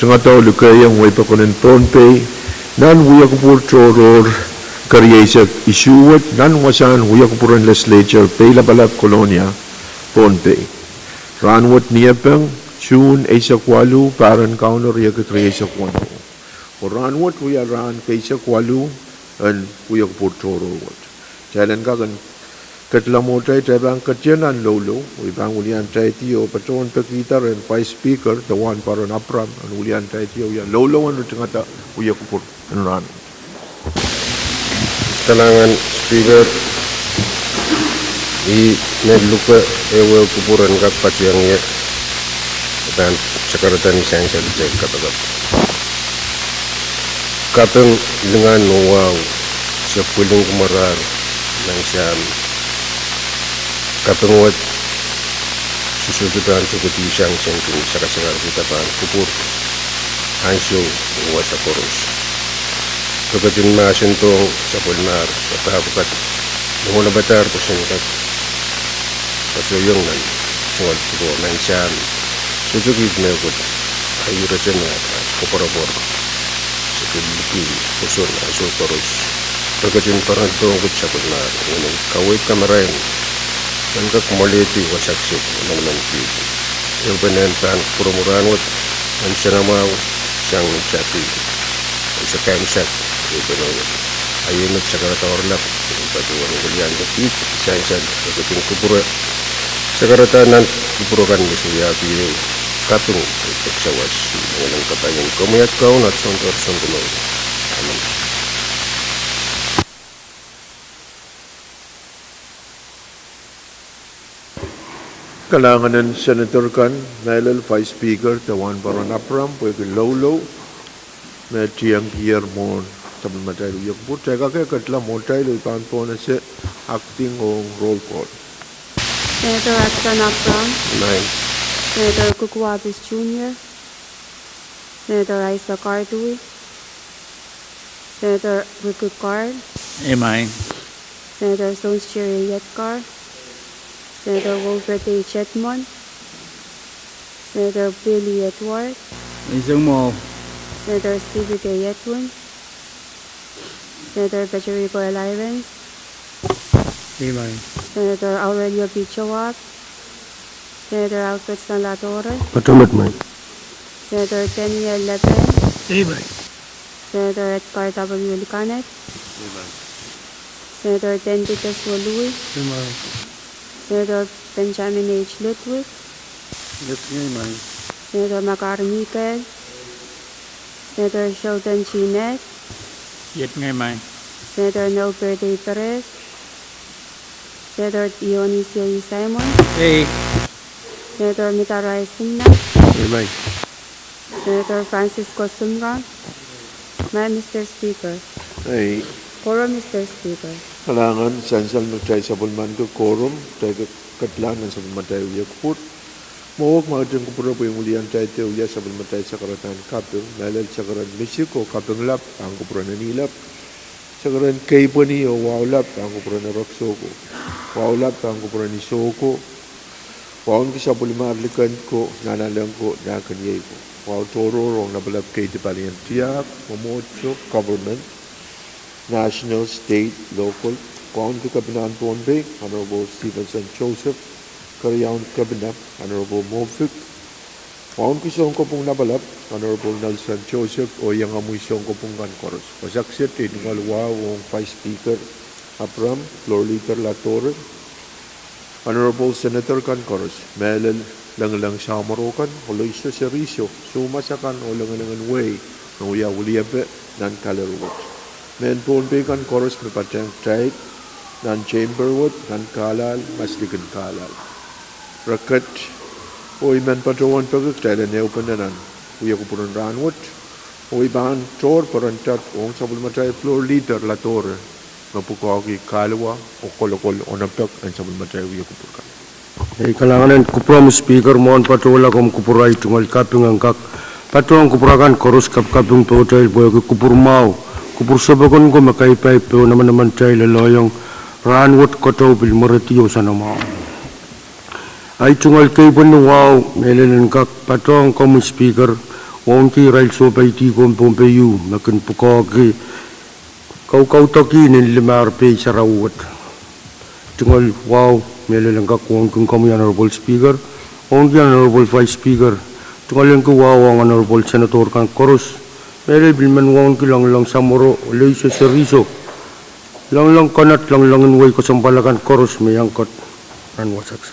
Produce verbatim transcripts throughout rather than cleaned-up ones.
Tungoal, likehiong wehi pokon en Pohnpei nan wiekupwur tohrohr kerieisek isuh wet nan wasahn wiekupwur en Legislature, Peilapalap, Kolonia, Pohnpei. Rahnwet Niepeng, Suhn eisek waluh, pahr en Kauno riekid rieisek waluh. Oh rahnwet wia rahn keisek waluh en wiekupwur tohrohr wet. Kitail en kak en ketila mwohtail, kitail pahn ketien nan loulou, oh I pahn wilian taidi oh patohwan pekihda rehn Vice Speaker, de Wahnpoaron Abraham, en wilian taidi oh wia loulou en rittingada wiekupwur en rahn. Kalahngan Speaker, I men luke ehuehu kupwur en kak patohwan ie, pahn sakarada ni sansal te kapakap. Kaping lingan me wahu, se pwilingki marahr nan Sahm. Kaping wet, se sohte pahn tokedi sang sen kin sakasakar kihda pahn kupwur ansou oh wasa koaros. Pwe ketin mahsen dohng sapwellimahr, pwe pahpwukat, mwohn apatail pwoson kak patohiong nan tungoal kupwur nan Sahm, sohte kiht mehkot, ahi rete me pahn koapworopwor, se kin liki pwoson ansou koaros. Pwe ketin pwarodohng kit sapwellimahr, I men kaweid kamarain, pahn kak mwalehdi wasa kiset, emenemen kiht. Ehupene pahn kupwuromwi rahnwet, nan Sahnamwahu, sang ni tapi, e sakaimwisak, ehupene wet. Ahi met sakarada oaralap, patohwan wiliandi kiht sansal, pwe ketin kupwure sakarada nan kupwur kan me se wiahki ehu kaping, pek sawas, me nen kapaiong komwi at Kaun, at Sounkomour, Sounkomour. Amen. Kalahngan en Senator kan, mehlel Vice Speaker, de Wahnpoaron Abraham, pwehki loulou me tiengkier mwohn sapwellimatail wiekupwur. Kitail kak ketila mwohtail oh I pahn pwonese acting ong roll call. Senator Hudson Abraham. Amen. Senator Kuku Abbas Junior. Senator Isaac R. Dewey. Senator Ricky Carl. Amen. Senator Jones Jerry Yetgar. Senator Wilfred H. Edmund. Senator Billy Edward. Amen. Senator Stephen K. Edwin. Senator Patrick Boyle Irons. Amen. Senator Aurelio P. Joab. Senator Alfred Stanley Latore. Patohwan, amen. Senator Daniel Leben. Amen. Senator Edgar W. Licanet. Amen. Senator Ten Titus Woluwi. Amen. Senator Benjamin H. Ludwig. Amen. Senator Makar Mikael. Senator Sheldon G. Ned. Amen. Senator Norbert A. Perez. Senator Dionisio E. Simon. Ei. Senator Mitaroa Simon. Amen. Senator Francisco Sumrong. Amen, Mister Speaker. Ei. Quorum, Mister Speaker. Kalahngan, sansal me kitail sapwellimaniki quorum, kitail ke-, ketilahng nan sapwellimatail wiekupwur. Mwohwek, ma ketin kupwure pwe I wilian taide wia sapwellimatail sakaradahn kaping, mehlel sakaradan misik oh kaping lap, pahn kupwuren Eni lap. Sakaradan keipweni oh wahu lap, pahn kupwuren Erekiso ko. Wahu lap, pahn kupwuren Iso ko. Wauneki sapwellimahr likin ko, nanalek ko, nahkiniei ko. Wahu tohrohr ong lapalap keidi palien tiahk, mwomwohdiso, government, national, state, local. Wauneki Kepinahn Pohnpei, Honorable Stevenson Joseph, Keriaun Kepina, Honorable Moffitt. Wauneki Sounkopwung Lapalap, Honorable Nelson Joseph, oh iengomwi Sounkopwung kan koaros. Wasa kiset iei tungoal wahu ong Vice Speaker Abraham, Floor Leader Latore, Honorable Senator kan koaros, mehlel lengileng samworo kan, Oloiso Seriso, soumas akan oh lengilengen wehi me wia weliepe nan gallery wet. Mehn Pohnpei kan koaros me patehng kitail nan chamber wet, nan Carlisle, Maslikin Carlisle. Reket, oh I men patohwan peki kitail en ehupene nan wiekupwur en rahnwet, oh I pahn tohr perendap ong sapwellimatail Floor Leader Latore, me pwukoahki kahluwa oh kolokol onopek en sapwellimatail wiekupwur kan. Ei, kalahngan en kupwuromwi Speaker, mwohn patohla komw kupwur ahi tungoal kaping, en kak patohng kupwur akan koaros, kapikaping pohtail pwehki kupwur mwahu, kupwur sopoken ko me kaipaip pohn emenemen kitail lelohiong rahnwet, kodoh pil mweredi oh Sahnamwahu. Ahi tungoal keipweni wahu, mehlel en kak patohng komwi Speaker, Wauneki irail sohpeidi Pohnpei U me kin pwukoahki kaukaudoki nin limahr pehi sarawi wet. Tungoal wahu mehlel en kak wauneki komwi Honorable Speaker, wauneki Honorable Vice Speaker, tungoal en ki wahu ong Honorable Senator kan koaros, mehlel pil men wauneki Loanglong Samworo, Aloysius Seriso, Loanglong Konot, Loanglong en wehi kesempwal akan koaros me iang kot nan wasaht.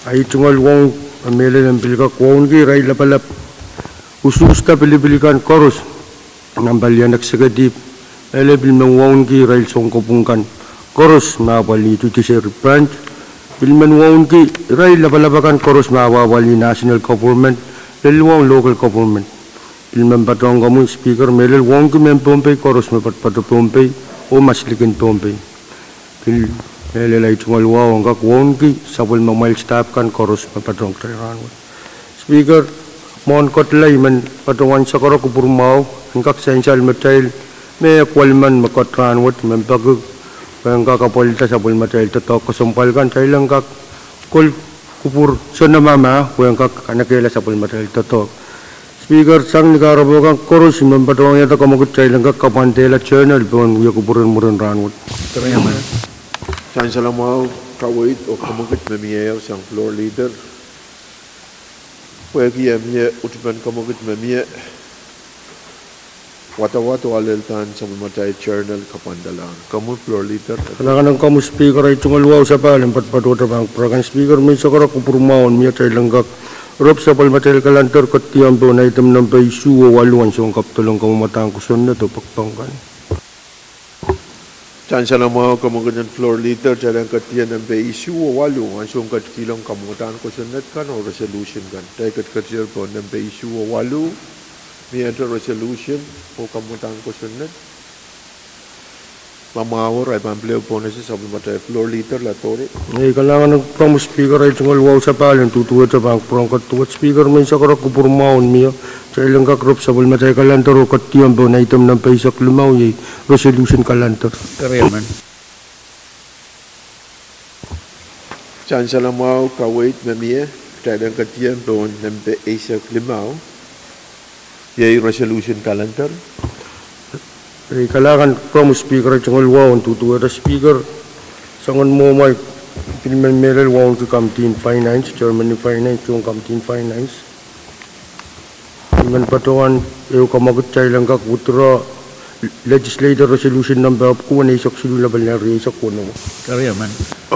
Ahi tungoal wahu mehlel en pil kak wauneki irail lapalap usuhs de pilipil kan koaros, nan palien executive, mehlel pil men wauneki irail sounkopwung kan koaros me apwalih judiciary branch, pil men wauneki irail lapalap akan koaros me apwalih national government, lel wahu local government. Pil men patohwan komwi Speaker, mehlel wauneki mehn Pohnpei koaros me patopato Pohnpei oh maslikin Pohnpei. Pil mehlel ahi tungoal wahu en kak wauneki sapwellimamwail staff kan koaros me patohwan kitail rahnwet. Speaker, mwohn ketila I men patohwan sakara kupwur mwahu en kak sansal metail me kwalimen me kot rahnwet, I men peki pwe en kak apwalihda sapwellimatail doadoahk kesempwal kan, kitail en kak kol kupwur soanamamah pwe en kak kanekehla sapwellimatail doadoahk. Speaker, sang ni kahrepe kan koaros I men patohwan wiahda kamwekid kitail en kak kapwandehla journal pohn wia kupwur en mwurin rahnwet. Sansal mwahu, kaweid oh kamwekid me mie sang floor leader. Pwehki e mie utupen kamwekid me mie, wadawad oh alehldahn sapwellimatail journal kapwandalahng. Komwi floor leader. Kalahngan en komwi Speaker, ahi tungoal wahu sapahl en patopato pahn kupwur akan. Speaker, mehn sakara kupwur mwahu en mie kitail en kak rop sapwellimatail calendar ketidihong pohn item nempe isuh oh waluh, ansou en kapitol en kamwamadahn kosonned oh poakpoak kan. Sansal mwahu, kamwekid en floor leader, kitail en ketidien nempe isuh oh waluh, ansou en ketikihla kamwamadahn kosonned kan oh resolution kan. Kitail ketiketier pohn nempe isuh oh waluh, miehte resolution oh kamwamadahn kosonned. Ma mwahu, ahi pahn pil ehu pohnese sapwellimatail floor leader, Ladori. Ei, kalahngan en komwi Speaker, ahi tungoal wahu sapahl en duduwehte pahn kupwur en ketiket. Speaker, mehn sakara kupwur mwahu en mie kitail en kak rop sapwellimatail calendar oh ketidihong pohn item nempe eisek limau, iei resolution calendar. Sansal mwahu, kaweid me mie, kitail en ketidien pohn nempe eisek limau, iei resolution calendar. Ei, kalahngan en komwi Speaker, ahi tungoal wahu en duduwehte Speaker, soangen mwohmwahu, pil men mehlel wauneki Committee en Finance, Chairman en Finance, oh Committee en Finance. I men patohwan ehu kamwekid kitail en kak withdraw Legislature Resolution nempe apwku wen eisek siluh lapalahn rieisek weneu.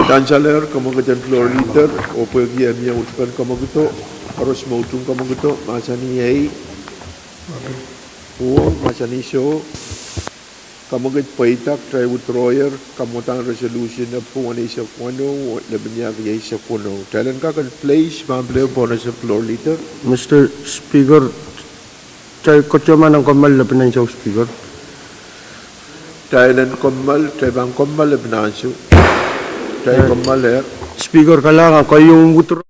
Sansalehr kamwekid en floor leader, oh pwehki e mie utupen kamwekido, koaros me utung kamwekido, mahsanih ei, oh mahsanih soh. Kamwekid pweida, kitail withdrawyer kamwamadahn resolution apwku wen eisek weneu, lepin iahki eisek weneu. Kitail en kak en place pahn pil ehu pohnese floor leader. Mister Speaker, kitail koasoia nan kommoal lepin ansou Speaker. Kitail en kommoal, kitail pahn kommoal lepin ansou. Kitail kommoalehr. Speaker, kalahngan, keieu withdraw.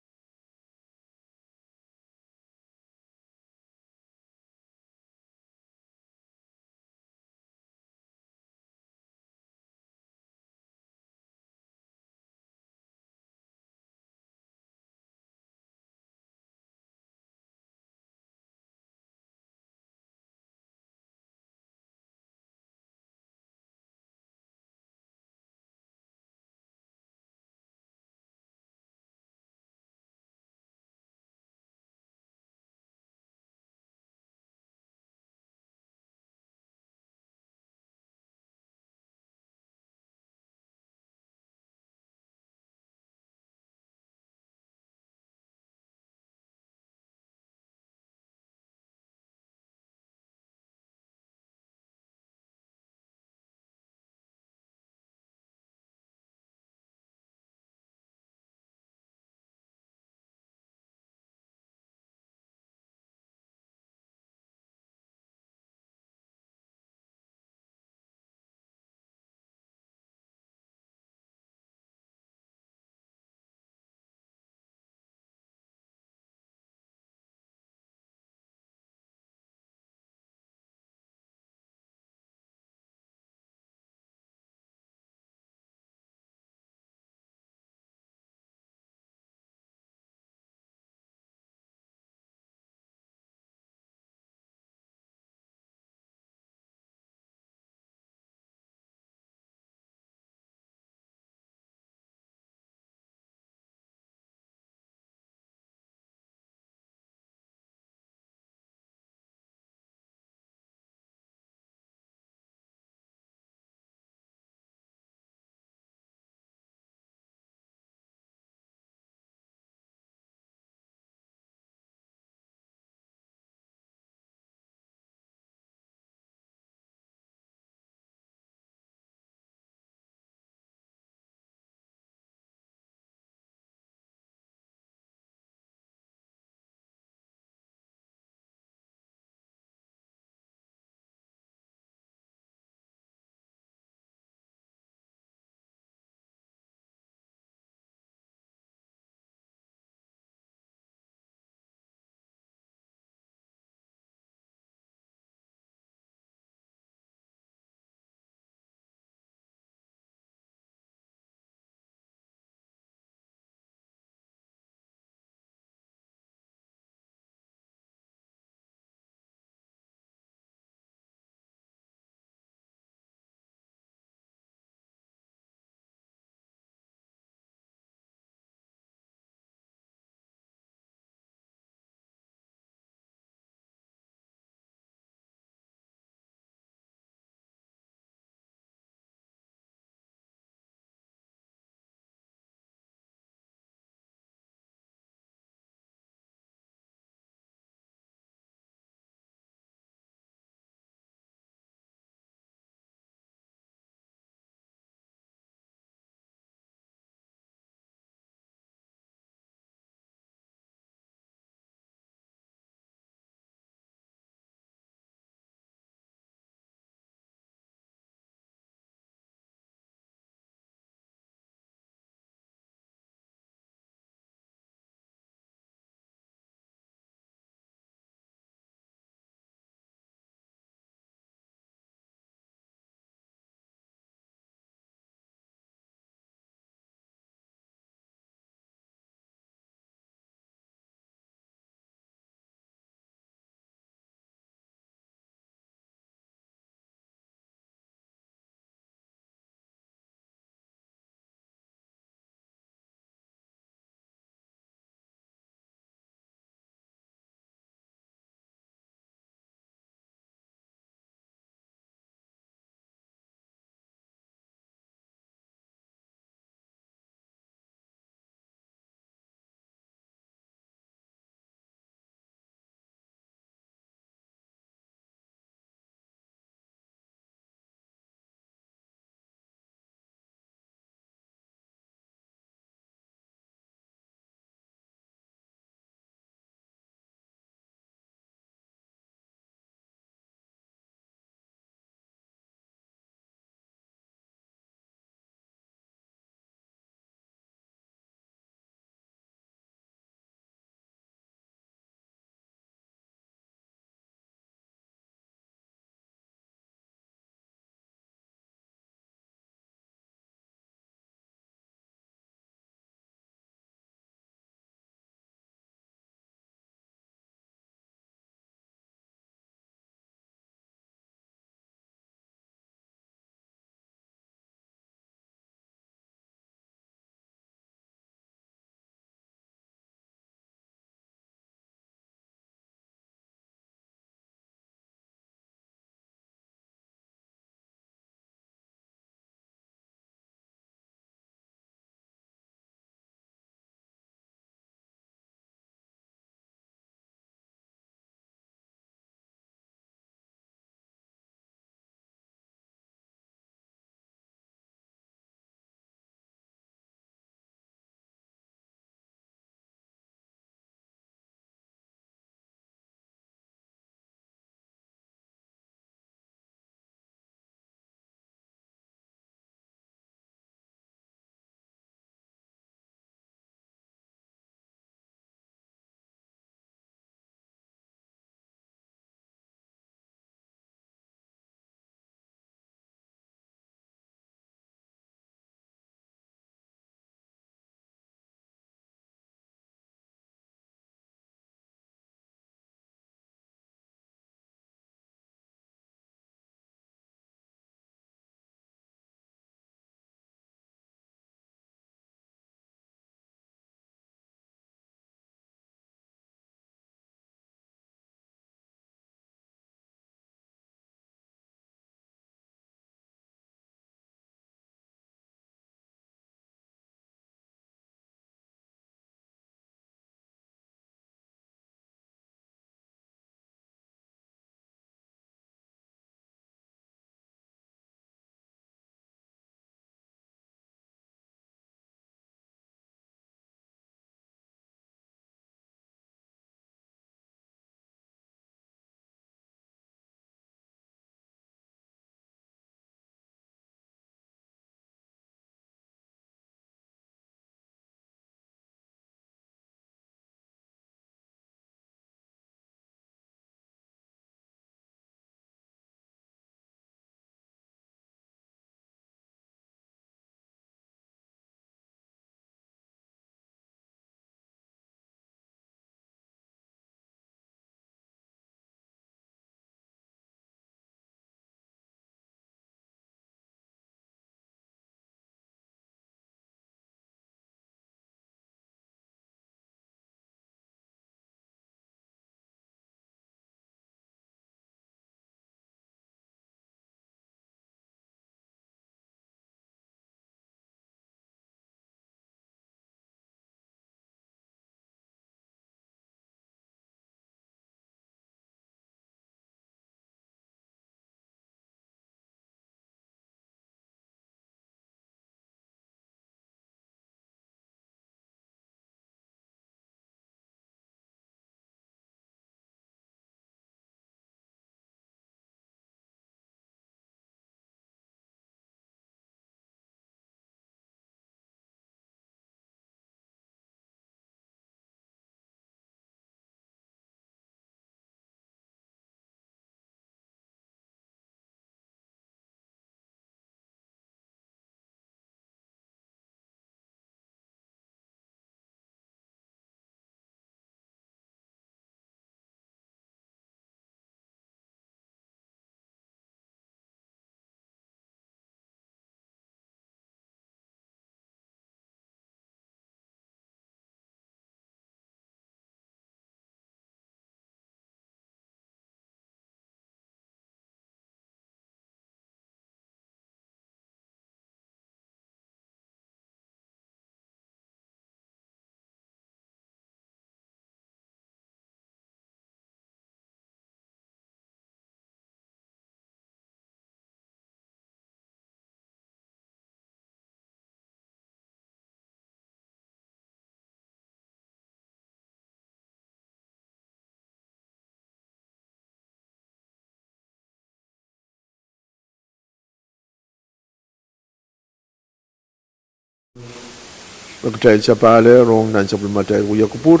Kitail sapahl rong nan sapwellimatail wia kupwur.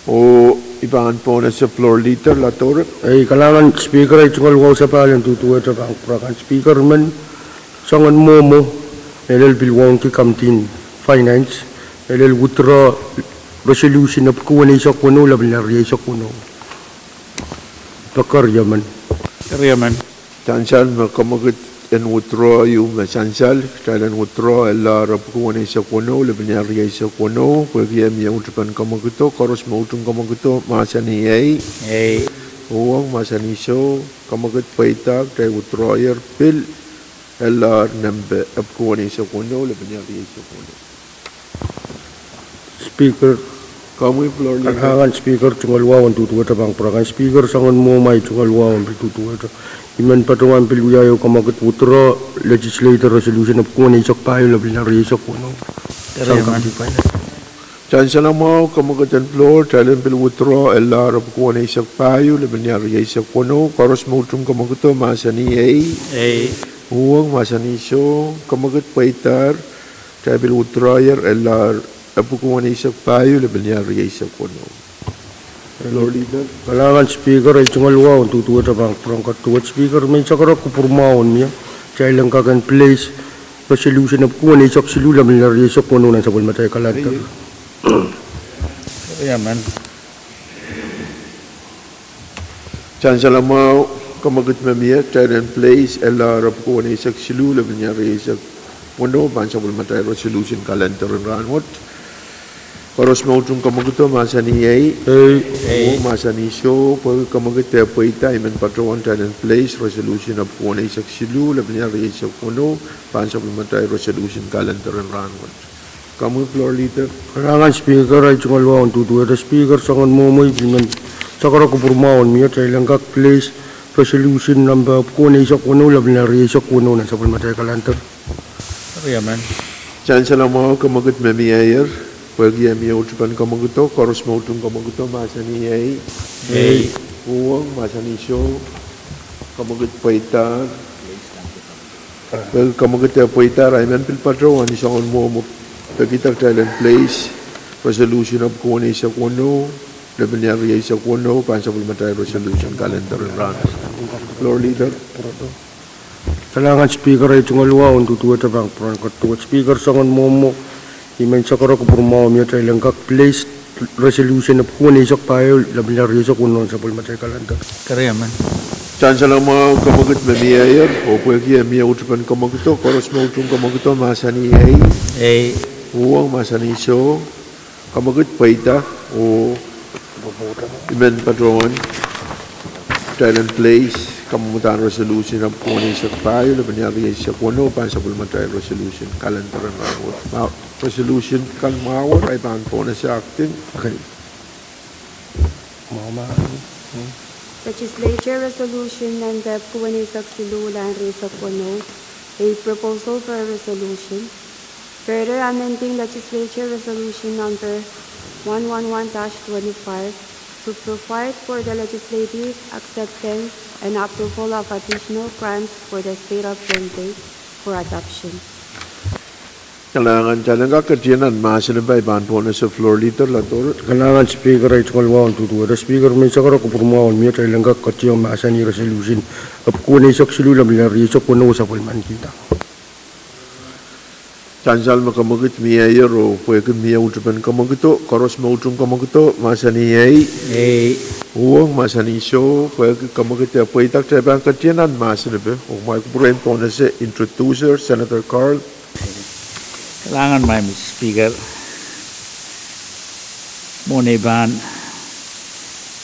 Oh, I pahn pwonese Floor Leader Latore. Ei, kalahngan Speaker, ei tungoal wahu sapahl en duduwehte pahn kupwur akan. Speaker, I men soangen mwomwo, me lel pil wauneki Committee on Finance, me lel withdraw resolution epwiki weneisek weneu, lepin lel rieisek weneu. Pekeriamen. Sansal me kemwekid en withdraw ieu me sansal, kitail en withdraw elahr epwiki weneisek weneu, lepin lel rieisek weneu, pwehki e mie uhtipen kemwekido, koaros me utung kemwekido, mahsanih ei. Uhwong, mahsanih soh, kemwekid pweida, kitail withdraw-er pil elahr nempe epwiki weneisek weneu, lepin lel rieisek weneu. Speaker, kalahngan Speaker, tungoal wahu en duduwehte pahn kupwur akan. Speaker, soangen mwomwo, ei tungoal wahu en pil duduwehte. I men patohwan pil wia ehu kemwekid withdraw legislative resolution epwiki weneisek pahieu, lepin lel rieisek weneu. Sansal mwahu, kemwekid en floor, kitail en pil withdraw elahr epwiki weneisek pahieu, lepin lel rieisek weneu, koaros me utung kemwekido, mahsanih ei. Uhwong, mahsanih soh, kemwekid pweidahr, kitail pil withdraw-er elahr epwiki weneisek pahieu, lepin lel rieisek weneu. Kalahngan Speaker, ei tungoal wahu en duduwehte pahn kupwuren koaros. Speaker, me I sakarek kupwur mwahu en mie, kitail en kak en place resolution epwiki weneisek siluh, lepin lel rieisek weneu, nan sapwellimatail calendar. Sansal mwahu, kemwekid me mie, kitail en place elahr epwiki weneisek siluh, lepin lel rieisek weneu, pahn sapwellimatail resolution calendar en rahnwet. Koaros me utung kemwekido, mahsanih ei. Uhwong, mahsanih soh, pwehki kemwekid eh pweida, I men patohwan kitail en place resolution epwiki weneisek siluh, lepin lel rieisek weneu, pahn sapwellimatail resolution calendar en rahnwet. Kalahngan Speaker, ei tungoal wahu en duduwehte. Speaker, soangen mwomwo, I pil men sakarek kupwur mwahu en mie, kitail en kak place resolution number epwiki weneisek weneu, lepin lel rieisek weneu, nan sapwellimatail calendar. Sansal mwahu, kemwekid me mieier, pwehki e mie uhtipen kemwekido, koaros me utung kemwekido, mahsanih ei. Uhwong, mahsanih soh, kemwekid pweidahr, pwehki kemwekid eh pweidahr, I men pil patohwan soangen mwomwo, pwehki kitail en place resolution epwiki weneisek weneu, lepin lel rieisek weneu, pahn sapwellimatail resolution calendar en rahnwet. Floor Leader. Kalahngan Speaker, ei tungoal wahu en duduwehte pahn kupwuren koaros. Speaker, soangen mwomwo, I men sakarek kupwur mwahu en mie, kitail en kak place resolution epwiki weneisek pahieu, lepin lel rieisek weneu, nan sapwellimatail calendar. Sansal mwahu, kemwekid me mieier, oh pwehki e mie uhtipen kemwekido, koaros me utung kemwekido, mahsanih ei. Uhwong, mahsanih soh, kemwekid pweida, oh I men patohwan kitail en place kamwadahn resolution epwiki weneisek pahieu, lepin lel rieisek weneu, pahn sapwellimatail resolution calendar en rahnwet. Resolution kan mwahu, I pahn pwonese acting. Legislature Resolution number epwiki weneisek siluh, nan rieisek weneu, a proposal for a resolution further amending Legislature Resolution number one one one dash twenty-five to provide for the legislative acceptance and approval of additional grants for the state of Pohnpei for adoption. Kalahngan, kitail en kak ketin nan mahsen, I pahn pwonese Floor Leader Latore. Kalahngan Speaker, ei tungoal wahu en duduwehte. Speaker, me I sakarek kupwur mwahu en mie, kitail en kak ketin mahsanih resolution epwiki weneisek siluh, lepin lel rieisek weneu, sapwellimanikihda. Sansal me kemwekid mieier, oh pwehki mie uhtipen kemwekido, koaros me utung kemwekido, mahsanih ei. Uhwong, mahsanih soh, pwehki kemwekid eh pweida, kitail pahn ketin nan mahsen, oh kumwail kupwuren pwonese introducer, Senator Carl. Kalahngan, Madam Speaker. Mwohn ei pahn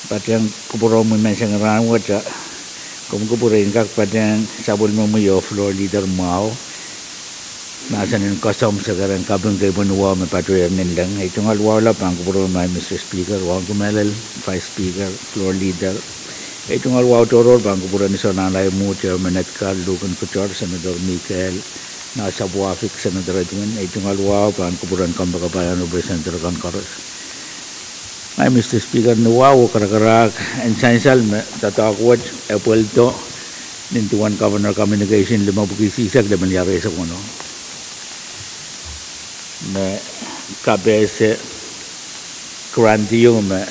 patehng kupwuromwi menseng en rahnwet, komw kupwure en kak patehng sapwellimomwi oh Floor Leader mwahu mahsen en koasoamw se keren kaping kei pwehn wahu me patohwan nin leng. Ei tungoal wahu lap pahn kupwuromwi, Madam Speaker, wauneki mehlel, Vice Speaker, Floor Leader. Ei tungoal wahu tohrohr pahn kupwuren Sohn Nahnalai Mwuht, Chairman Edgar, Luhken Kutor, Senator Mikael, Nasapwafik, Senator Edwin. Ei tungoal wahu pahn kupwuren kompoakepahi, Honorable Senator kan koaros. Madam Speaker, ni wahu oh karakarahk en sansal me doadoahk wet e pweldo nin duwen Governor communication limepwiki isihsek, lepin lel rieisek weneu. me kapehse grant ieu me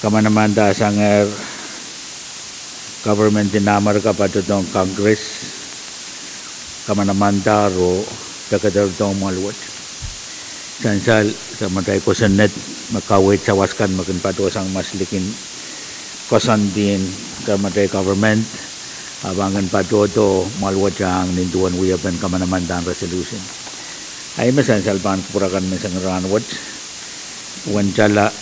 kamanamandasangehr government en Amerika patohdohng Congress, kamanamanda ro pekederdohng mwoahl wet. Sansal, samatail kosonned me kaweid sawas kan me kin patohsang maslikin koasoandi en samatail government, ahpw kin patohdo mwoahl wet ong ni duwen wiepen kamanamandahn resolution. Ahi me sansal pahn kupwur akan me sangin rahnwet, uwen tala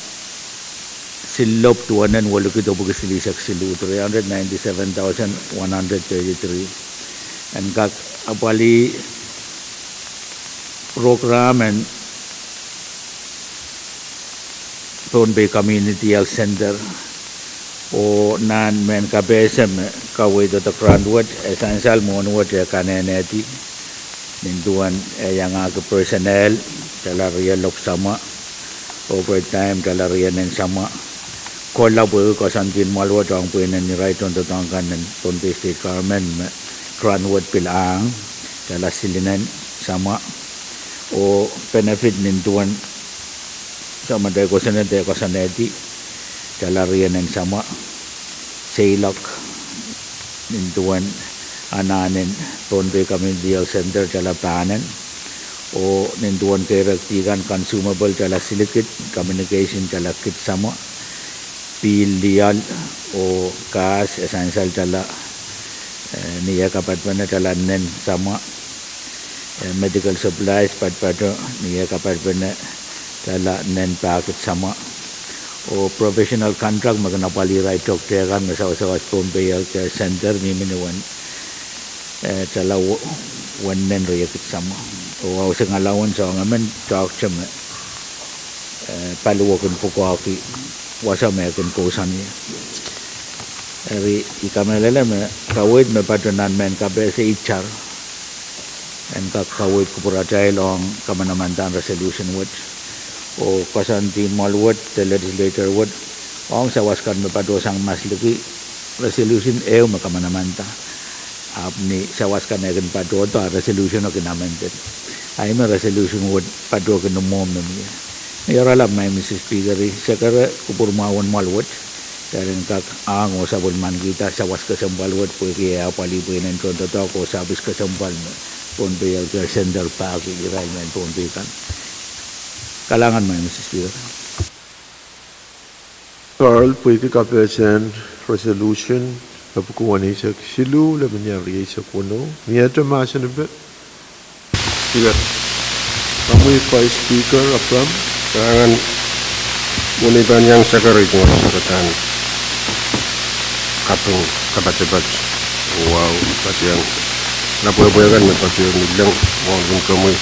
silopw duwen en weliki dopwiki silihsek siluh, three hundred ninety-seven thousand one hundred thirty-three. En kak apwalih program en Pohnpei Community Health Center, oh nan mehn kapehse me kaweid doadoahk grant wet, e sansal mwohn wet e kanenehdi, ni duwen e iangahki personnel, tala rielopw samwa, overtime, tala rienen samwa, kohla pwehki koasoandi en mwoahl wet ong pwihn en irail tohndoadoahk kan en Pohnpei State Government me grant wet pil ahng, tala silinen samwa, oh benefit ni duwen samatail kosonned e koasoanehdi, tala rienen samwa, seiloak ni duwen anahnen Pohnpei Community Health Center tala pahnen, oh ni duwen keirekdi kan consumable tala silikid, communication tala kid samwa, pihl lioal, oh gas e sansal tala, eh, ni eh kapatpene tala nen samwa, eh, medical supplies patopato ni eh kapatpene tala nen pahkid samwa, oh professional contract me kin apwalih irail tohkte kan me sawasawas Pohnpei Health Care Center mihmi ni uwen, eh, tala u-, uwen nen riekid samwa. Oh housing allowance ong emen toahkte me, eh, paliwar kin pwukoahki wasa me e kin kousoan ie. Eri I kamehlele me kaweid me patoh nan mehn kapehse itar en kak kaweid kupwuratail ong kamanamandan resolution wet, oh koasoandi mwoahl wet de legislator wet ong sawas kan me patohsang masliki resolution ehu me kamanamanda. Ahpw ni sawas kan e kin patohdo, a resolution o kin amended. Ahi me resolution wet patohki ni mwohmw me mie. Ni oaralap, Madam Speaker, I sekere kupwur mwahu en mwoahl wet, kitail en kak ahng oh sapwellimanikihda sawas kesempwal wet pwehki e apwalih pwihn en tohndoadoahk oh service kesempwal me Pohnpei Health Care Center pahkih irail mehn Pohnpei kan. Kalahngan, Madam Speaker. Carl, pwehki kapehsen resolution epwiki weneisek siluh, lepin iar rieisek weneu, miehte mahsen epe? Speaker. Komwi Vice Speaker Abraham. Kalahngan, mwein I pahn iang sekere tungoal sekadahn kaping kapatapat, wahu, padiong lapwehpwe kan me patohwan lelehng mwohn komwi,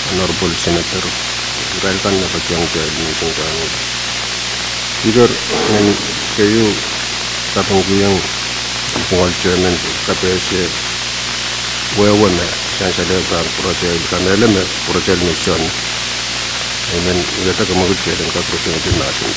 Honorable Senator, irail kan me padiong kitail ni sengkahn. Speaker, ngehi keieu kapingkihong tungoal chairman kapehse wehwe me sansal e pahn pwuratail, kamehlele me pwuratail me soangen. I men wiahda komokid kitail en kak koasoanehdi mahsen.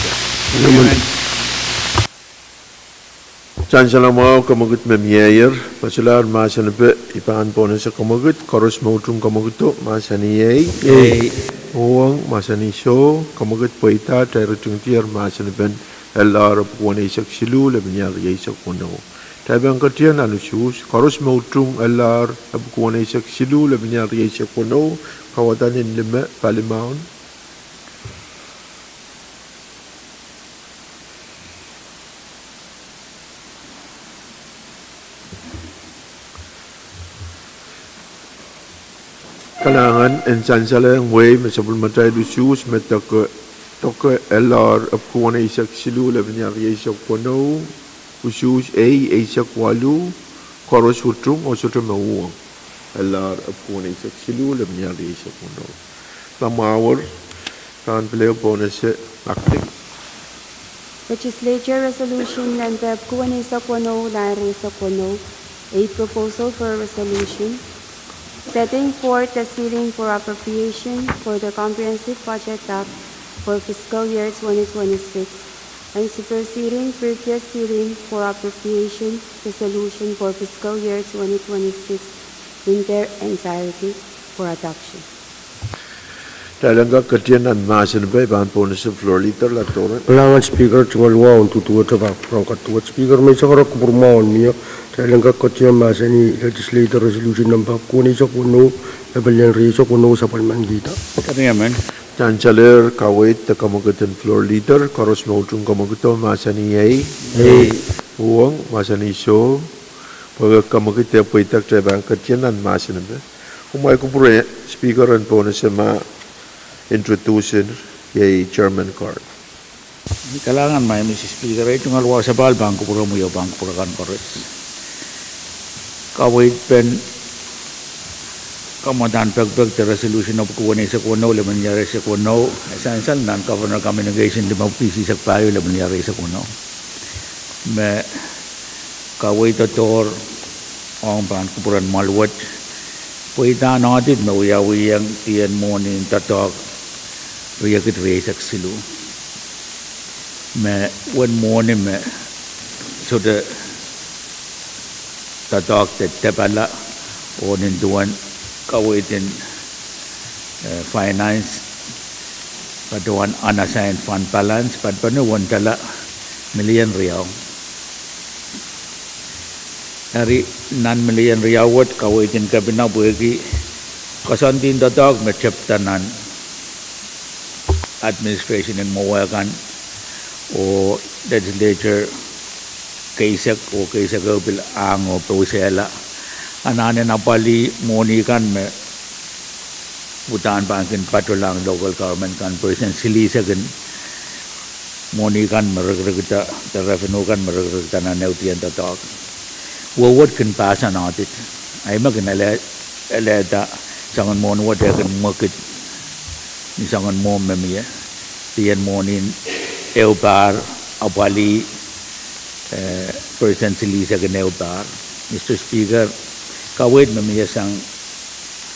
Sansal mwahu komokid me mieier, me solahr mahsen epe, I pahn pohnese komokid, koaros me utung komokido, mahsanih ei. Uhwong, mahsanih soh, komokid pweida, kitail ritingdier mahsen epen L R epwiki weneisek siluh, lepin iar rieisek weneu. Kitail pahn ketido nan usuhs, koaros me utung L R epwiki weneisek siluh, lepin iar rieisek weneu, kauwada nin lime, palimaun. Kalahngan, en sansalehng wehi me sapwellimatail usuhs me doke, doke L R epwiki weneisek siluh, lepin iar rieisek weneu, usuhs ei, eisek waluh, koaros utung oh sohte me uhwong. L R epwiki weneisek siluh, lepin iar rieisek weneu. Lamwahuer, pahn pil ehu pohnese acting. Legislature Resolution number epwiki weneisek weneu, lahn rieisek weneu, a proposal for a resolution setting forth the ceiling for appropriation for the Comprehensive Budget Act for fiscal year twenty twenty-six and superseding previous ceiling for appropriation resolution for fiscal year twenty twenty-six in their entirety. for adoption. Kitail en kak ketien nan mahsen en pei pahn pohnese Floor Leader Latoren. Kalahngan Speaker, tungoal wahu en duduwehte pahn kupwuren kaduwehte Speaker, me I sakara kupwur mwahu en mie, kitail en kak ketien mahsanih Legislature Resolution number weneisek weneu, epwelien rieisek weneu, sapwellimankihda. Keriamen. Kitail en salehr kaweid de kemwekid en Floor Leader, koaros me utung kemwekido mahsanih ei. Ei. Uhwong mahsanih soh. Pwehki kemwekid e pweida, kitail pahn ketien nan mahsen en pei. Kumwail kupwure Speaker en pohnese ma introduce-er iei Chairman Carl. Kalahngan ma Mister Speaker, ei tungoal wahu sapahl pahn kupwuromwi oh pahn kupwur akan koaros. Kaweid pen kamwadahn pekipek de resolution epwiki weneisek weneu, lepin iereisek weneu, e sansal nan Governor Communication limepwiki isisek pahieu, lepin iereisek weneu. Me kaweid doadoahk ong pahn kupwuren mwahl wet, pweidahn audit me wiawihong dien mwohni en doadoahk riekid rieisek siluh. Me uwen mwohni me sohte doadoahk de depala, oh nin duwen kaweid en, eh, finance, patohwan unassigned fund balance, patpene uwen tala million riau. Eri nan million riau wet kaweid en kepina pwehki koasoandi en doadoahk me tepda nan administration en mwowe kan oh legislature keisek oh keisek ehu pil ahng oh pousehla. Anahnen apwalih mwohni kan me uhdahn pahn kin patohlahng local government kan, percent silihsek en mwohni kan me rikirikda, de revenue kan me rikirikda nan ehu dien doadoahk. Wehwet kin pahsan audit. Ahi me kin ele-, elehda soangen mwohni wet e kin mwekid ni soangen mwohmw me mie. Dien mwohni en ehu pahr apwalih, eh, percent silihsek en ehu pahr. Mister Speaker, kaweid me mie sang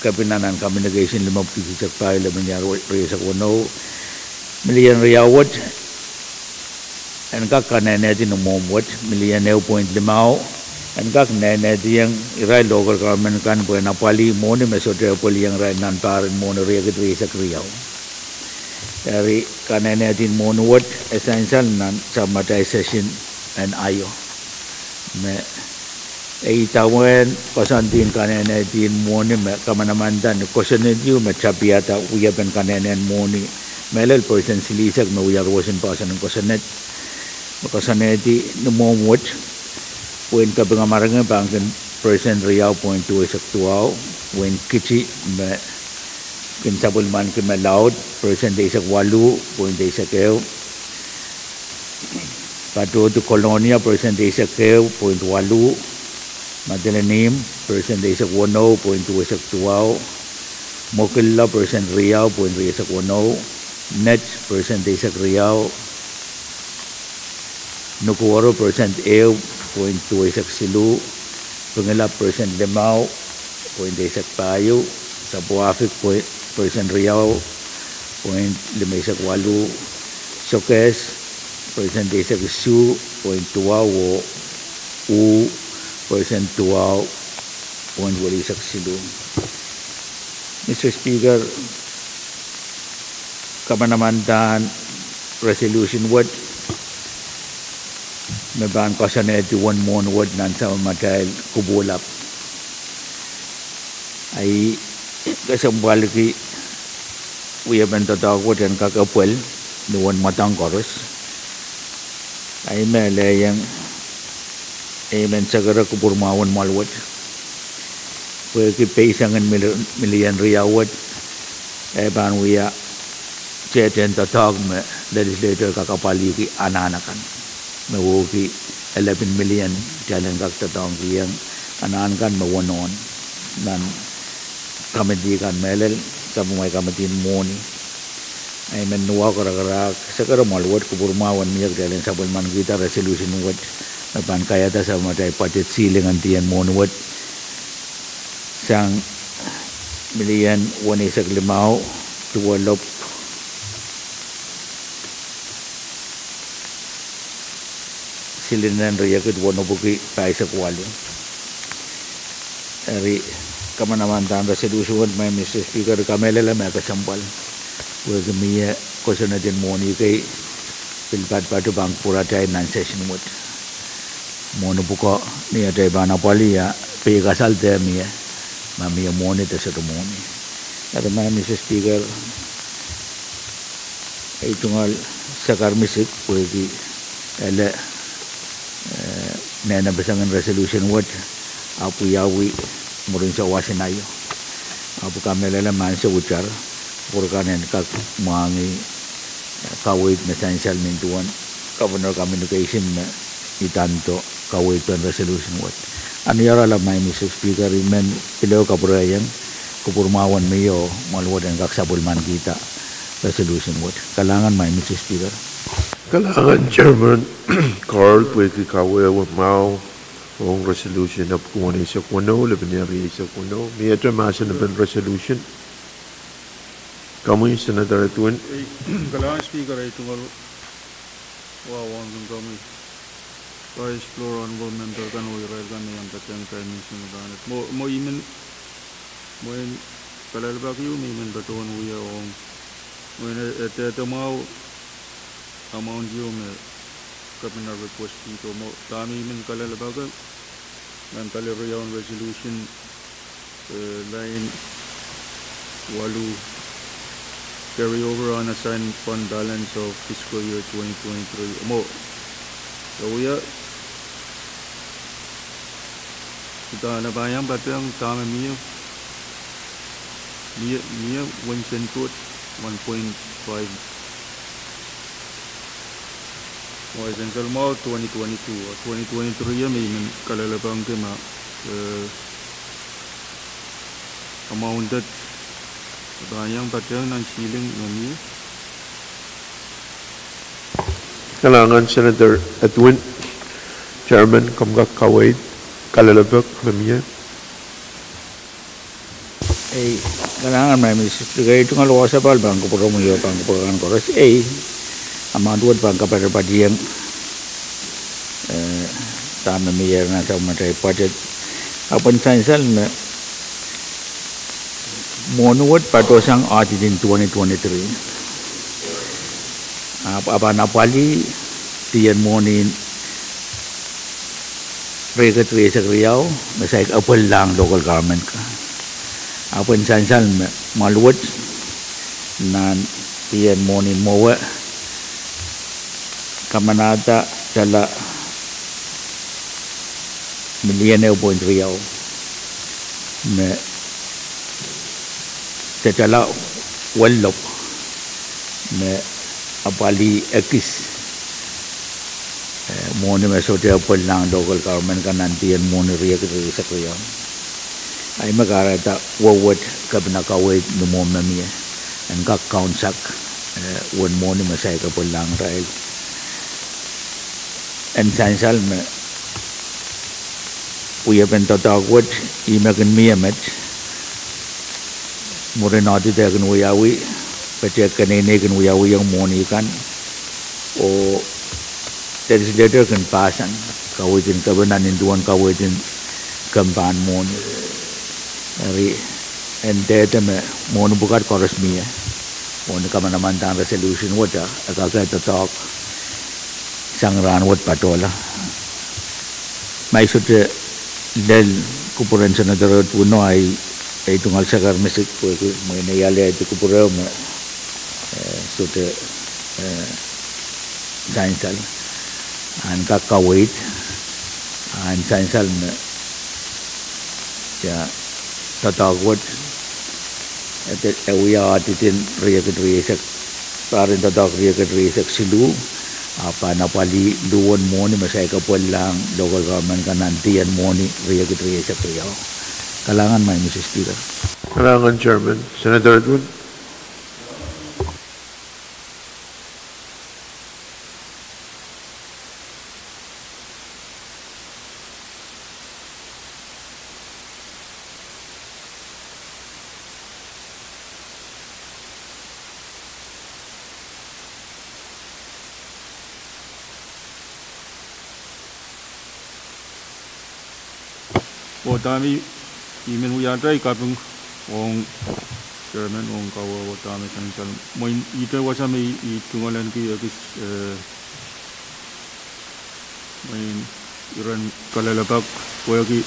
kepina nan Communication limepwiki isisek pahieu, lepin iereisek weneu, million riau wet en kak kanenehdi ni mwohmw wet, million ehu point limau en kak nehnehdiong irail local government kan pwehn apwalih mwohni me sohte pweliong irail nan pahr en mwohni riekid rieisek riau. Eri kanenehdi en mwohni wet e sansal nan sapwellimatail session en aio. Me e idawehn koasoandi en kanenehdi en mwohni me kamanamanda ni kosonned ieu me tapihada wiepen kanenehn mwohni, mehlel percent silihsek me wia roson poahsoan en kosonned. Me koasoanehdi ni mwohmw wet, wehin Kapinga Marangi pahn kin percent riau point duweisek duwau, wehin Kiti me kin sapwellimaniki me laud, percent eisek waluh point eisek ehu. Patohdi Kolonia percent eisek ehu point waluh, Madolenihmw percent eisek weneu point duweisek duwau, Mokilla percent riau point rieisek weneu, Net percent eisek riau, Nukuoro percent ehu point duweisek siluh, Pingilap percent limau point eisek pahieu, Sapwuahfik percent riau point limeisek waluh, Sokehs percent eisek isuh point duwau, oh Uu percent duwau point welihsek siluh. Mister Speaker, kamanamandan resolution wet me pahn koasoanehdi uwen mwohn wet nan sapwellimatail kupwuhlap. Ahi kesempwaliki wiepen doadoahk wet en kak epwel ni uwen mwadang koaros. Ahi me elehieng emen sekere kupwur mwahu en mwohl wet, pwehki peisengen mil-, million riau wet e pahn wia tehtehn doadoahk me legislature kak apwalihki anahn akan, me wehwehki elepin million kitail en kak doadoahngkihong anahn kan me wonohn nan committee kan mehlel, sapwellimatail committee en mwohni. Ahi men ni wahu karakarahk sekere mwohl wet, kupwur mwahu en mie kitail en sapwellimankihda resolution wet me pahn kaiada sapwellimatail budget ceiling en dien mwohn wet sang million weneisek limau, duwelopw silinen riekid wenepwiki pahisek waluh. Eri Kamanamandan resolution wet, Madam Speaker, I kamehlele me e kesempwal. Pwehki mie kosonned en mwohni kei pil patpatohdo pahn kupwuratail nan session wet. Mwohni pwukoa ni atail pahn apwalih a peikasal de mie, ma mie mwohni de sohte mwohni. Eri Madam Speaker, ei tungoal sakar misik pwehki ele, eh, nene pesengin resolution wet, ahpw wiawi mwurin sawas en aio. Ahpw I kamehlele me ansou itar, kupwur kan en kak mwahngih, eh, kaweid me sansal nin duwen Governor communication me idando kaweid pen resolution wet. Ahpw ni oaralap Madam Speaker, I men pil ehu kapwurehiong kupwur mwahu en mie oh mwoahl wet en kak sapwellimanikihda resolution wet. Kalahngan Madam Speaker. Kalahngan Chairman Carl pwehki kawehwe mwahu ong resolution epwiki weneisek weneu, lepin rieisek weneu. Miehte mahsen pen resolution? Komwi Senator Edwin. Ei, kalahngan Speaker, ei tungoal wahu ong komwi, Vice, Floor, Honorable Member kan oh irail kan me iang patehng time nin song rahnwet. Mwo, mwo I men, mwein kalelapak ieu me I men patohwan wia ong, mwein e, e dehde mwahu amount ieu me Kepina request-ihdo, mwo dahme I men kalelapak, nan pali riau en resolution, eh, line waluh, carry over unassigned fund balance of fiscal year twenty twenty-three. Mwo, e wia, udahn e pahn iang patehng dahme mie, mie, mie wen sent wet, one point five. Mwo e sansal mwahu twenty twenty-two, twenty twenty-three me I men kalelapak ma, eh, amount e pahn iang patehng nan ceiling me mie. Kalahngan Senator Edwin. Chairman, komw kak kaweid kalelapak me mie? Ei, kalahngan Madam Speaker, ei tungoal wasa pahn kupwuromwi oh pahn kupwur kan koaros. Ei, amount wet pahn kaparepadihong, eh, dahme mie nan sapwellimatail budget. Ahpw en sansal me mwohni wet patohsang audit en twenty twenty-three. Ahpw, ahpw e pahn apwalih dien mwohni en riekid rieisek riau me saik epwellahng local government kan. Ahpw en sansal me mwoahl wet nan dien mwohni en mwowe kamanahda tala million ehu point riau me tala welop me apwalih ekis, eh, mwohni me sohte epwellahng local government kan nan dien mwohni riekid rieisek riau. Ahi me kahrehda wehwet Kepina kaweid ni mwo me mie en kak kaunsak, eh, uwen mwohni me saik epwellahng irail. En sansal me wiepen doadoahk wet, ih me kin mie met, mwurin audit e kin wiawi, pwe te keneinei kin wiawiong mwohni kan, oh legislature kin pahsan kaweid en Kepina nin duwen kaweid en kempahn mwohni. Eri, en dehde me mwohni pwukat koaros mie. Oh ni kamanamandan resolution wet, e kak doadoahk sang rahnwet patohla. Ma I sohte lel kupwuren Senator Edwin, ahi, ei tungoal sakar misik pwehki mwein e alehdi kupwure me, eh, sohte, eh, sansal. En kak kaweid, en sansal me, ia, doadoahk wet, e wia audit en riekid rieisek, pahr en doadoahk riekid rieisek siluh, ahpw pahn apwalih luhwen mwohni me saik epwellahng local government kan nan dien mwohni riekid rieisek riau. Kalahngan Madam Speaker. Kalahngan Chairman. Senator Edwin. Oh dahme I I men wia atail kaping ong chairman ong kawehwe dahme sansal. Mwein ihte wasa me I tungoal ahneki ekis, eh, mwein iren kalelapak pwehki,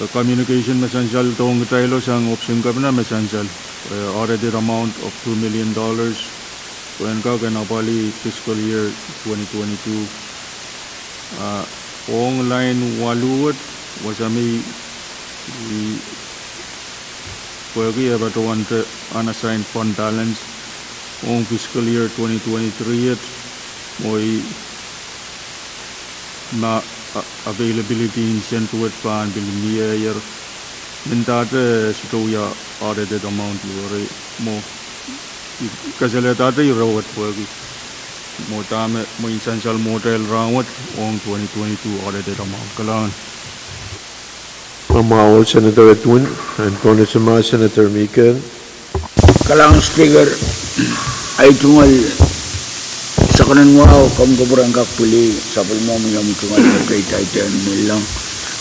eh, communication me sansal dohng kitail sang option kapina me sansal, eh, audited amount of two million dollars, pwehn kak en apwalih fiscal year twenty twenty-two. Ah, ong line waluh wet, wasa me I, I pwehki e patohwante unassigned fund balance ong fiscal year twenty twenty-three et, mwein ma, a-, availability en sent wet pahn pil mie ier. Mendahte sohte wia audited amount iwere mwo. I kasalehda ire wet pwehki mwo dahme, mwein sansal mwo atail rahnwet ong twenty twenty-two audited amount. Kalahngan. Mwamwahu Senator Edwin, and Congressman Senator Mikel. Kalahngan Speaker, ei tungoal sakaradahn wahu, komw kupwuren kak pwili sapwellimomwi omw tungoal me peidaidahn mehlel.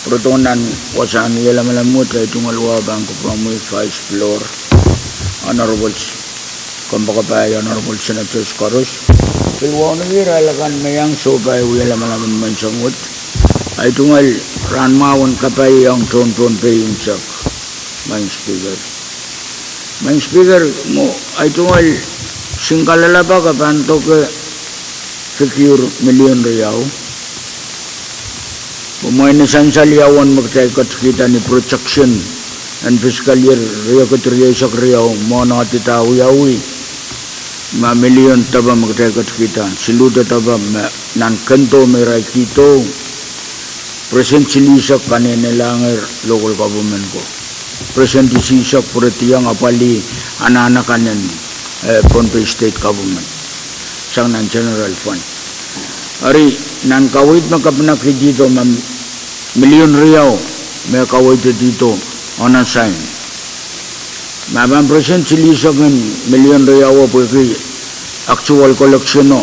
Pwurodo nan wasahn wie lamalam wet, ei tungoal wahu pahn kupwuromwi Vice Floor, Honorable, kompoakepahi Honorable Senators koaros. Pil wauneki irail akan me iang sohpai wie lamalam en menseng wet. Ei tungoal rahn mwahu en kapaiong tohn Pohnpei unsek, Madam Speaker. Madam Speaker, mwo, ei tungoal singkalelapak e pahn doke fikiur milion riau. Mwein sansal ia uwen me kitail ketikihda ni projection en fiscal year riekid rieisek riau mwohn audit awiawi, ma milion depe me kitail ketikihda, siluh depe me nan kendo me irail kihdo, percent silihsek kanehnelahngehr local government ko. Percent isihsek pwurehdiong apwalih anahn akan en, eh, Pohnpei State Government sang nan general fund. Eri nan kaweid me kapinga kihdo ma milion riau me kaweid kihdo unassigned. Ma pahn percent silihsek en milion riau pwehki actual collection o,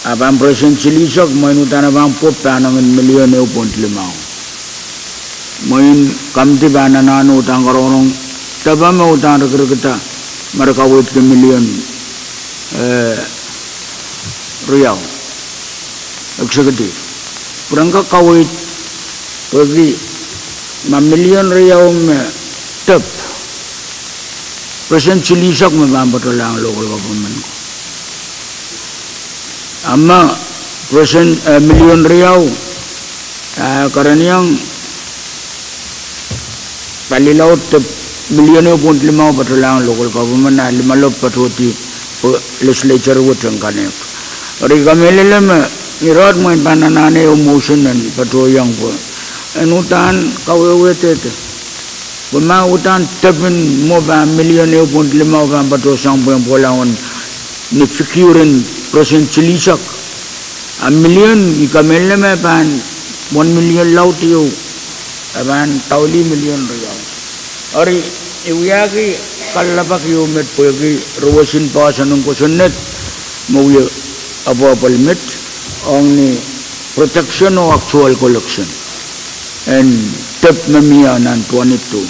a pahn percent silihsek, mwein uhdahn e pahn pwopw pahnangin milion ehu point limau. Mwein committee pahn anahne uhdahn karongorong depe me uhdahn rikirikda me re kaweidki milion, eh, riau. Executive, pwuren kak kaweid, pwehki ma milion riau me dep, percent silihsek me pahn patohlahng local government ko. A ma percent, eh, milion riau, eh, kereniong pali laud, milion ehu point limau patohlahng local government, a limalopw patohdi pwe legislature wet en connect. Eri I kamehlele me irail mwein pahn anahne ehu motion en patohiong pwe en uhdahn kawehwehdehde. Pwe ma uhdahn depin mwo pahn milion ehu point limau pahn patohsang pwehn pwolahng ni fikiuren percent silihsek. A milion, I kamehlele me pahn one million laud ehu, e pahn daulih milion riau. Eri I wiahki kalelapak ehu met pwehki roson poahsoan en kosonned me wie apwahpwal met ong ni projection oh actual collection en dep me mie nan twenty-two.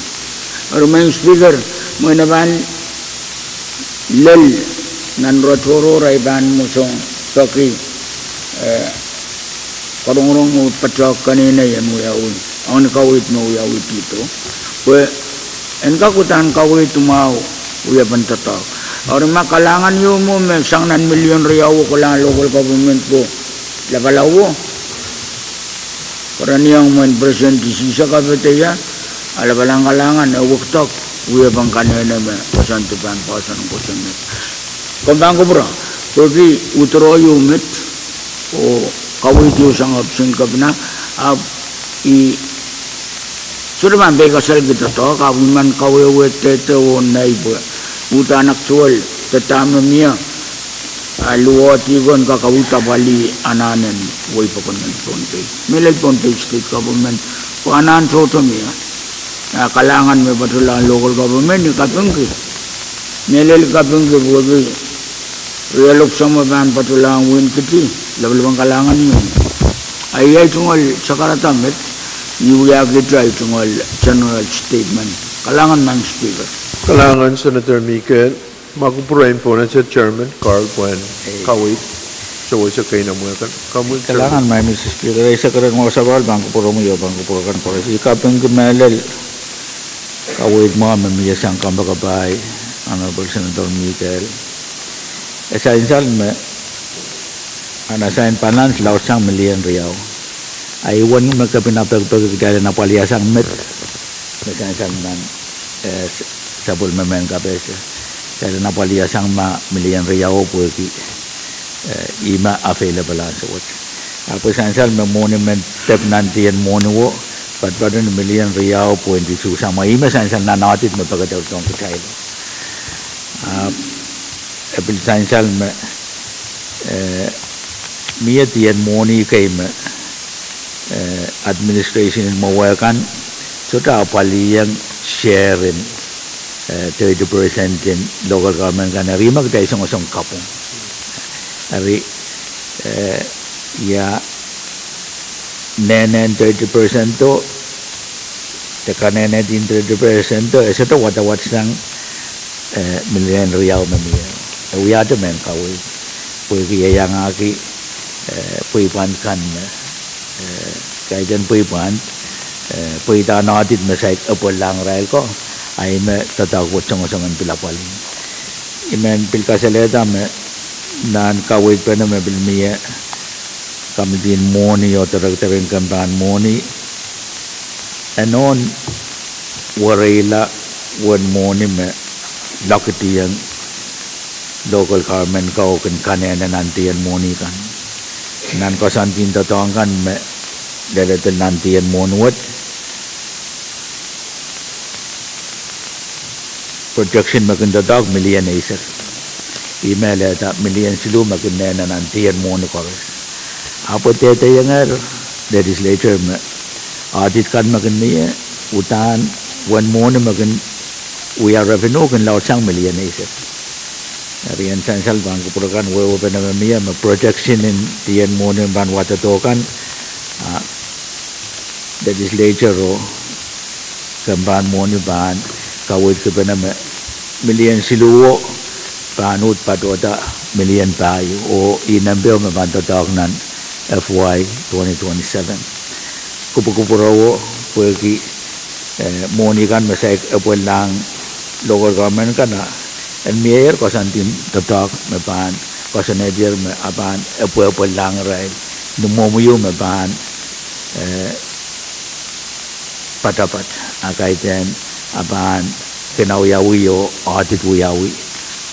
Eri Madam Speaker, mwein e pahn lel nan rotoror ei pahn mwosong peki, eh, karongorong oh patohwan keneinei en wiawi, ong kaweid me wiawi kihdo. Pwe en kak uhdahn kaweid mwahu wiepen doadoahk. Eri ma kalahngan ieu mwo me sang nan milion riau kohlahng local government ko lapalap o, kereniong mwein percent isihsek kapehdehda, a lapalahng kalahngan e wekidek wiepen keneinei me koasoandi pahn poahsoan en kosonned. Komw pahn kupwure, pwehki withdraw ehu met, oh kaweid ehu sang option kapinga, ahpw I sohte pahn peikasalki doadoahk, ahpw I men kawehwehdehde oh nei pwe uhdahn actual data me mie, a luwehdi ko en kak awih apwalih anahn en wehi pokon en Pohnpei. Mehlel Pohnpei State Government, pwe anahn tohto mie. A kalahngan me patohlahng local government I kapingki. Mehlel I kapingki pwehki rielopw sang me pahn patohlahng wehin Kiti, lapalapen kalahngan ieu. A iei tungoal sakarada met, I wiahki ita tungoal general statement. Kalahngan Madam Speaker. Kalahngan Senator Mikael. Ma kupwuramwail pohn Chairman Carl pwehn kaweid, sewese keinemwe kan. Komwi Chairman. Kalahngan Madam Speaker, I sehse keren wasa pahn kupwuromwi oh pahn kupwur kan koaros. I kapingki mehlel kaweid mwahu me mie sang kompoakepahi Honorable Senator Mikael. E sansal me ana sain balance laudsang milion riau. A I uwen me kepina pekipeki kitail en apwalihasang met me sansal nan, eh, s-, sapwellime mehn kapehse. Kitail en apwalihasang ma milion riau pwehki, eh, ih me available ansou wet. Ahpw e sansal me mwohni men dep nan dien mwohni wo, patpato ni milion riau pwehnti isuh sang ma ih me sansal nan audit me pekederdohng kitail. Ahpw e pil sansal me, eh, mie dien mwohni kei me, eh, administration en mwowe kan sohte apwalihong share en, eh, thirty percent en local government kan, eri me kitail songosong kapwung. Eri, eh, ia nehnen thirty percent o, de kanehnet en thirty percent o, e sohte wadawad sang, eh, milion riau me mie. E wiahte mehn kaweid. Pwehki e iangahki, eh, pweipwand kan me, eh, kaidehn pweipwand, eh, pweidahn audit me saik epwellahng irail ko, a ih me doadoahk wet songosong en pil apwalih. I men pil kasalehda me nan kaweidpene me pil mie, Komitin Mwohni oh Director en Kempahn Mwohni, e nohn wereila uwen mwohni me lokitihong local government ko kin kanehne nan dien mwohni kan. Nan koasoandi en doadoahk kan me leledo nan dien mwohni wet, projection me kin doadoahk milion eisek. Ih me lelehda milion siluh me kin nehne nan dien mwohni koaros. Ahpw e dehdehiengehr legislature me audit kan me kin mie, uhdahn uwen mwohni me kin wia revenue kin laudsang milion eisek. Eri en sansal pahn kupwur kan wehwehpene me mie me projection en dien mwohni pahn wadadoh kan, a legislature oh Kempahn Mwohni pahn kaweidkipene me milion siluh o pahn uhd patohda milion pahieu, oh ih nempe me pahn doadoahk nan F Y twenty twenty-seven. Kupwukupwuro pwehki, eh, mwohni kan me saik epwellahng local government kan, a en mieier koasoandi en doadoahk me pahn koasoanehdier me a pahn epwepwellahng irail ni mwomwiu me pahn, eh, padapadahk, a kaidehn a pahn kin awiawi oh audit wiawi,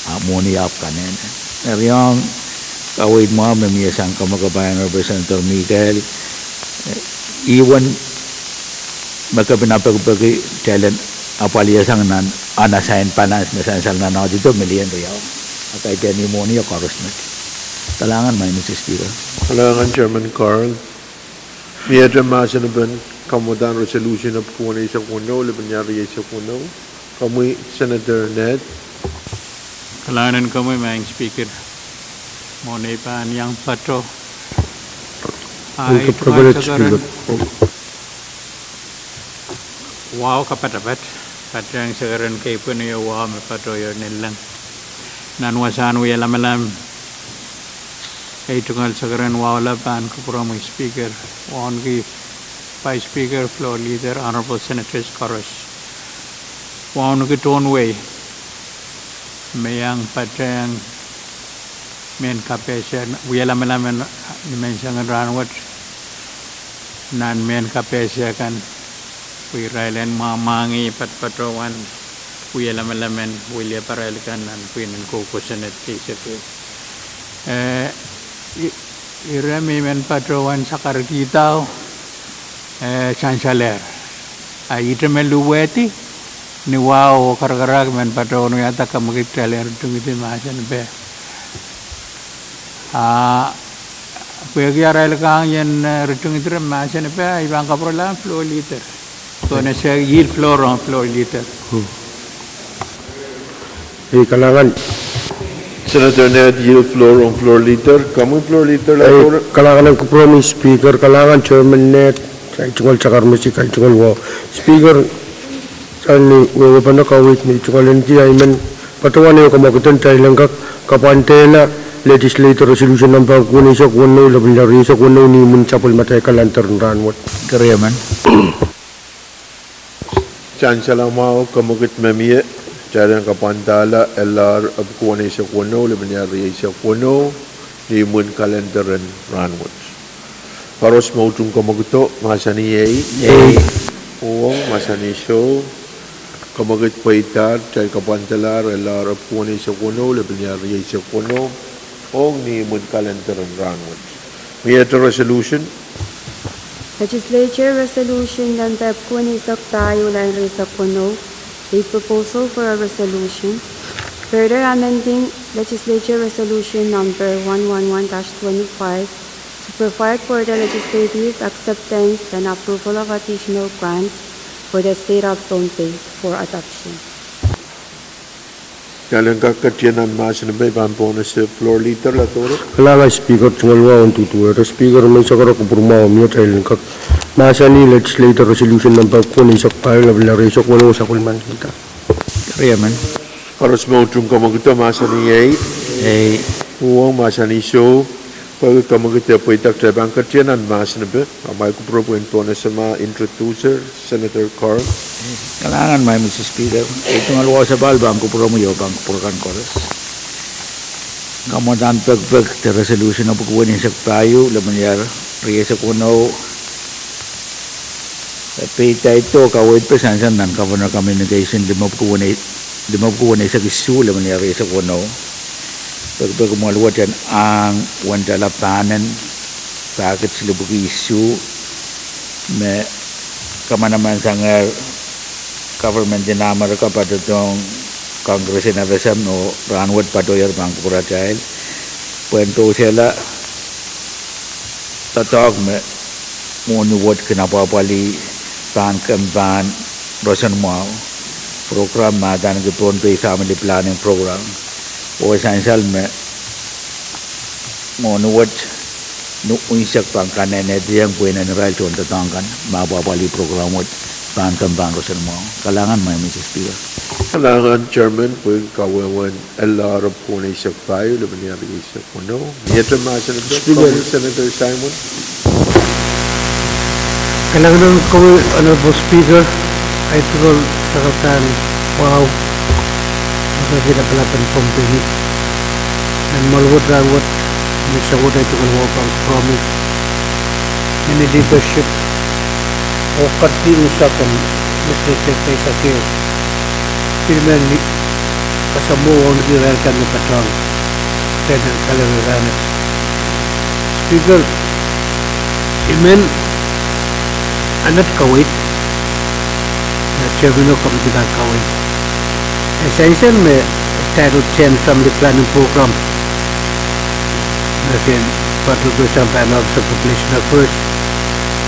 a mwohni ahpw kanehne. Eri ong kaweid mwahu me mie sang kompoakepahi Honorable Senator Mikael, eh, ih uwen me kepina pekipeki kitail en apwalihasang nan unassigned balance me sansal nan audit o milion riau. A kaidehn ih mwohni o koaros met. Kalahngan Madam Speaker. Kalahngan Chairman Carl. Miehte mahsen en komwi uhdahn resolution epwiki weneisek weneu, lepin iar rieisek weneu. Komwi Senator Ned. Kalahngan en komwi Madam Speaker. Mwohn ei pahn iang patoh, a I tungoal sekeren wahu kapatapat, patehng sekeren keipweni oh wahu me patoh oh nelleng. Nan wasahn wie lamalam, I tungoal sekeren wahu lap pahn kupwuromwi Speaker, Wauneki, Vice Speaker, Floor Leader, Honorable Senators koaros. Wauneki tohn wehi me iang patehng mehn kapehse, wie lamalam en nimenseng en rahnwet, nan mehn kapehse kan, pwe irail en mwahngih patopatohwan wie lamalam en wiliaparail kan nan pwihn en kou kosonned kei seke. Eh, i-, ire me I men patohwan sakarkihda, eh, sansalehr. A ihte me luwehdi ni wahu oh karakarahk men patohwan wiahda, komw kitail en ritingidi mahsen pe. A pwehki arail kahng ien, eh, ritingidi rehn mahsen pe, I pahn kapwurelahng Floor Leader. Soh, I en ese yield floor rong Floor Leader. Ei, kalahngan. Senator Ned yield floor rong Floor Leader. Komwi Floor Leader. Ei, kalahngan en kupwuromwi Speaker, kalahngan Chairman Ned. Kaidehn tungoal sakarmesi, kaidehn tungoal wahu. Speaker, sang ni wehwehpen kaweid me tungoal ahneki, I men patohwan ehu kamwekid en kitail en kak kapwandehla Legislature Resolution number epwiki weneisek weneu, lepin lel rieisek weneu, ni imwin sapwellimatail calendar en rahnwet. Keriemen. Sansal mwahu, kamwekid me mie, kitail en kapwandahla L R epwiki weneisek weneu, lepin lel rieisek weneu, ni imwin calendar en rahnwet. Koaros me utung kamwekido, mahsanih ei. Ei. Uhwong, mahsanih soh. Kamwekid pweidahr, kitail kapwandahla L R epwiki weneisek weneu, lepin lel rieisek weneu, ong ni imwin calendar en rahnwet. Miehte resolution. Legislature Resolution number epwiki weneisek pahieu, lel rieisek weneu, a proposal for a resolution further amending Legislature Resolution number one one one dash twenty-five to provide for the legislative acceptance and approval of additional grants for the state of Pohnpei for adoption. Kitail en kak ketin nan mahsen epe, I pahn pohnese Floor Leader Latoro. Kalahngan Speaker, tungoal wahu en duduwehte. Speaker, menseng koaros kupwurmwahu mie, kitail en kak mahsanih Legislature Resolution number epwiki weneisek pahieu, lepin lel rieisek weneu, sapwellimaniki. Keriemen. Koaros me utung kamwekido, mahsanih ei. Ei. Uhwong, mahsanih soh. Pwehki kamwekid e pweida, kitail pahn ketin nan mahsen epe. Amwail kupwure pwehn pohnese ma introducer, Senator Carl. Kalahngan, Madam Speaker. Ei, tungoal wahu sapahl pahn kupwuromwi oh pahn kupwur kan koaros. Kamwadahn pekipek de resolution epwiki weneisek pahieu, lepin lel rieisek weneu, e peidahr kaweid pwe sansal nan Governor Communication limepwiki weneisek isuh, lepin lel rieisek weneu. Pekipeki mwoaluwet en ahng wendala pahnen package limepwiki isuh me kamanamansangehr government en Amerika patohdohng Congress en F S M oh rahnwet patohier pahn kupwuratail pwehn kousoanla doadoahk me mwohni wet kin apwahpwalih pahn kempahn roson mwahu, program me adaneki Pohnpei Family Planning Program, oh sansal me mwohni wet ni unsek pahn kanehnehdiong pwehn en irail tohn doadoahk kan me apwahpwalih program wet pahn kempahn roson mwahu. Kalahngan, Madam Speaker. Kalahngan Chairman pwehki kawehwehn L R epwiki weneisek pahieu, lepin lel rieisek weneu. Miehte mahsen epe, Speaker. Senator Simon. Kalahngan komwi, Honorable Speaker, kaidehn tungoal sakarada en wahu, me kak lapalap en Pohnpei. Nan mwoaluwet rahnwet, me sewot, kaidehn tungoal wahu pahn kupwuromwi, mehn leadership oh kardin unsek en legislature kei sakeo, pil men kasamwo wauneki irail kan me patohwan kitail en kalelehda. Speaker, I men anet kaweid, me chairman oh committee kan kaweid. E sansal me Title ten Family Planning Program me kin patohdo sang pahn Office of Population Affairs.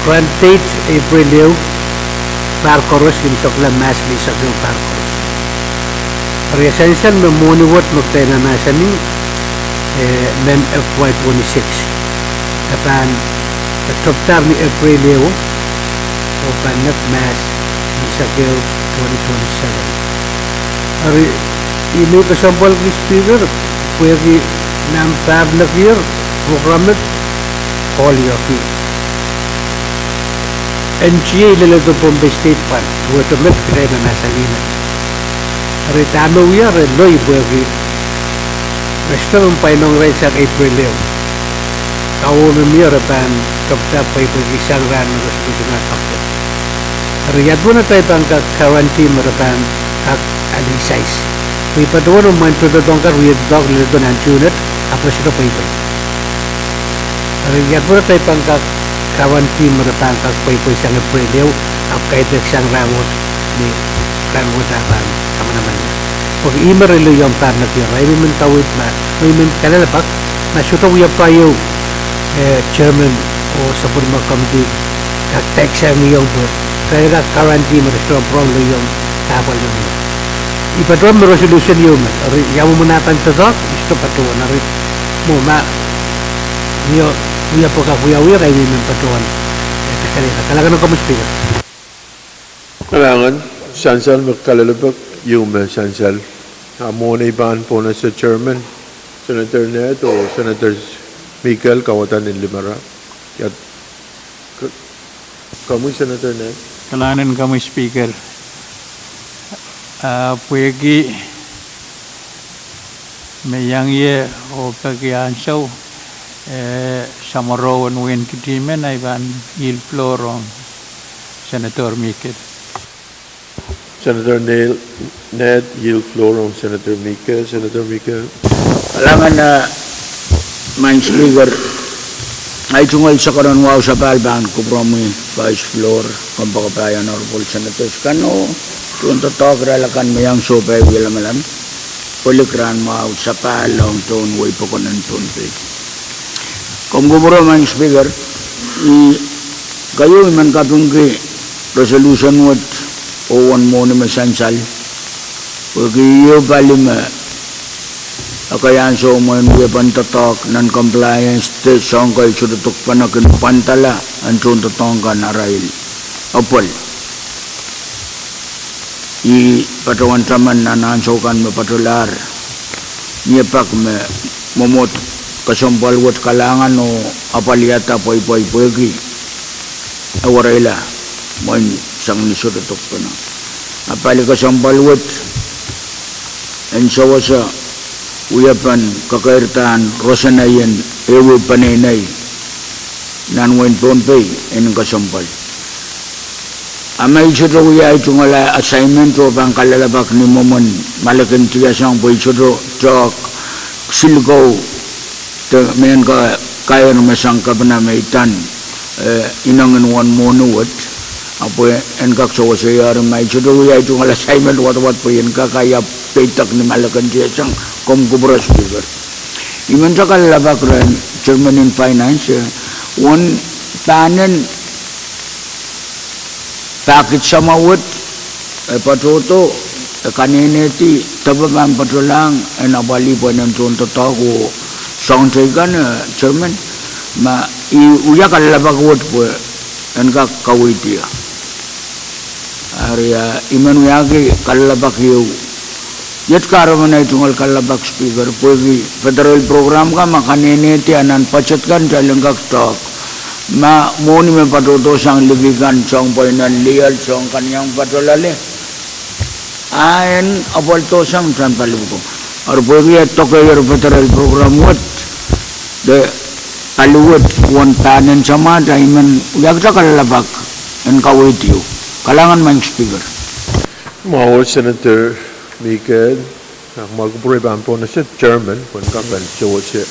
Grant date April ehu, pahr koaros, imwsakla Mahs eisek ehu, pahr koaros. Eri e sansal me mwohni wet me kitail mahsanih, eh, mehn F Y twenty-six, e pahn, e tepdahr ni April ehu, oh pahn nek Mahs eisek ehu, twenty twenty-seven. Eri, I men kesempwalki Speaker, pwehki nan pahr nekier program et kohliohki. N G A leledo Pohnpei State pahn wehwehdo met, kitail me mahsanih met. Eri dahme wia, re loi pwehki re sohte men pwainohng irail sang April ehu. Kawehwe me mie, re pahn tepda pweipweiki sang rahn me resolution ah kak. Eri ia duwen atail pahn kak guarantee me re pahn kak alehdi sais? Pwe I patohwan mwein doadoahk kan wie doadoahk leledo nan June et, ahpw re sohte pweipwei. Eri ia duwen atail pahn kak guarantee me re pahn kak pweipwei sang April ehu, ahpw kaidehk sang rahnwet, ni rahnwet ah pahn kamanaman. Pwehki ih me re lelohng pahr nekier, eri I men kaweid ma, I men kalelapak ma sohte wia pahieu, eh, chairman oh sapwellime committee kak dahkihsang iong pwe kitail kak guarantee me re sohte pwurehng lelohng kahpwal nekier. I patohwan me resolution ieu me, eri ia mwomwen ah pahn doadoahk, I sohte patohwan, eri mwo ma mie, wia pwe kak wiawi, eri I men patohwan, eh, Kalahngan en komwi Speaker. Kalahngan, sansal me kalelapak ieu me sansal. A mwohn ei pahn Pohnese Chairman, Senator Ned oh Senator Mikel kawadahn en limara. Ia, k- komwi Senator Ned. Kalahngan en komwi Speaker. A pwehki me iang ie oh peki ansou, eh, samworo en wein kitimen, I pahn yield floor ong Senator Mikel. Senator Ned, Ned, yield floor ong Senator Mikel. Senator Mikel. Kalahngan, eh, Maing Speaker, ei tungoal sakarain wahu sapahl pahn kupwuromwi Vice Floor, kompoakepahi Honorable Senators kan oh tohndoadoahk irail akan me iang sohpai wie lamalam, pwelik rahn mwahu sapahl ong tohn wehi pokon en Pohnpei. Komw kupwure Maing Speaker, I keieu I men kapingki resolution wet oh uwen mwohni me sansal, pwehki ieu pali me ekei ansou mwein wiepen doadoahk non compliance de soahng kei sohte dokpene kin pwandala en tohndoadoahk kan arail apwal. I patohwan taman nan ansou kan me patohlahr, mie pak me mwomwohd kesempwal wet kalahngan oh apwalihada pweipwei pwehki e wereila mwein sang ni sohte dokpene. A pali kesempwal wet en sewese wiepen kekeirda en roson en ehu peneinei nan wein Pohnpei en kesempwal. A ma I sohte wia ei tungoal assignment oh pahn kalelapak ni mwomwen Malek en Tiasang pwe I sohte tehk silikou de mehn ka- kair me sang kepina me I tan, eh, ineng en uwen mwohni wet, ahpw en kak sewesei eri ma I sohte wia ei tungoal assignment wadawad pwe I en kak aia peidek ni Malek en Tiasang, komw kupwure Speaker. I men kalelapak rehn Chairman en Finance, eh, uwen pahnen pahkit samwa wet, eh, patohdo, eh, kanehnehdi depe pahn patohlahng en apwalih pwehn en tohndoadoahk oh soahng teikan, eh, Chairman, ma I wia kalelapak wet pwe en kak kaweid ie. Eri, eh, I men wiahki kalelapak ieu. Iet kahrepen ei tungoal kalelapak Speaker, pwehki federal program kan ma kanehnehdi nan budget kan kitail en kak tehk. Ma mwohni me patohdo sang liki kan, soahng pweinen lioal, soahng kan iang patohlahng, a en apwaldohsang nan paliwuko. Eri pwehki e dokehier federal program wet de pali wet uwen pahnen samwa, I men wiahkihda kalelapak en kaweid ieu. Kalahngan Maing Speaker. Mwahu Senator Mikel, a kumwail kupwure pahn Pohnese Chairman pwehn kak sewese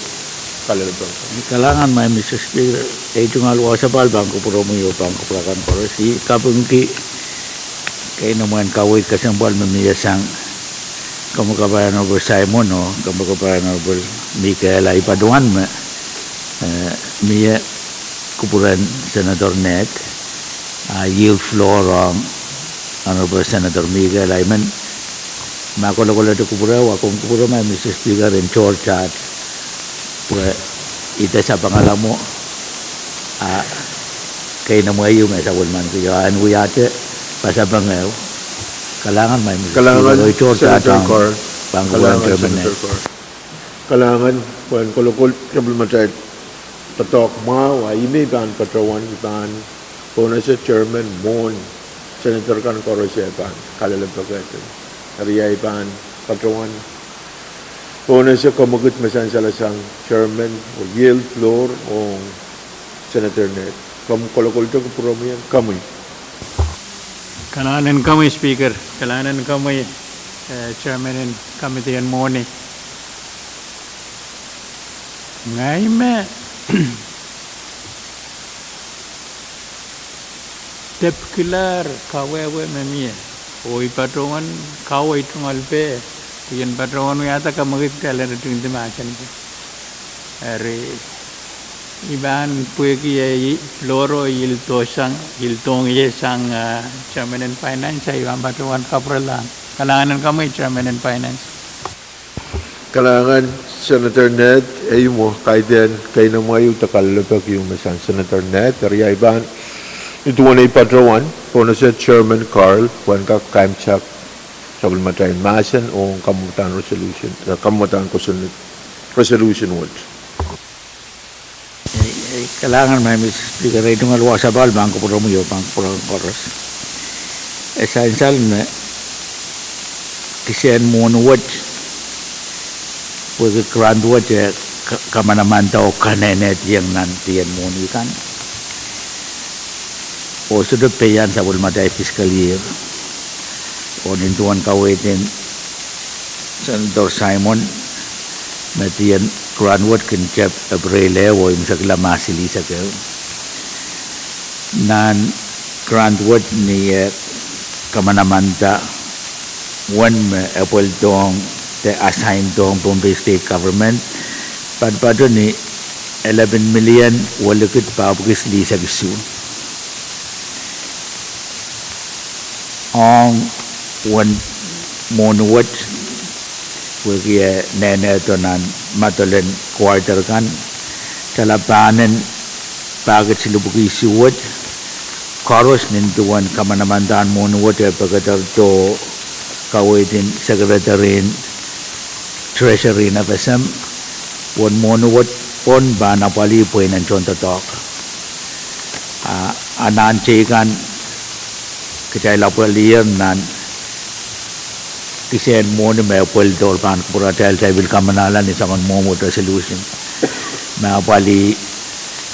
kalelapak. Kalahngan Maing Mister Speaker, ei tungoal wahu sapahl pahn kupwuromwi oh pahn kupwuramwail koaros. I kapingki keinemwe en kaweid kesempwal me mie sang kompoakepahi Honorable Simon oh kompoakepahi Honorable Mikel, a I patohwan me, eh, mie kupwuren Senator Ned, a yield floor ong Honorable Senator Mikel. I men, ma kolokolete kupwure, a komw kupwure Maing Mister Speaker, en tohr taht pwe I de sapengala mwo, a keinemwe ieu me I sapwellimaniki, a en wiahte pasapeng ehu. Kalahngan Maing Mister Speaker, oh I tohr taht ong pahn kupwuren Chairman Ned. Kalahngan, pwehn kolokol sapwellimatail doadoahk mwahu, a I men pahn patohwan, I pahn Pohnese Chairman mwohn Senator kan koaros e pahn kalelapak. Eri I pahn patohwan Pohnese komwekid me sansalasang Chairman oh yield floor ong Senator Ned. Komw kolokolte kupwuromwi en komwi. Kalahngan en komwi Speaker, kalahngan en komwi, eh, Chairman en Committee en Mwohni. Ngehi me depkilahr kawehwe me mie, oh I patohwan kaweid tungoal peh, I en patohwan wiahda komwekid kitail en ritingdi mahsen pwe. Eri I pahn pwehki ei floor oh yield dohsang, yield dohng ie sang, ah, Chairman en Finance, I pahn patohwan kapwurelahng. Kalahngan en komwi Chairman en Finance. Kalahngan Senator Ned, ehu mwo kaidehn keinemwe ieu de kalelapak ieu me sang Senator Ned, eri I pahn Nin duwen ei patohwan, pohnese Chairman Carl pwehn kak kaimwisekda sapwellimatail mahsen ong kamwadahn resolution, eh, kamwadahn kosonned, resolution wet. Eh, eh, kalahngan, Madam Speaker, ei tungoal wasa pahn kupwuromwi oh pahn kupwuren koaros. E sansal me kisehn mwohni wet, pwehki grant wet, eh, ka-, kamanamandohng oh kanehnehdiong nan dien mwohni kan. Oh sohte peian sapwellimatail fiscal year. Oh nin duwen kaweid en Senator Simon, me dien grant wet kin tep April ehu oh imwisekla Mahs silihsek ehu. Nan grant wet ni, eh, kamanamanda wen me e pweldohng de assign-dohng Pohnpei State Government, patopato ni eleven million welikid pahpwiki silihsek isuh. Ong wen mwohni wet, pwehki e nehnehdo nan madolen quarter kan, tala pahnen pahkid silihpwiki isuh wet, koaros nin duwen kamanamandahn mwohni wet e pekederdo kaweid en Secretary en Treasury en F S M, wen mwohni wet pwon pahn apwalih pweinen tohndoadoahk. A, anahn teikan kitail apwaliher nan kisehn mwohni me pweldohr pahn kupwuratail, kitail pil kamanahla ni soangen mwomwohd resolution me apwalih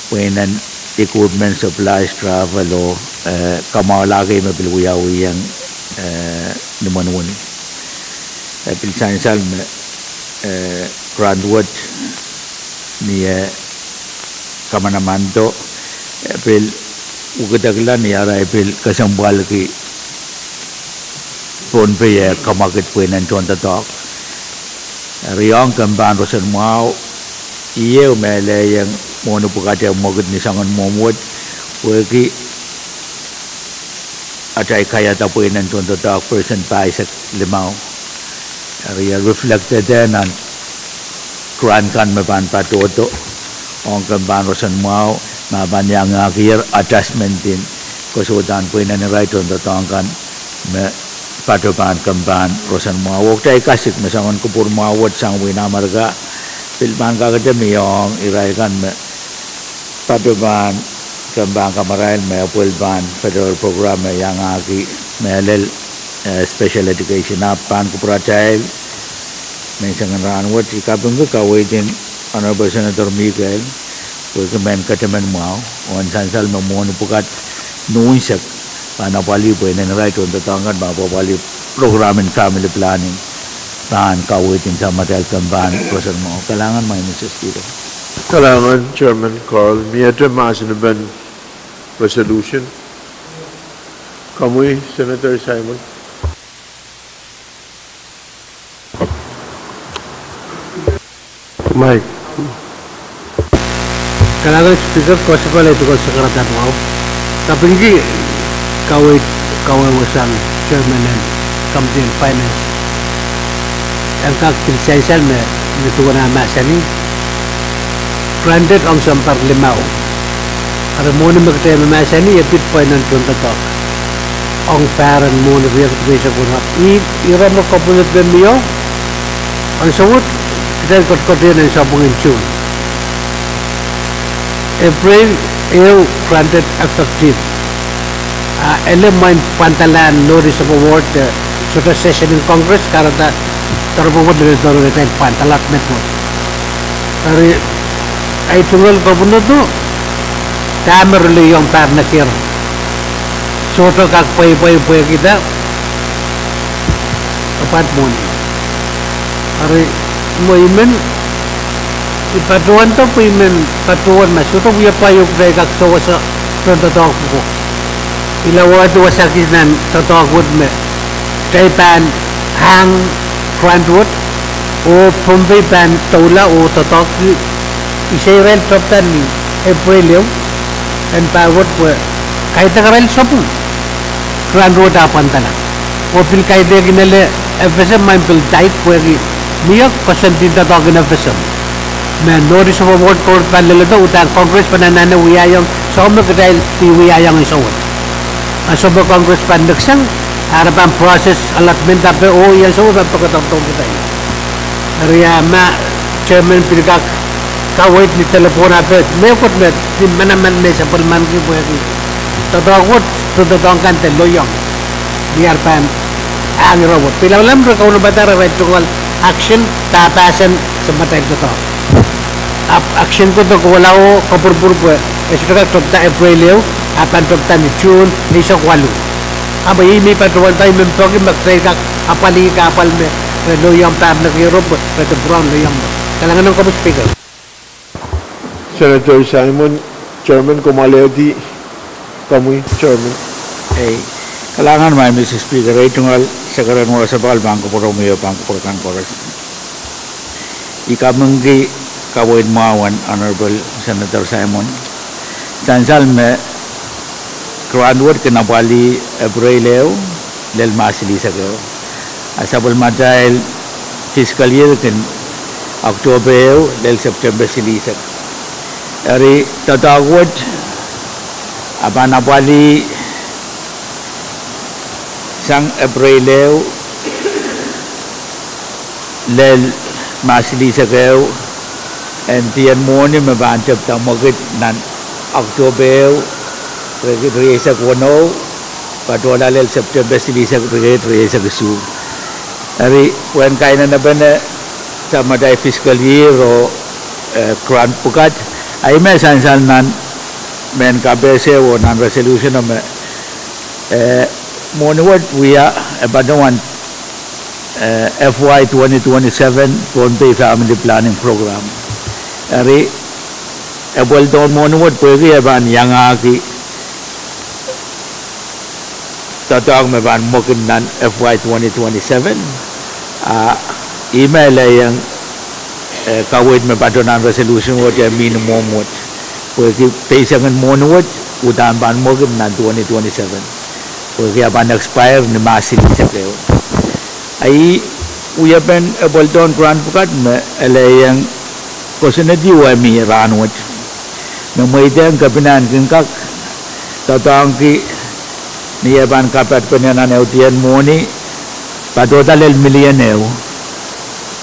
pweinen equipment, supplies, travel oh, eh, kamwahula kei me pil wiawihong, eh, ni mwohni. E pil sansal me, eh, grant wet ni, eh, kamanamando, eh, pil wekidekla ni arail pil kesempwalki Pohnpei eh kamwakid pweinen tohndoadoahk. Eri ong kempen roson mwahu, iei me lelohng mwohni pwukat e mwekid ni soangen mwomwohd, pwehki atail kaiada pweinen tohndoadoahk percent pahisek limau. Eri e reflect-ede nan grant kan me pahn patohdo ong kempen roson mwahu, me pahn iangahkier attachment en koasoandahn pweinen irail tohndoadoahk kan me patohdo pahn kempen roson mwahu. Oh kitail kasik me soangen kupwur mwahu wet sang wehin Amerika pil pahn kakete mih ong irail kan me patohdo pahn kempen kamarail me pwel pahn federal program me iangahki mehlel, eh, special education. Ahpw pahn kupwuratail menseng en rahnwet, I kapingki kaweid en Honorable Senator Mikael pwehki mehn ketemen mwahu, oh en sansal me mwohni pwukat ni unsek pahn apwalih pweinen irail tohndoadoahk kan, pahn apwalih program en family planning, pahn kaweid en samatail kempen roson mwahu. Kalahngan, Madam Speaker. Kalahngan, Chairman Carl. Miehte mahsenipen resolution? Komwi, Senator Simon. Mike. Kalahngan Speaker, koasoia lel tuhke sakarada mwahu. Kapingki kaweid, kawehwe sang Chairman en Committee on Finance. En kak pil sansal me, me duwen ah mahsanih, granted ong sounpar limau. Eri mwohni me kitail mahmahsanih e pid pweinen tohndoadoahk ong pahr en mwohni riekid rieisek weneu. Ih, ire me kopwunod me mih, ansou wet kitail kotkot nan sapwung en June. April ehu granted effective. A ele mwein pwandalahn notice of award, eh, sohte session en Congress, kahrehda doaropwe wet lel doaropwe kitail pwandalahng met wet. Eri, ei tungoal kopwunodo, dahme re lelohng pahr nekier sohte kak pweipwei pwehkihda pwand mwohni. Eri, mwo I men, I patohwando pwe I men patohwan ma sohte wiepe ieu kitail kak sewese tohndoadoahk pwuko. I lawehdi wasa kis nan doadoahk wet me kitail pahn hang grant wet, oh Pohnpei pahn doula oh doadoahk, I sei irail tepda ni April ehu, en pahr wet pwe kaidehk arail sapwung, grant wet ah pwandala. Oh pil kaidehkin ele FSM mwein pil daik pwehki mie koasoandi doadoahk en FSM. Me notice of award ko pahn leledo, uhdahn Congress pahn anahne wiahiong, soh me kitail pil wiahiong iso wet. A soh me Congress pahn neksang, a re pahn process allotment ape oh ian soh pahn pekederdohng kitail. Eri a ma chairman pil kak kaweid ni delepwohn ape, mehkot me ni manaman me sapwellimanki pwehki doadoahk wet, doadoahk kan de loiong. Ni ar pahn ahng ire wet. Pil lamalam re kaunopada re tungoal action, pahpahsen samatail doadoahk. Ahpw action ko de kohla oh kapwurpwur pwe e sohte kak topda Epreil ehu, a pahn topda ni June eisek waluh. Ahpw ih me I patohwanda I men peki me kitail kak apwalih kahpwal me re loiong pahn nekiero pwe re de pwurehng loiong me. Kalahngan en komwi Speaker. Senator Simon, Chairman, komw alehdi, komwi Chairman. Ei, kalahngan maing Mister Speaker, ei tungoal sekeren wasa pahn kupwuromwi oh pahn kupwur kan koaros. I kapingki kaweid mwahu en Honorable Senator Simon. Sansal me grant wet kin apwalih Epreil ehu lel Mahs silihsek ehu. A sapwellimatail fiscal year kin Oktohpe ehu lel Septempe silihsek. Eri doadoahk wet a pahn apwalih sang Epreil ehu lel Mahs silihsek ehu, en dien mwohni me pahn tepda mwekid nan Oktohpe ehu, riekid rieisek weneu, patohla lel Septempe silihsek, riekid rieisek isuh. Eri pwehn kainenepene samatail fiscal year oh grant pwukat, a ih me sansal nan mehn kapehse oh nan resolution o me mwohni wet wia e patohwan F Y twenty twenty-seven Pohnpei Family Planning Program. Eri e pweldohn mwohni wet pwehki e pahn iangahki doadoahk me pahn mwekid nan F Y twenty twenty-seven. A ih me elehieng kaweid me patoh nan resolution wet e mihmi mwohmw wet, pwehki peisengen mwohni wet uhdahn pahn mwekid nan twenty twenty-seven, pwehki e pahn expire ni Mahs silihsek ehu. A ih wiepen e pweldohn grant pwukat me elehieng kosonned ieu me mih rahnwet me mweidehng kepina en kin kak doadoahngki ni e pahn kapadpene nan ehu dien mwohni patohda lel million ehu,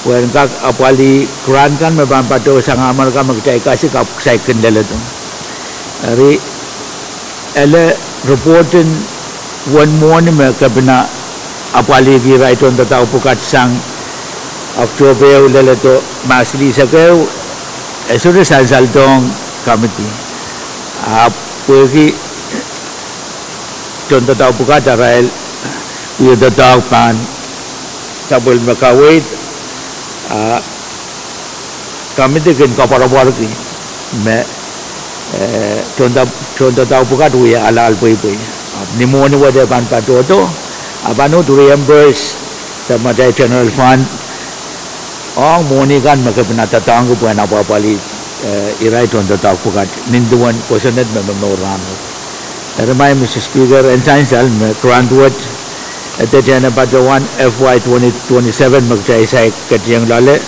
pwehn kak apwalih grant kan me pahn patohsang Amerika me kitail kasik ahpw kitail kin leledo. Eri ele report en uwen mwohni me kepina apwalihki irail tohndoadoahk pwukat sang Oktohpe ehu leledo Mahs silihsek ehu, e sohte sansaldohng kamidi. Ahpw pwehki tohndoadoahk pwukat arail wie doadoahk pahn sapwellime kaweid, a kamidi kin koapworopworki me tohndoadoahk pwukat wia alahl pweipwei. Ahpw ni mwohni wet e pahn patohdo, a pahn uhd reimburse samatail general fund ong mwohni kan me kepina doadoahngki pwehn apwapwalih irail tohndoadoahk pwukat nin duwen kosonned me momour rahnwet. Eri maing Mister Speaker, en sansal me grant wet e dehdehn patohwan F Y twenty twenty-seven me kitail saik ketieng loale,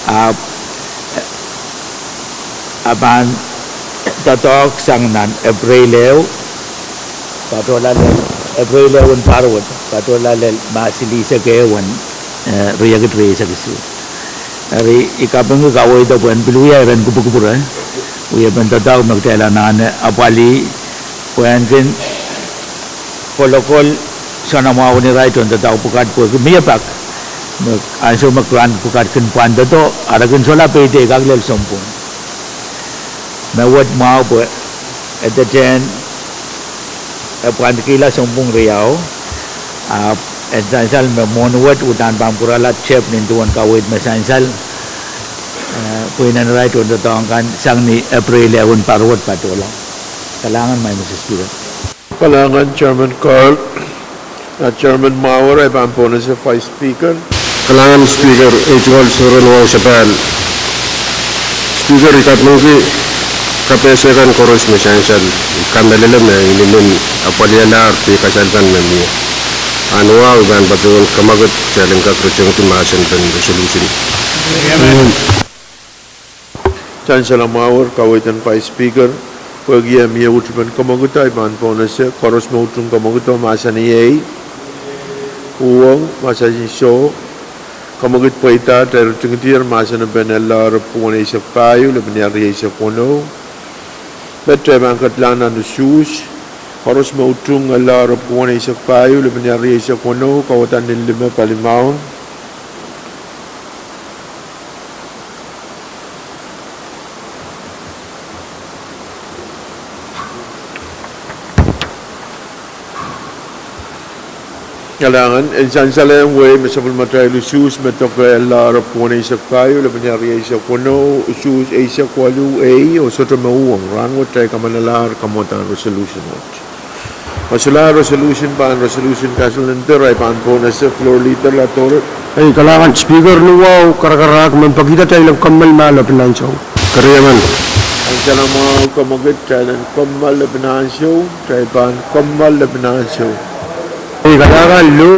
a a pahn doadoahk sang nan Epreil ehu, patohla lel Epreil ehu en pahr wet patohla lel Mahs silihsek ehu en riekid rieisek isuh. Eri I kapingki kaweid o pwehn pil wia iren kupwukupwure wiepen doadoahk me kitail anahne apwalih pwehn kin kolokol soanamwahu en irail tohndoadoahk pwukat pwehki mie pak me ansou me grant pwukat kin pwandodo, a re kin solahr peidekak lel sounpwong. Me wet mwahu pwe e dehdehn e pwandikihla sounpwong riau, ahpw en sansal me mwohni wet uhdahn pahn pwurala tep nin duwen kaweid me sansal pwihnen irail tohndoadoahk kan sang ni Epreil ehu en pahr wet patohla. Kalahngan maing Mister Speaker. Kalahngan Chairman Carl. A Chairman Mawar, e pahn pohnese Vice Speaker. Kalahngan Speaker, ei tungoal sekeren wasa pahn. Speaker, I kapingki kapehse kan koaros me sansal. I kamehlele me inenen apwalialahr peikasal kan me mie. A ni wahu I pahn patohwan kamwakid kitail en kak retengki mahsen pen resolution. Sansal mwahu, kaweid en Vice Speaker, pwehki eh mie utupen kamwekid, I pahn pohnese, koaros me utung kamwekid oh mahsanih ei, uhwong, mahsanih soh. Kamwekid pweida, kitail ritingdier mahsen en Ella Eripit duwen eisek pahieu, lepin rieisek weneu. Met kitail pahn ketilahng nan usuhs, koaros me utung Ella Eripit duwen eisek pahieu, lepin rieisek weneu, kauwada ni lime palimaun. Kalahngan, en sansal en wehi me sapwellimatail usuhs me doke Ella Eripit duwen eisek pahieu, lepin rieisek weneu, usuhs eisek waluh ei, oh sohte me uhwong, rahnwet kitail kamanalahr kamwadahn resolution wet. Ma solahr resolution pahn resolution kaselel en dir, I pahn pohnese Floor Leader Latore. Ei, kalahngan Speaker, ni wahu karakarahk, men pekihda kitail en kommoal mahn lepin ansou. Keriemen. Sansal mwahu kamwekid, kitail en kommoal lepin ansou, kitail pahn kommoal lepin ansou. Ei, kalahngan lo.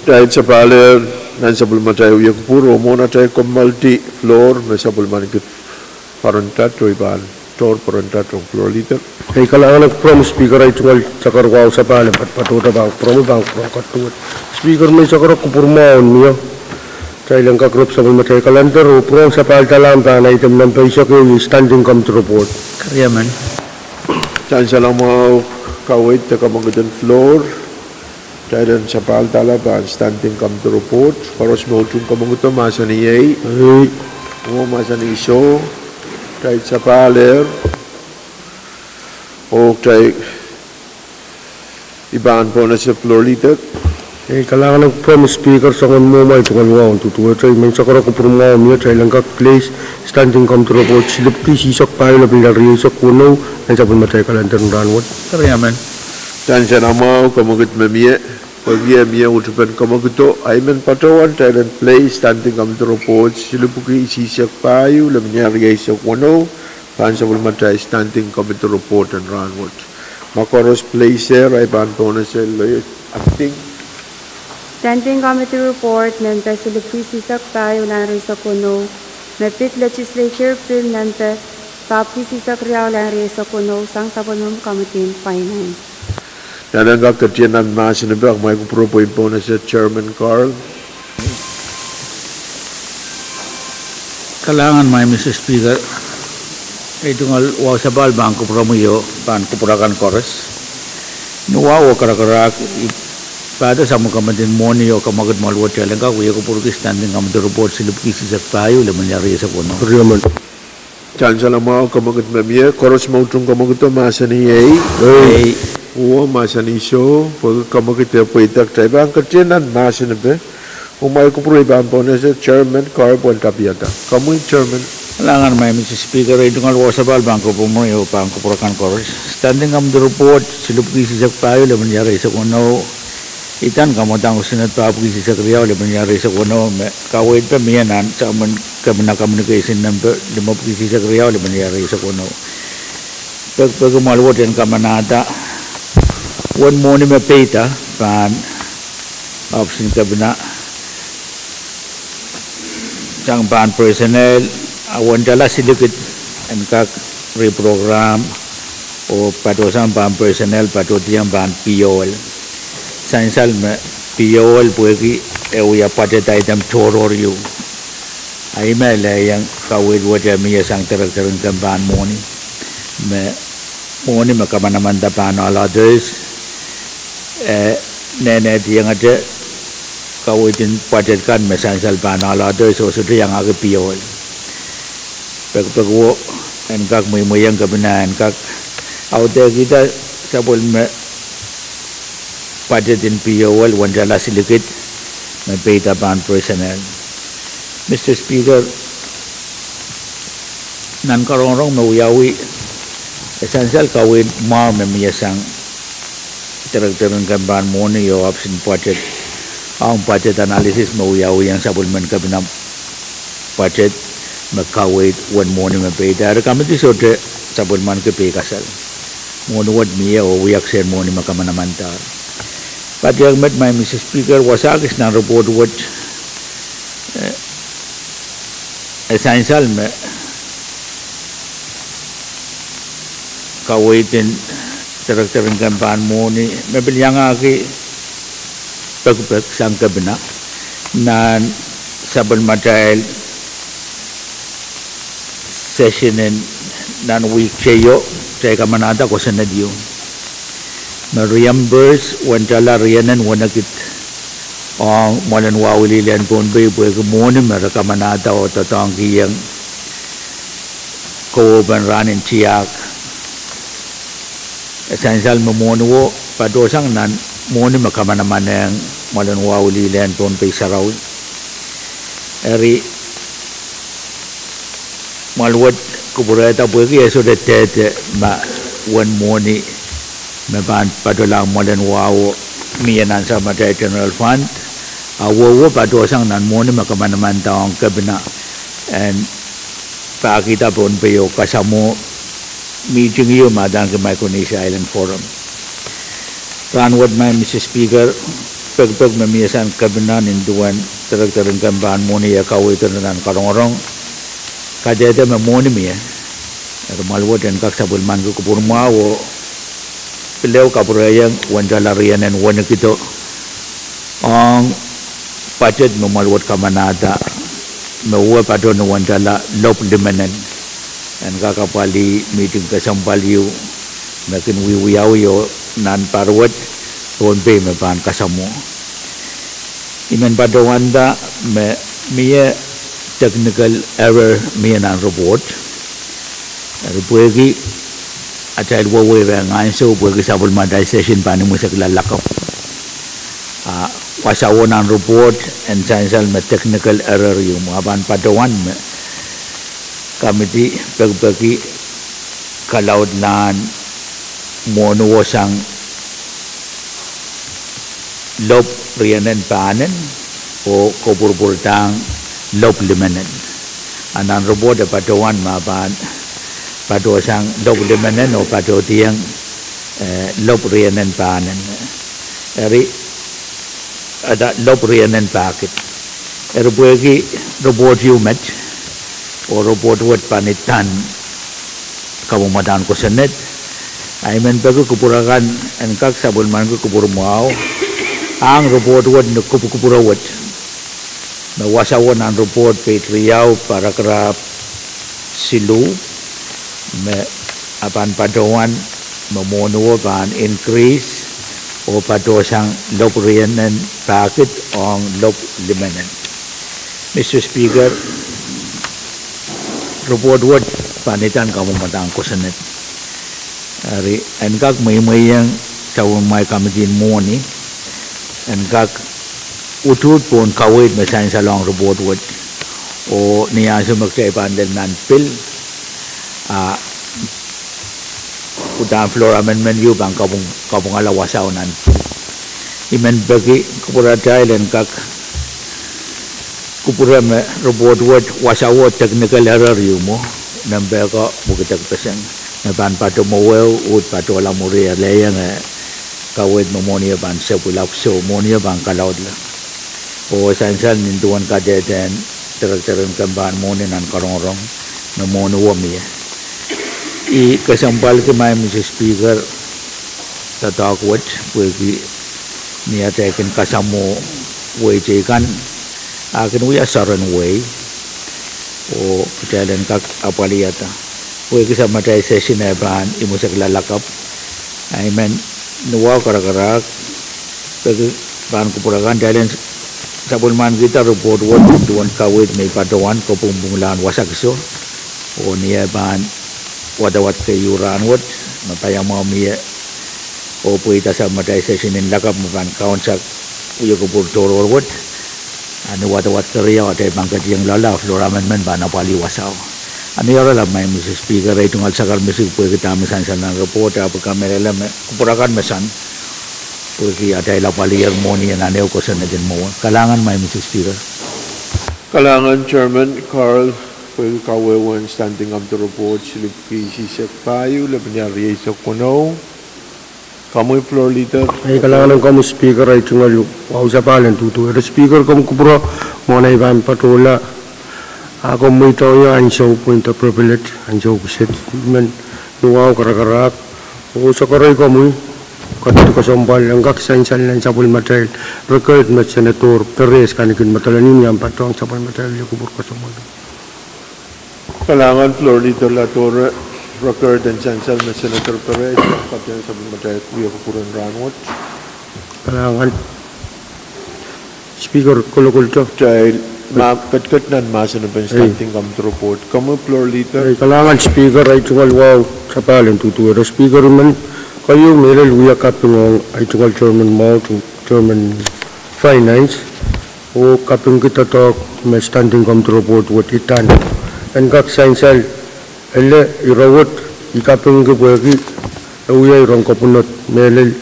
Kitail sapahl nan sapwellimatail wia kupwur oh mwohn atail kommoaldi floor me sapwellimaniki poarindot oh I pahn tohr poarindot ong floor leader. Ei, kalahngan en kupwuromwi Speaker, ei tungoal sakar wahu sapahl en patohdo pahn kupwuromwi pahn kupwuramwail duwehte. Speaker, mwein sakar kupwur mwahu mie. Kitail en kak rep sapwellimatail kalender oh pwurehng sapahl dahla pahn item nempe eisek ehu, standing committee report. Kitail en salamwahu kaweid de kamwekid en floor. Kitail en sapahl dahla pahn standing committee report. Koaros me utung kamwekid o mahsanih ei. Mwo mahsanih soh. Kitail sapahl ehr. Oh kitail, I pahn pohnese floor leader. Ei, kalahngan en kupwuromwi Speaker, soangen mwohmw ei tungoal wahu duwehte. Mwein sakar kupwur mwahu mie. Kitail en kak place standing committee report silipwki isihsek pahieu lepin lel rieisek weneu nan sapwellimatail kalender en rahnwet. Kitail en salamwahu kamwekid me mie, pwehki e mie utupen kamwekid o, I men patohwan kitail en place standing committee report silipwki isihsek pahieu lepin lel rieisek weneu, pahn sapwellimatail standing committee report en rahnwet. Ma koaros place ehr, I pahn pohnese loiet acting. Standing committee report nempe silipwki isihsek pahieu nan rieisek weneu, me pid legislature bill nempe papwiki isihsek riau nan rieisek weneu sang sapwellimen komidi en finance. Kitail en kak ketien nan mahsen epe, ahmwail kupwur pwe I pohnese Chairman Carl. Kalahngan, Madam Speaker. Ei tungoal wahu sapahl pahn kupwuromwi oh pahn kupwur akan koaros. Ni wahu oh karakarahk, I pahda sapwellime komidi en mwohni oh kamwekid mwahl wet kitail en kak wia kupwurki standing committee report silipwki isihsek pahieu lepin lel rieisek weneu. Kitail en salamwahu kamwekid me mie. Koaros me utung kamwekid o mahsanih ei. Mwo mahsanih soh. Pwehki kamwekid e pweida, kitail pahn ketien nan mahsen epe. Ahmwail kupwur I pahn pohnese Chairman Carl pwehn tapiada. Komwi Chairman. Kalahngan, Madam Speaker, ei tungoal wahu sapahl pahn kupwuromwi oh pahn kupwur akan koaros. Standing committee report silipwki isihsek pahieu lepin lel rieisek weneu, itan kamwadang oh Senate papwiki isihsek riau lepin lel rieisek weneu, me kaweid pwe mie nan sapwellimen kepina communication nempe limepwiki isihsek riau lepin lel rieisek weneu. Pekipeki mwahl wet en kamanahda uwen mwohni me peida pahn ohpis en kepina sang pahn personnel, a uwen tala silikid en kak reprogram oh patohsang pahn personnel, patohdiong pahn P O L. Sansal me P O L pwehki e wia budget item tohrohr ieu. A I me lelohng kaweid wet e mie sang director en kepina mwohni, me mwohni me kamanamanda pahn ohl others, e nehnehdiongete kaweid en budget kan me sansal pahn ohl others oh sohte iangahki P O L. Pekipeki o en kak mweimweiong kepina en kak audehkihda sapwellime budget en P O L uwen tala silikid me peida pahn personnel. Mister Speaker, nan karongorong me wiawi, e sansal kaweid mwahu me mie sang director en kepina mwohni oh ohpis en budget, ong budget analysis me wiawiong sapwellimen kepina budget me kaweid uwen mwohni me peida. Eri committee sohte sapwellimaniki peikasal. Mwohni wet mie oh wiaksehn mwohni me kamanamandahr. Kaidehk met, Madam Speaker, wasa kis nan report wet, e sansal me kaweid en director en kepina mwohni me pil iangahki pekipek sang kepina nan sapwellimatail session en nan wihk teio, kitail kamanahda kosonned ieu me reimburse uwen tala rienen wenekid ong mwoalen wahu lihlen Pohnpei pwehki mwohni me re kamanahda oh doadoahngkihong kowehpen rahn en tiahk. E sansal me mwohni o patohsang nan mwohni me kamanamanehng mwoalen wahu lihlen Pohnpei sarawi. Eri mwoal wet kupwurehda pwehki e sohte dehde ma uwen mwohni me pahn patohlahng mwoalen wahu mie nan sapwellimatail general fund, a uwe patohsang nan mwohni me kamanamandahr ong kepina en pahkihda Pohnpei oh kasamwo meeting ieu me adaneki Micronesia Island Forum. Rahnwet, Madam Speaker, pekipek me mie sang kepina nin duwen Director en Kempe en Mwohni eh kaweid nan karongorong. Kadehde me mwohni mie. Eri mwahl wet en kak sapwellimaniki kupwur mwahu oh pil ehu kapwurehiong uwen dola rienen wenekido ong budget me mwahl wet kamanahda me uwe patohwan uwen dola lop limenen. En kak apwalih mihting kesempwal ieu me kin wiewiawi oh nan pahr wet Pohnpei me pahn kasamwo. I men patohwanda me mie technical error mie nan report. Eri pwehki atail wehwehki ansou pwehki sapwellimatail session pahn imwisekla lakapw, a wasaho nan report en sansal me technical error ieu mwo. A pahn patohwan me committee pekipeki kalaudlahn mwohnuo sang lop rienen pahnen oh kopwurupwurdahng lop limenen. A nan report e patohwan me a pahn patohsang lop limenen oh patohdiong, eh, lop rienen pahnen. Eri, ada lop rienen pahkid. Eri pwehki report ieu met, oh report wet pahn itan kamwomwadahn kosonned, a I men peki kupwur akan en kak sapwellimaniki kupwur mwahu, ahng report wet ni kupwukupwure wet. Me wasaho nan report page riau paragraph siluh, me a pahn patohwan me mwohnuo pahn increase oh patohsang lop rienen pahkid ong lop limenen. Mister Speaker, report wet pahn itan kamwomwadahn kosonned. Eri en kak mweimweiong sapwellimamwail committee en mwohni, en kak utuht pohn kaweid me sansal ong report wet. Oh ni ansou me kitail pahn lel nan pil, a uhdahn floor amendment ieu pahn kapwung, kapwungala wasaho nan pil. I men peki kupwuratail en kak kupwure me report wet wasaho technical error ieu mwo, nempe ko pwukidekpeseng, me pahn patohwan mwowe uhd patohla mwuri. Elehieng, eh, kaweid me mwohni e pahn sepwilap, so mwohni e pahn kalaudla. Oh sansal nin duwen kadehdehn Director en Kempe en Mwohni nan karongorong me mwohnuo mie. I kesempwalki, Madam Speaker, doadoahk wet pwehki ni atail kin kasamwo wehi teikan, a kin wia soaren wehi, oh kitail en kak apwalihada pwehki sapwellimatail session e pahn imwisekla lakapw. A I men ni wahu karakarahk peki pahn kupwur akan, kitail en sapwellimanikihda report wet duwen kaweid me I patohwan kopwungpwungla wasa kiso, oh ni eh pahn wadawad keieu rahnwet me paiamwahu mie oh pweida sapwellimatail session en lakapw me pahn kaunsak wia kupwur tohrohr wet. A ni wadawad keriau atail pahn ketieng loale, a floor amendment pahn apwalih wasaho. A ni oaralap, Madam Speaker, ei tungoal sakar misik pwehki dahme sansal nan report, ahpw I kamehlele me kupwur akan me sang pwehki atail apwaliher mwohni nan ehu kosonned en mwowe. Kalahngan, Madam Speaker. Kalahngan Chairman Carl, pwehki kawehwehn Standing Committee Report silipki isihsek pahieu, lepin iar rieisek weneu. Komwi Floor Leader. Ei, kalahngan ong komwi Speaker, ei tungoal wahu sapahl en duduwehte Speaker, komw kupwure mwohn ei pahn patohla, a komw mweidohng ie ansou pwehn de privilege ansou kiset. I men ni wahu karakarahk oh sakarei komwi, kadet kesempwal en kak sansal nan sapwellimatail record me Senator Perez kan kin medelenihmw, I ahpw patohwan sapwellimatail wia kupwur kesempwal. Kalahngan Floor Leader Ladore, record en sansal me Senator Perez, patohwan sapwellimatail wia kupwur en rahnwet. Kalahngan Speaker, kolokol to. Kitail ma ketiket nan mahsen en Standing Committee Report. Komwi Floor Leader. Ei, kalahngan Speaker, ei tungoal wahu sapahl en duduwehte Speaker, I men keieu mehlel wia kaping ong ei tungoal Chairman mwahu, Chairman Finance, oh kapingki doadoahk me Standing Committee Report wet itan en kak sansal. Ele ire wet I kapingki pwehki e wia iren kapwunod mehlel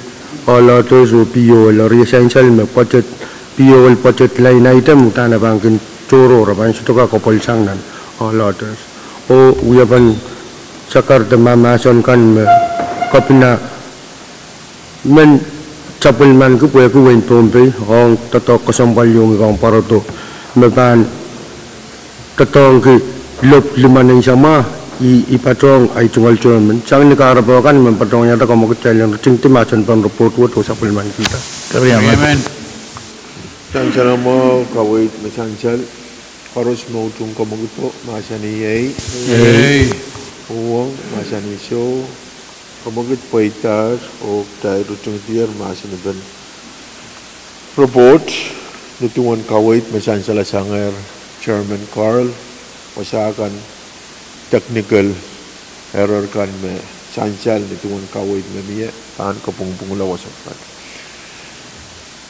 All Others oh P O L, eri e sansal me budget, P O L budget line item uhdahn e pahn kin tohrohr, e pahn sohte kak koapwoalsang nan All Others. Oh wiepen sakar de mahmahsen kan me kepina men Sapwellimaniki pwehki wehin Pohnpei ong doadoahk kesempwal ieu me pahn pwarodo, me pahn doadoahngki lop lima nein samwa, I, I patohwan ahi tungoal chairman. Sang ni kahrepe kan me patohwan iang komwekid, kitail en ritingdi mahsen pahn report wet oh sapwellimanikihda. Sang salam oh kaweid me sansal. Koaros me utung komwekid oh mahsanih ei. Uhwong mahsanih soh. Komwekid pweida oh kitail ritingdier mahsen en report ni duwen kaweid me sansal, asangehr chairman Carl, wasa kan technical error kan me sansal ni duwen kaweid me mie pahn kapwungpwungla wasa kan.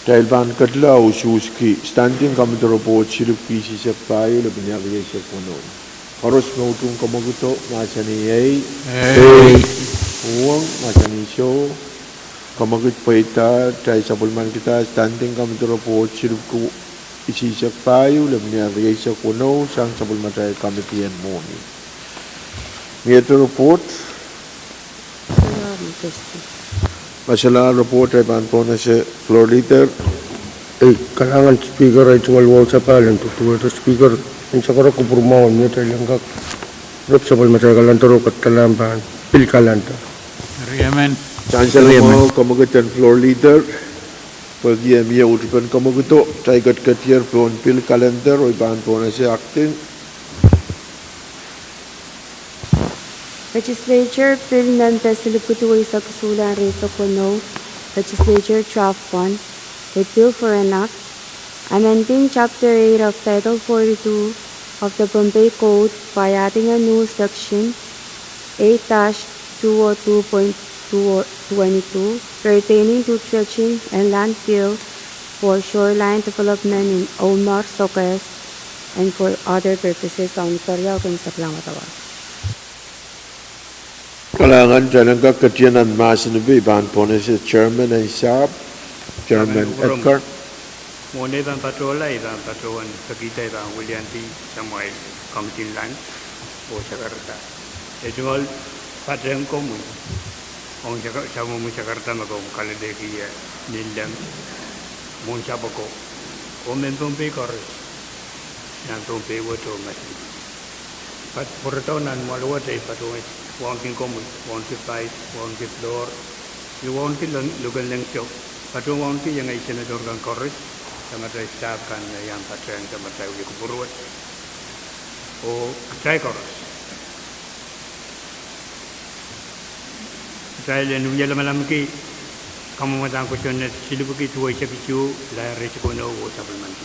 Kitail pahn ketla usuhski Standing Committee Report silipwki isihsek pahieu, lepin riekid eisek weneu. Koaros me utung komwekid oh mahsanih ei. Uhwong mahsanih soh. Komwekid pweida, kitail sapwellimanikihda Standing Committee Report silipwki isihsek pahieu, lepin riekid eisek weneu, sang sapwellimatail committee en mwohni. Miehte report? Masala report, I pahn pwonese floor leader. Ei, kalahngan Speaker, ahi tungoal wahu sapahl en duduwehte Speaker, en sakara kupwur mwahu en miehte, I en kak rep sapwellimatail calendar oh kadallahng pahn pil calendar. Sang salam oh komwekid en floor leader. Pwehki e mie uhtipen komwekid, kitail ketiketier pohn pil calendar oh I pahn pwonese acting. Legislature Bill nempe silipwki duweisek isuh lel rieisek weneu, Legislature Draft One, a bill for an act amending Chapter eight of Title forty-two of the Pohnpei Code by adding a new section eight dash two oh two point two twenty-two pertaining to dredging and landfill for shoreline development in Omar Sokes and for other purposes. Soahng keriau kin saklang wadawad. Kalahngan, kitail en kak ketier nan mahsen en pei, I pahn pwonese chairman en sahpw, Chairman Edgar. Mwohn ei pahn patohla, I pahn patohwan pekihda I pahn wiliandi samwail committee en land oh sakarada. E tungoal patehng komwi ong saka-, samwomwi sakarada me komw kalelehki ie ni leng mwohn sapwoko oh mehn Pohnpei koaros, nan Pohnpei wet oh masin. Patohdo nan mwoalowet ei patohwan wauneki komwi, wauneki pait, wauneki floor, ni wauneki leng-, luken lengso. Patohwan wauneki iengei senator kan koaros, samatail staff kan me iang patehng samatail wia kupwur wet, oh kitail koaros. Kitail en wie lamalamki kamwomwadahr kosonned silipwki duweisek isuh lel rieisek weneu oh sapwellimaniki.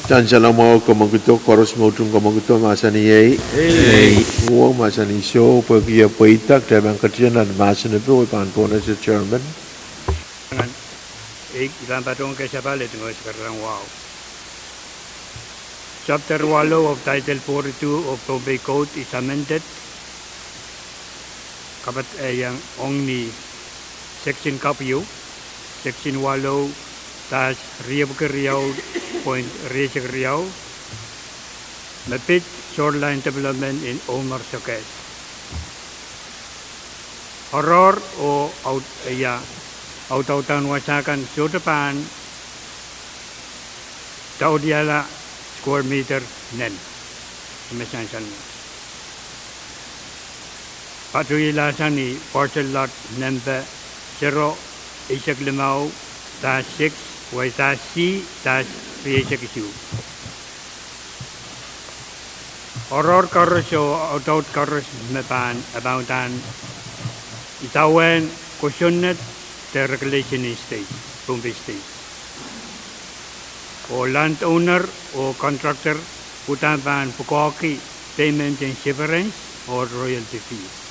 Sang salam oh komwekid, koaros me utung komwekid mahsanih ei. Uhwong mahsanih soh. Pwehki e pweida, kitail pahn ketier nan mahsen en pei oh I pahn pwonese chairman. Ei, I pahn patohwan kesempwal e tungoal sakarada wahu. Chapter walu of Title forty-two of Pohnpei Code is amended. Kapat, eh, iang ong ni section kapw ieu, section walu dash riepwiki riau point rieisek riau, me pid shoreline development in Omar Sokes. Oaroahr oh aud-, ia, audaudahn wasa kan sohte pahn daudiala square meter nen. Me sansal me patohwalahsang ni parcel lot nempe zero eisek limau dash six, wai dash C dash rieisek isuh. Oaroahr koaros oh audaud koaros me pahn amount en idawehn kosonned de regulation en state, Pohnpei State. Oh landowner oh contractor uhdahn pahn pwukoahki payment en severance oh royalty fee.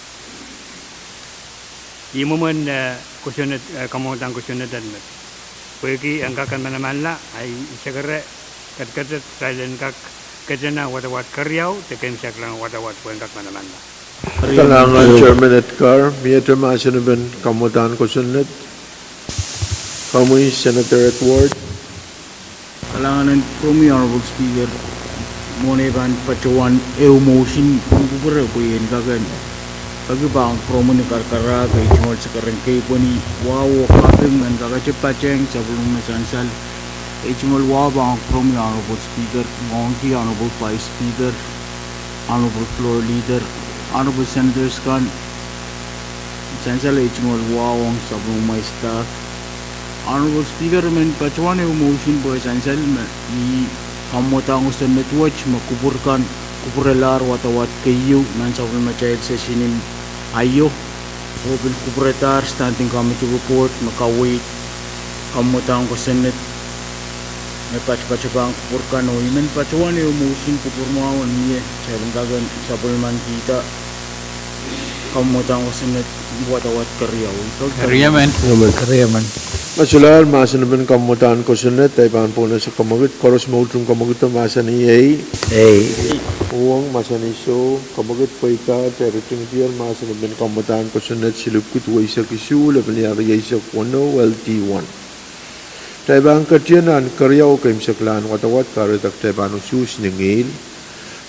Ih mwomwen, eh, kosonned, eh, kamwomwadahr kosonned en met. Pwehki en kak manamanla, ahi sekere ketiketid, kitail en kak ketena wadawad keriau, de keimwseklahng wadawad pwe en kak manamanla. Kalahngan Chairman Edgar, miehte mahsen en kamwomwadahr kosonned. Komwi Senator Edward. Kalahngan en pwuromwi Honorable Speaker, mwohn ei pahn patohwan ehu motion kupwure pwe en kak en Peki pahn kupwuromwi ni karakarahk, ei tungoal se keren keipweni wahu oh kaping en kakete patehng sapwellime sansal. Ei tungoal wahu pahn kupwuromwi Honorable Speaker, ngoangki Honorable Vice Speaker, Honorable Floor Leader, Honorable Senators kan, sansal ei tungoal wahu ong sapwellime staff. Honorable Speaker, I men patohwan ehu motion pwe sansal me ih kamwadahn kosonned wet me kupwur kan, kupwuralahr wadawad keieu nan sapwellimatail session en aio, oh pil kupwuradahr standing committee report me kaweid kamwadahn kosonned me patpato pahn kupwur kan, oh I men patohwan ehu motion kupwur mwahu en mie, kitail en kak en sapwellimanikihda kamwadahn kosonned wadawad keriau. Keriau men. Keriau men. Masulahr, mahsen en kamwadahn kosonned, kitail pahn pwonese kamwekid, koaros me utung kamwekido mahsanih ei. Ei. Uhwong mahsanih soh, kamwekid pweida, kitail ritingdier mahsen en kamwadahn kosonned silipwki duweisek isuh, lepin riekid rieisek weneu, L D one. Kitail pahn ketin nan keriau keimwseklahn wadawad, kahrehda kitail pahn usuhs ni ngihl,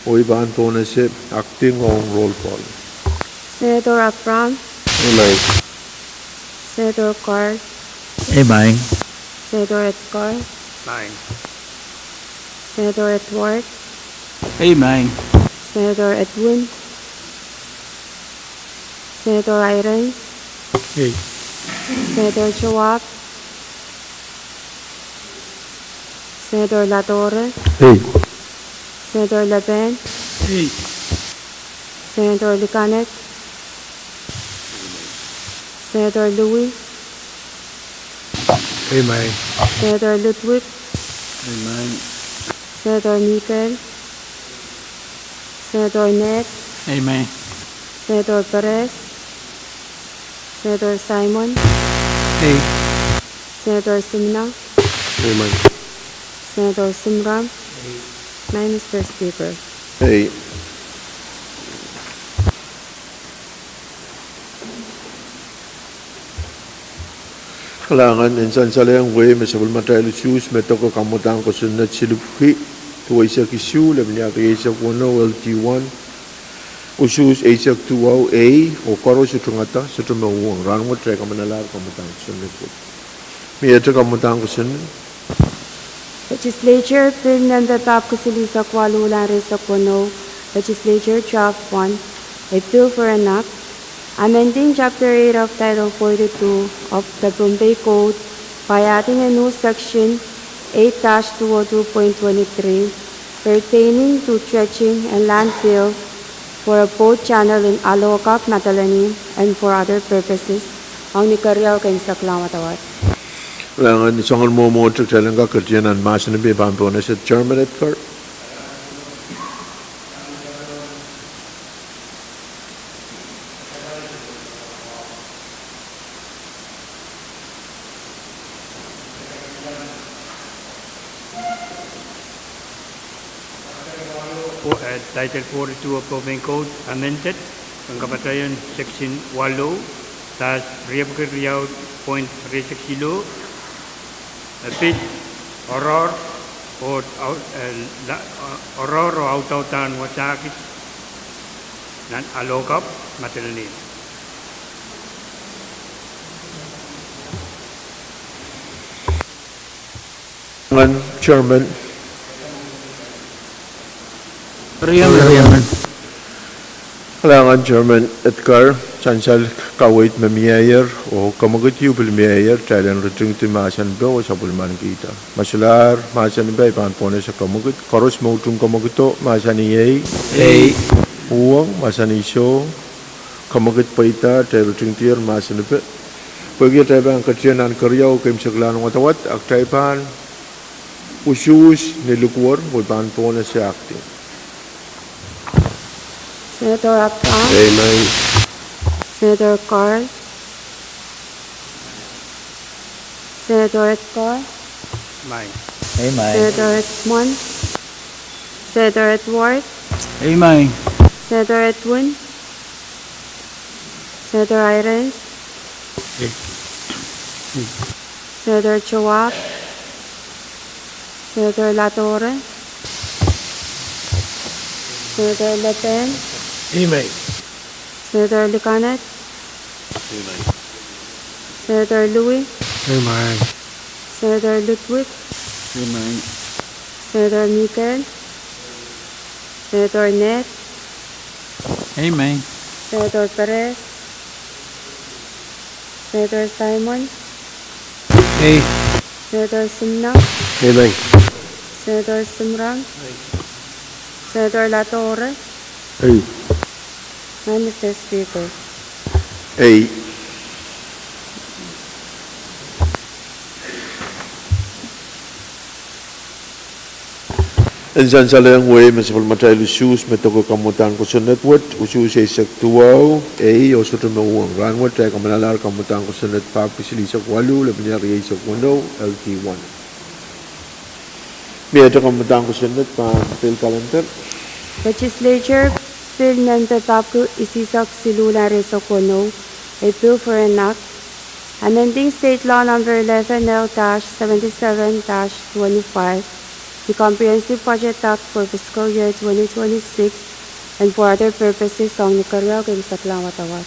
oh I pahn pwonese acting ong roll call. Senator Abraham. Amen. Senator Carl. Amen. Senator Edgar. Amen. Senator Edward. Amen. Senator Edwin. Senator Irons. Ei. Senator Joab. Senator Latore. Ei. Senator Leben. Ei. Senator Likanek. Senator Louis. Amen. Senator Ludwig. Amen. Senator Michael. Senator Ned. Amen. Senator Perez. Senator Simon. Ei. Senator Simina. Amen. Senator Simram. Ei. Amen, Mister Speaker. Ei. Kalahngan, I sansalehng wehi me sapwellimatail usuhs me doke kamwadahn kosonned silipwki duweisek isuh, lepin riekid rieisek weneu, L D one, usuhs eisek duwau ei, oh koaros utungada, sohte me uhwong. Rahnwet kitail kamanalahr kamwadahn kosonned wet. Miehte kamwadahn kosonned. Legislature Bill Number papkis silihsek waluh, lahn rieisek weneu, Legislature Draft one, a bill for an act amending Chapter eight of Title forty-two of the Pohnpei Code by adding a new section eight dash two oh two point twenty-three pertaining to dredging and landfill for a boat channel in Alokap, Madolenihmw, and for other purposes. Ong ni keriau keimwseklahn wadawad. Kalahngan, soangen mwomwohdiso kitail en kak ketin nan mahsen en pahn pwonese Chairman Edgar. Title forty-two of Pohnpei Code amended, pahn kapatahieng section waluh, dash riepwiki riau point rieisek siluh, e pid oaroahr oh, oaroahr oh audaudahn wasahkis nan Alokap, Madolenihmw. Kalahngan, Chairman. Kalahngan, Chairman Edgar, sansal kaweid me mieier oh kamwekid ieu pil mieier, kitail en ritingdi mahsen peh oh sapwellimanikihda. Masulahr, mahsen peh I pahn pwonese kamwekid, koaros me utung kamwekido mahsanih ei. Ei. Uhwong mahsanih soh, kamwekid pweida, kitail ritingdier mahsen peh. Pwehki kitail pahn ketin nan keriau keimwseklahn wadawad, a kitail pahn usuhs ni likuwer, oh I pahn pwonese acting. Senator Abraham. Amen. Senator Carl. Senator Edgar. Amen. Senator Edmund. Senator Edward. Amen. Senator Edwin. Senator Irons. Ei. Senator Joab. Senator Latore. Senator Leben. Amen. Senator Likanet. Amen. Senator Louis. Amen. Senator Ludwig. Amen. Senator Mikael. Senator Ned. Amen. Senator Perez. Senator Simon. Ei. Senator Simnang. Amen. Senator Simrang. Senator Latore. Ei. Ngehi, Mister Speaker. Ei. En sansal ong wehi me sapwellimatail usuhs me doke kamwadang kosonned wet, usuhs eisek duwau, ei, oh sohte me uhwong. Rahnwet, ei, kamalalahr kamwadang kosonned pahpwiki silihsek waluh, lepin iar rieisek weneu, L D one. Mie kamwadang kosonned pahn pil kalender. Legislature Bill Number pahpwiki isihsek siluh, nan rieisek weneu, a bill for an act amending State Law Number eleven L dash seventy-seven dash twenty-five, the Comprehensive Budget Act for fiscal year twenty twenty-six, and for other purposes, ong ni keriau kei mseklahng wadawad.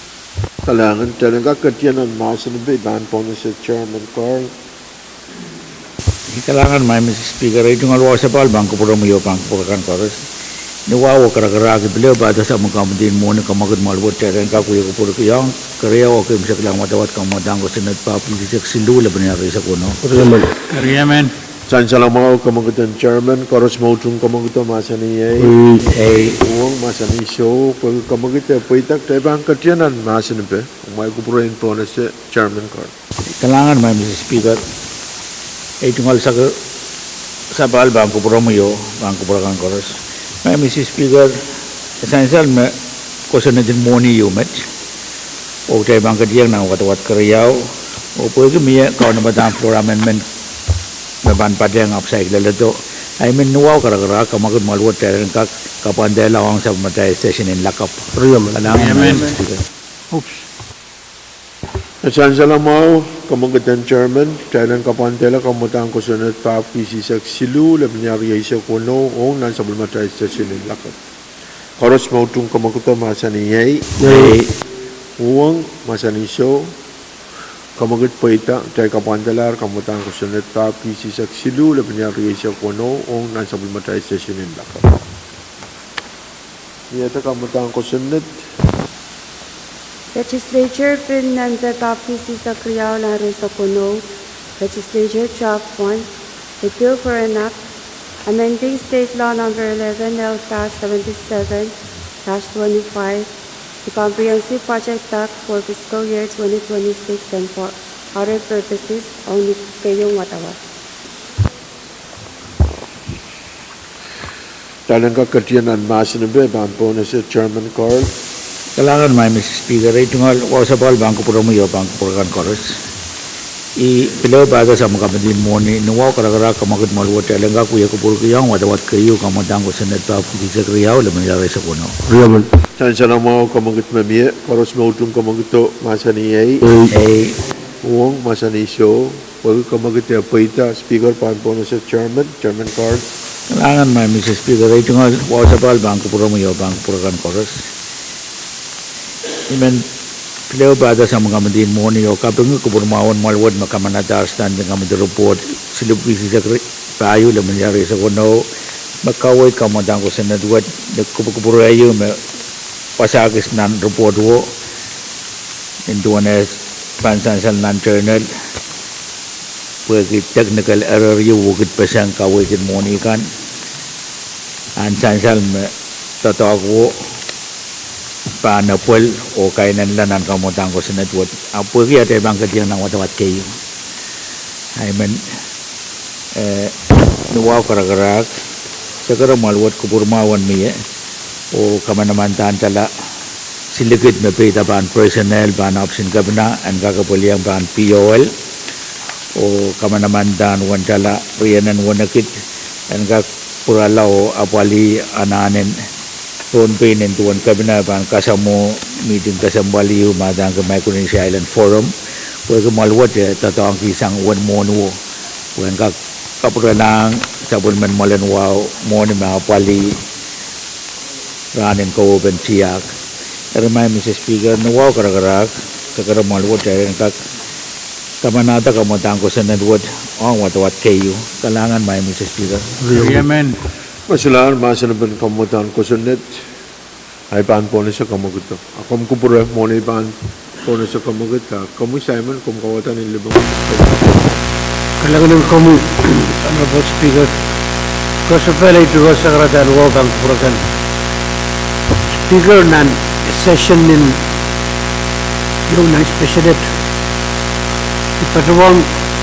Kalahngan. Kitail en kak ketieng nan mahsen en pei, pahn pohnese Chairman Carl. Kalahngan, Madam Speaker, ei tungoal wahu sapahl pahn kupwuromwi oh pahn kupwur akan koaros. Ni wahu oh karakarahk, I pil ehu padahk sapwellimatail komidi en mwohni, kamwekid mwahl wet, kitail en kak wie kupwurki ong keriau oh kei mseklahng wadawad kamwadang kosonned pahpwiki isihsek siluh, lepin iar rieisek weneu. Riemen. Riemen. Sansal mwahu kamwekid en Chairman, koaros me utung kamwekido mahsanih ei. Ei. Uhwong mahsanih soh, pwehki kamwekid e pweida. Kitail pahn ketieng nan mahsen en pei, kumwail kupwure en pohnese Chairman Carl. Kalahngan, Madam Speaker, ei tungoal sapahl pahn kupwuromwi oh pahn kupwur akan koaros. Madam Speaker, e sansal me kosonned en mwohni ieu met, oh kitail pahn ketieng nan wadawad keriau, oh pwehki mie kaunopadahn floor amendment me pahn patehng ahpw saik leledo, I men ni wahu oh karakarahk, kamwekid mwahl wet, kitail en kak kapwandehla ong sapwellimatail session en lakapw. Riemen. Kalahngan, Madam Speaker. Oops. E sansal mwahu kamwekid en Chairman, kitail en kapwandehla kamwadang kosonned pahpwiki isihsek siluh, lepin iar rieisek weneu, ong nan sapwellimatail session en lakapw. Koaros me utung kamwekido mahsanih ei. Ei. Uhwong mahsanih soh, kamwekid pweida. Kitail kapwandehla kamwadang kosonned pahpwiki isihsek siluh, lepin iar rieisek weneu, ong nan sapwellimatail session en lakapw. Iei kamwadang kosonned. Legislature Bill Number pahpwiki isihsek riau, nan rieisek weneu, Legislature Draft One, a bill for an act amending State Law Number eleven L dash seventy-seven dash twenty-five, the Comprehensive Budget Act for fiscal year twenty twenty-six, and for other purposes, ong ni keieun wadawad. Kitail en kak ketieng nan mahsen en pei, pahn pohnese Chairman Carl. Kalahngan, Madam Speaker, ei tungoal wahu sapahl pahn kupwuromwi oh pahn kupwur akan koaros. I pil ehu padahk sapwellimatail komidi en mwohni, ni wahu oh karakarahk, kamwekid mwahl wet, kitail en kak wie kupwurki ong wadawad keieu, kamwadang kosonned pahpwiki isihsek riau, lepin iar rieisek weneu. Riemen. Sansal mwahu kamwekid me mie, koaros me utung kamwekido mahsanih ei. Ei. Uhwong mahsanih soh, pwehki kamwekid e pweida. Speaker pahn pohnese Chairman, Chairman Carl. Kalahngan, Madam Speaker, ei tungoal wahu sapahl pahn kupwuromwi oh pahn kupwur akan koaros. I men pil ehu padahk sapwellimatail komidi en mwohni oh kapingki kupwur mwahu en mwahl wet me kamanada Standing Committee Report silipwiki isihsek pahieu, lepin iar rieisek weneu, me kaweid kamwadang kosonned wet, ni kupwukupwur ehu me wasa kis nan report wo, nin duwen eh pahn sansal nan journal, pwehki technical error ieu wekidpeseng kaweid en mwohni kan, ahn sansal me doadoahk wo pahn epwel oh kainenla nan kamwadang kosonned wet, ahpw pwehki atail pahn ketieng nan wadawad keieu, I men, eh, ni wahu oh karakarahk, sekere mwahl wet kupwur mwahu en mie, oh kamanamandahnla silikid me peida pahn personnel, pahn ohpis en kepina, en kak epweliong pahn P O L, oh kamanamandahn wendala rienen wenekid, en kak pwurala oh apwalih anahnen Pohnpei nin duwen kepina pahn kasamwo mihting kesempwal ieu me adaneki Micronesia Island Forum, pwehki mwahl wet e doadoahngkihsang uwen mwohni wo, pwe en kak kapwurelahng sapwellimen mwoalen wahu mwohni me apwalih rahn en kowe tiahk. Eri, Maing Mister Speaker, ni wahu karakarahk, kakeramwail wet kitail en kak kamanahda kamwadahn kosonned wet ong wadawad keieu. Kalahngan, Maing Mister Speaker. Amen. Masulahr, mahsen en pil kamwadahn kosonned, ahi pahn pohnese kamwekid. A komw kupwure mwohn ei pahn pohnese kamwekid, a komwi Simon, komw kawada ni limpoak. Kalahngan en komwi, Honorable Speaker. Koasoapehl, ei tuhwong sakaradahn wahu pahn kupwuren Speaker nan session en ieu nan special ed, I patohwan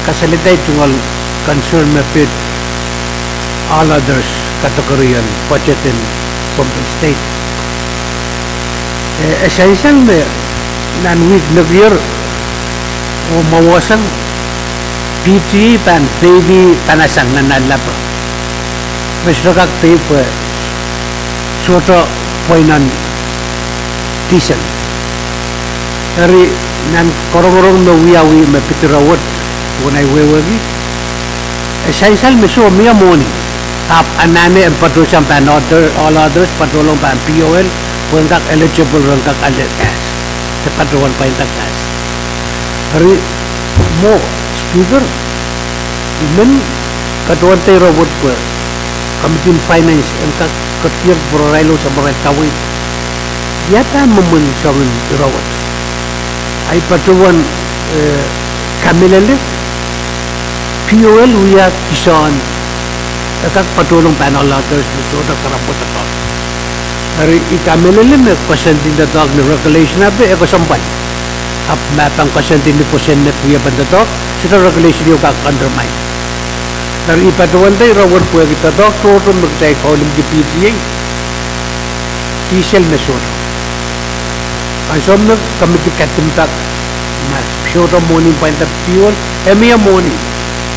kasalehda ei tungoal concern me pid all others category en budget en Pohnpei State. E, e sansal me nan wihk nekier oh mwohmwohsang, P T A pahn pei, pahn sang nan, nan lap. Re sohte kak pei pwe sohte pweinen diesel. Eri nan korongorong me wiawi me pid ire wet, duwen ei wehwehki, e sansal me soh, mie mwohni. Ahpw anahne en patohsang pahn other, all others, patohlong pahn P O L, pwe en kak eligible ren kak ale gas. De patohwan pwainda gas. Eri mwo, Speaker, I men patohwanda ire wet pwe Committee en Finance en kak ketier pwurarail oh samwarail kaweid. Ia pahn mwomwen soangen ire wet? Ahi patohwan, eh, kamehlele, P O L wia kisin, e kak patohlong pahn all others me sohte karapwada. Eri I kamehlele me koasoandi doadoahk ni regulation ape e kesempwal. Ahpw ma pahn koasoandi ni kosonned wiepen doadoahk, sohte regulation ieu kak undermine. Eri I patohwanda ire wet pwehki doadoahk tohto me kitail kaulimki P T A, diesel me sohte. Ansou me committee kadimpwak ma sohte mwohni pwainda fuel, e mie mwohni.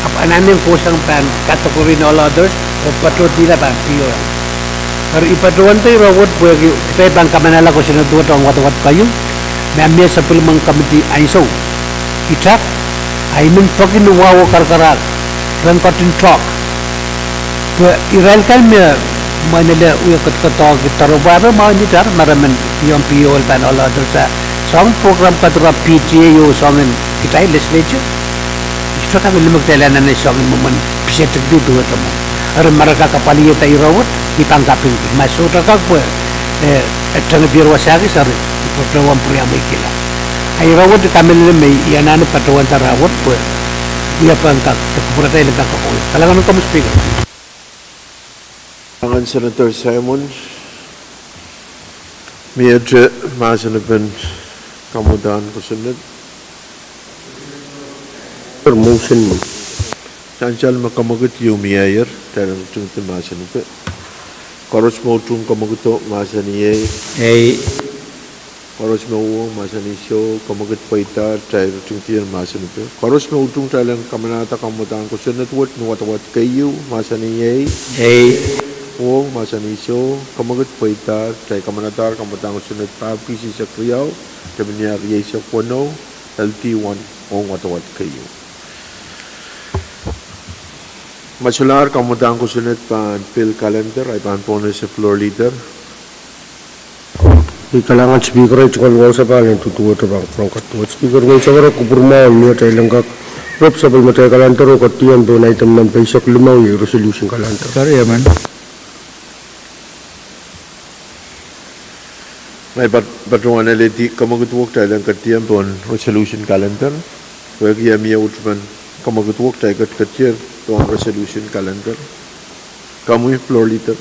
Ahpw anahne en kohsang pahn category en all others oh patohdihla pahn P O L. Eri I patohwanda ire wet pwehki kitail pahn kamanahla kosonned wet ong wadawad keieu, ma mie sapwellimen committee ansou itar, a I men peki ni wahu oh karakarahk ren ketin talk. Pwe irail kan me mwein ale wie ketiket doadoahk doaropwe ape mwahu ni itar, ma re men iang P O L pahn all others, a soangen program kadirapw P T A oh soangen kitail legislature. I sohte kamehlele me kitail anahne soangen mwomwen pisedikdi duwehte mwo. Eri ma re kak apwalihada ire wet, I pahn kapingki. Ma sohte kak pwe, eh, e tengedier wasa kis, eri I patohwan pwuriamweikihla. A ire wet I kamehlele me I anahne patohwanda ire wet pwe wiepen kak, de kupwuratail en kak kokohwei. Kalahngan en komwi Speaker. Kalahngan Senator Simon. Miehte mahsen en pil kamwadahn kosonned? Motion. Sansal me kamwekid ieu mieier, kitail en ritingdi mahsen en pil. Koaros me utung kamwekido mahsanih ei. Ei. Koaros me uhwong mahsanih soh, kamwekid pweida, kitail ritingdier mahsen en pil. Koaros me utung, kitail en kamanahda kamwadahn kosonned wet ni wadawad keieu, mahsanih ei. Ei. Uhwong, mahsanih soh, kamwekid pweida, kitail kamanahdahr kamwadahn kosonned papkis eisek riau, de miniar rieisek weneu, L D one, ong wadawad keieu. Ma solahr kamwadahn kosonned pahn pil calendar, ahi pahn pohnese Floor Leader. Ei, kalahngan Speaker, ei tungoal wahu sapahl en duduwehte pahn kupwuramwahu. Speaker, menseng ira, kupwur mwahu en mie kitail en kak rep sapwellimatail calendar oh ketiam pohn item nempe eisek limau, iei resolution calendar. Eri emen. Ngehi pat-, patohwan alehdi kamwekid wet kitail en ketiam pohn resolution calendar. Pwehki e mie utupen kamwekid wet kitail ketiketier pohn resolution calendar. Komwi Floor Leader.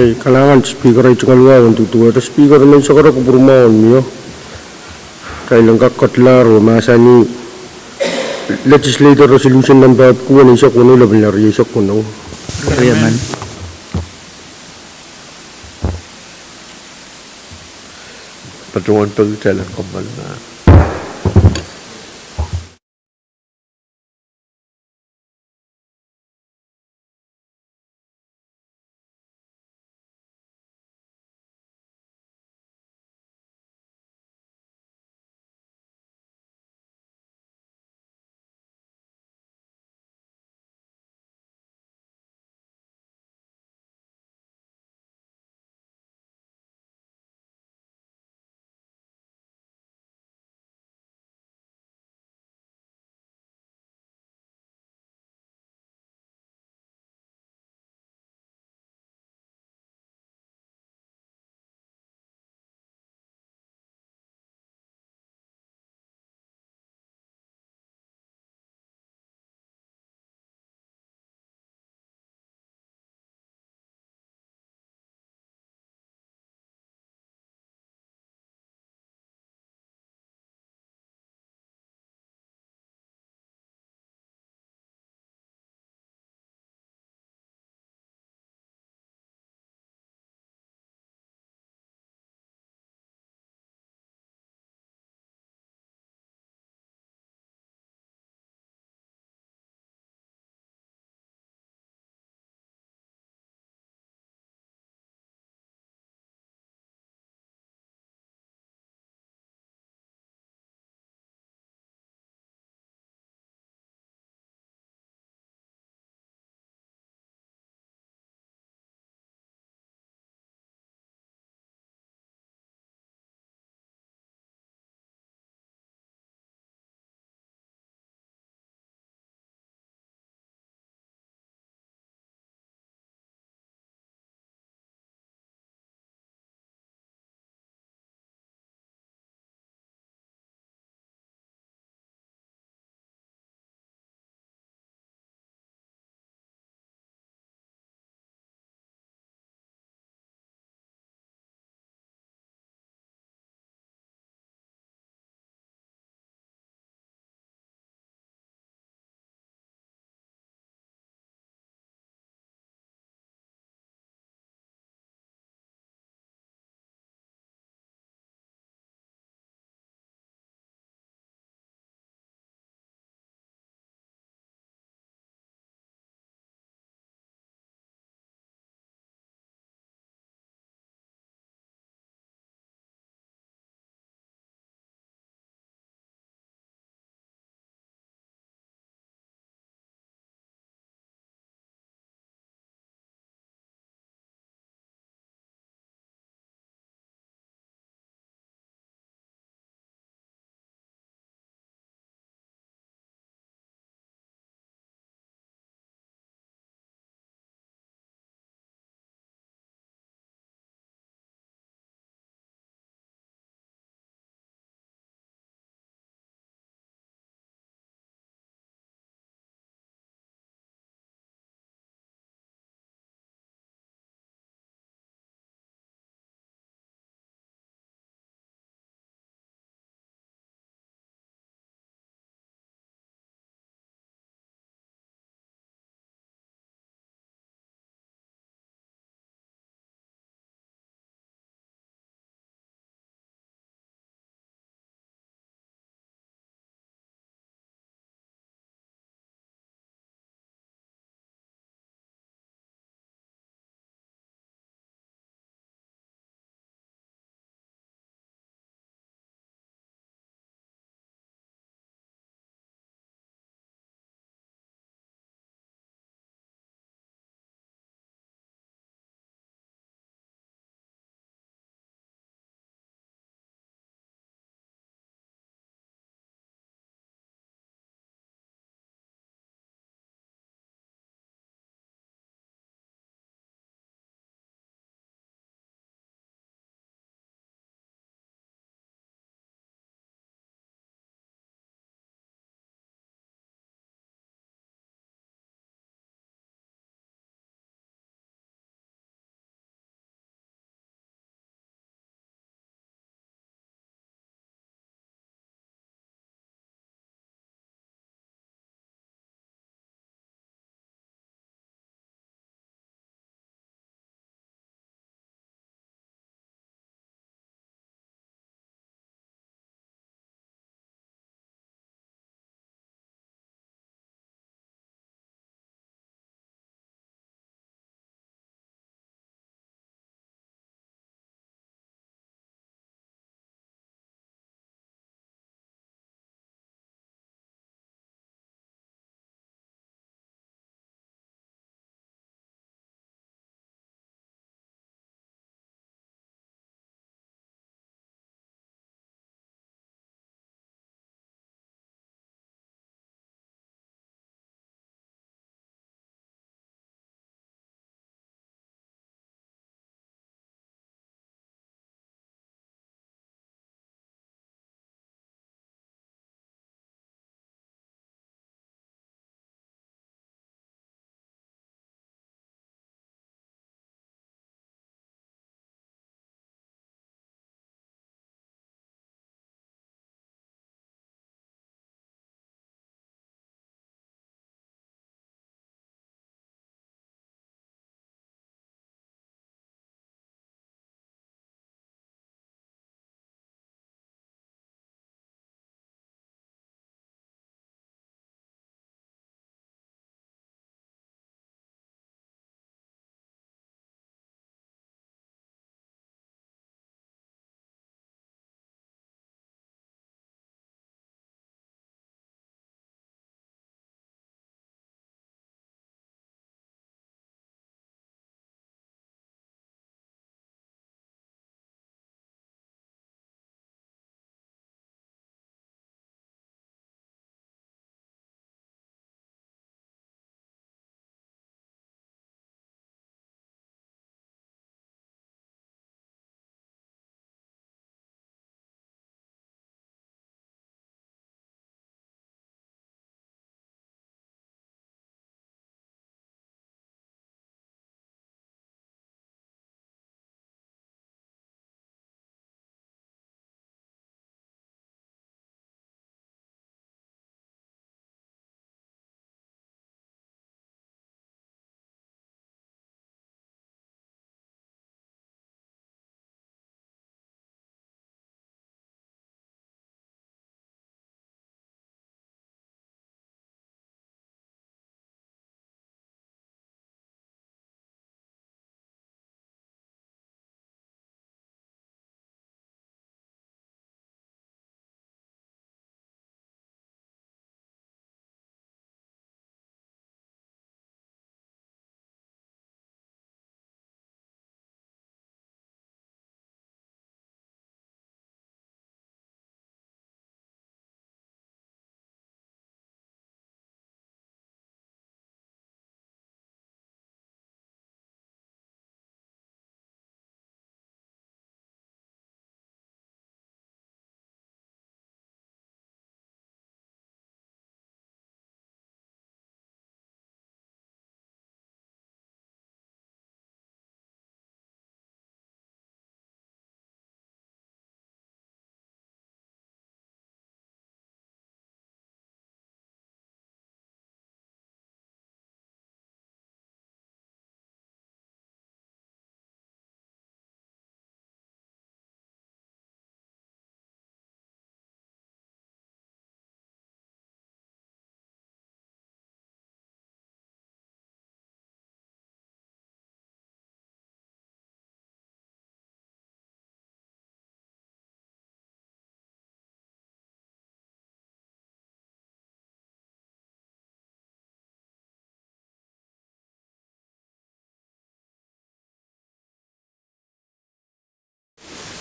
Ei, kalahngan Speaker, ei tungoal wahu en duduwehte. Speaker, menseng ira, kupwur mwahu en mie kitail en kak ketlahr oh mahsanih Legislature Resolution nempe ahpw kuwen eisek weneu, lepin lel rieisek weneu. Eri emen. Patohwan peki kitail en kommoal ma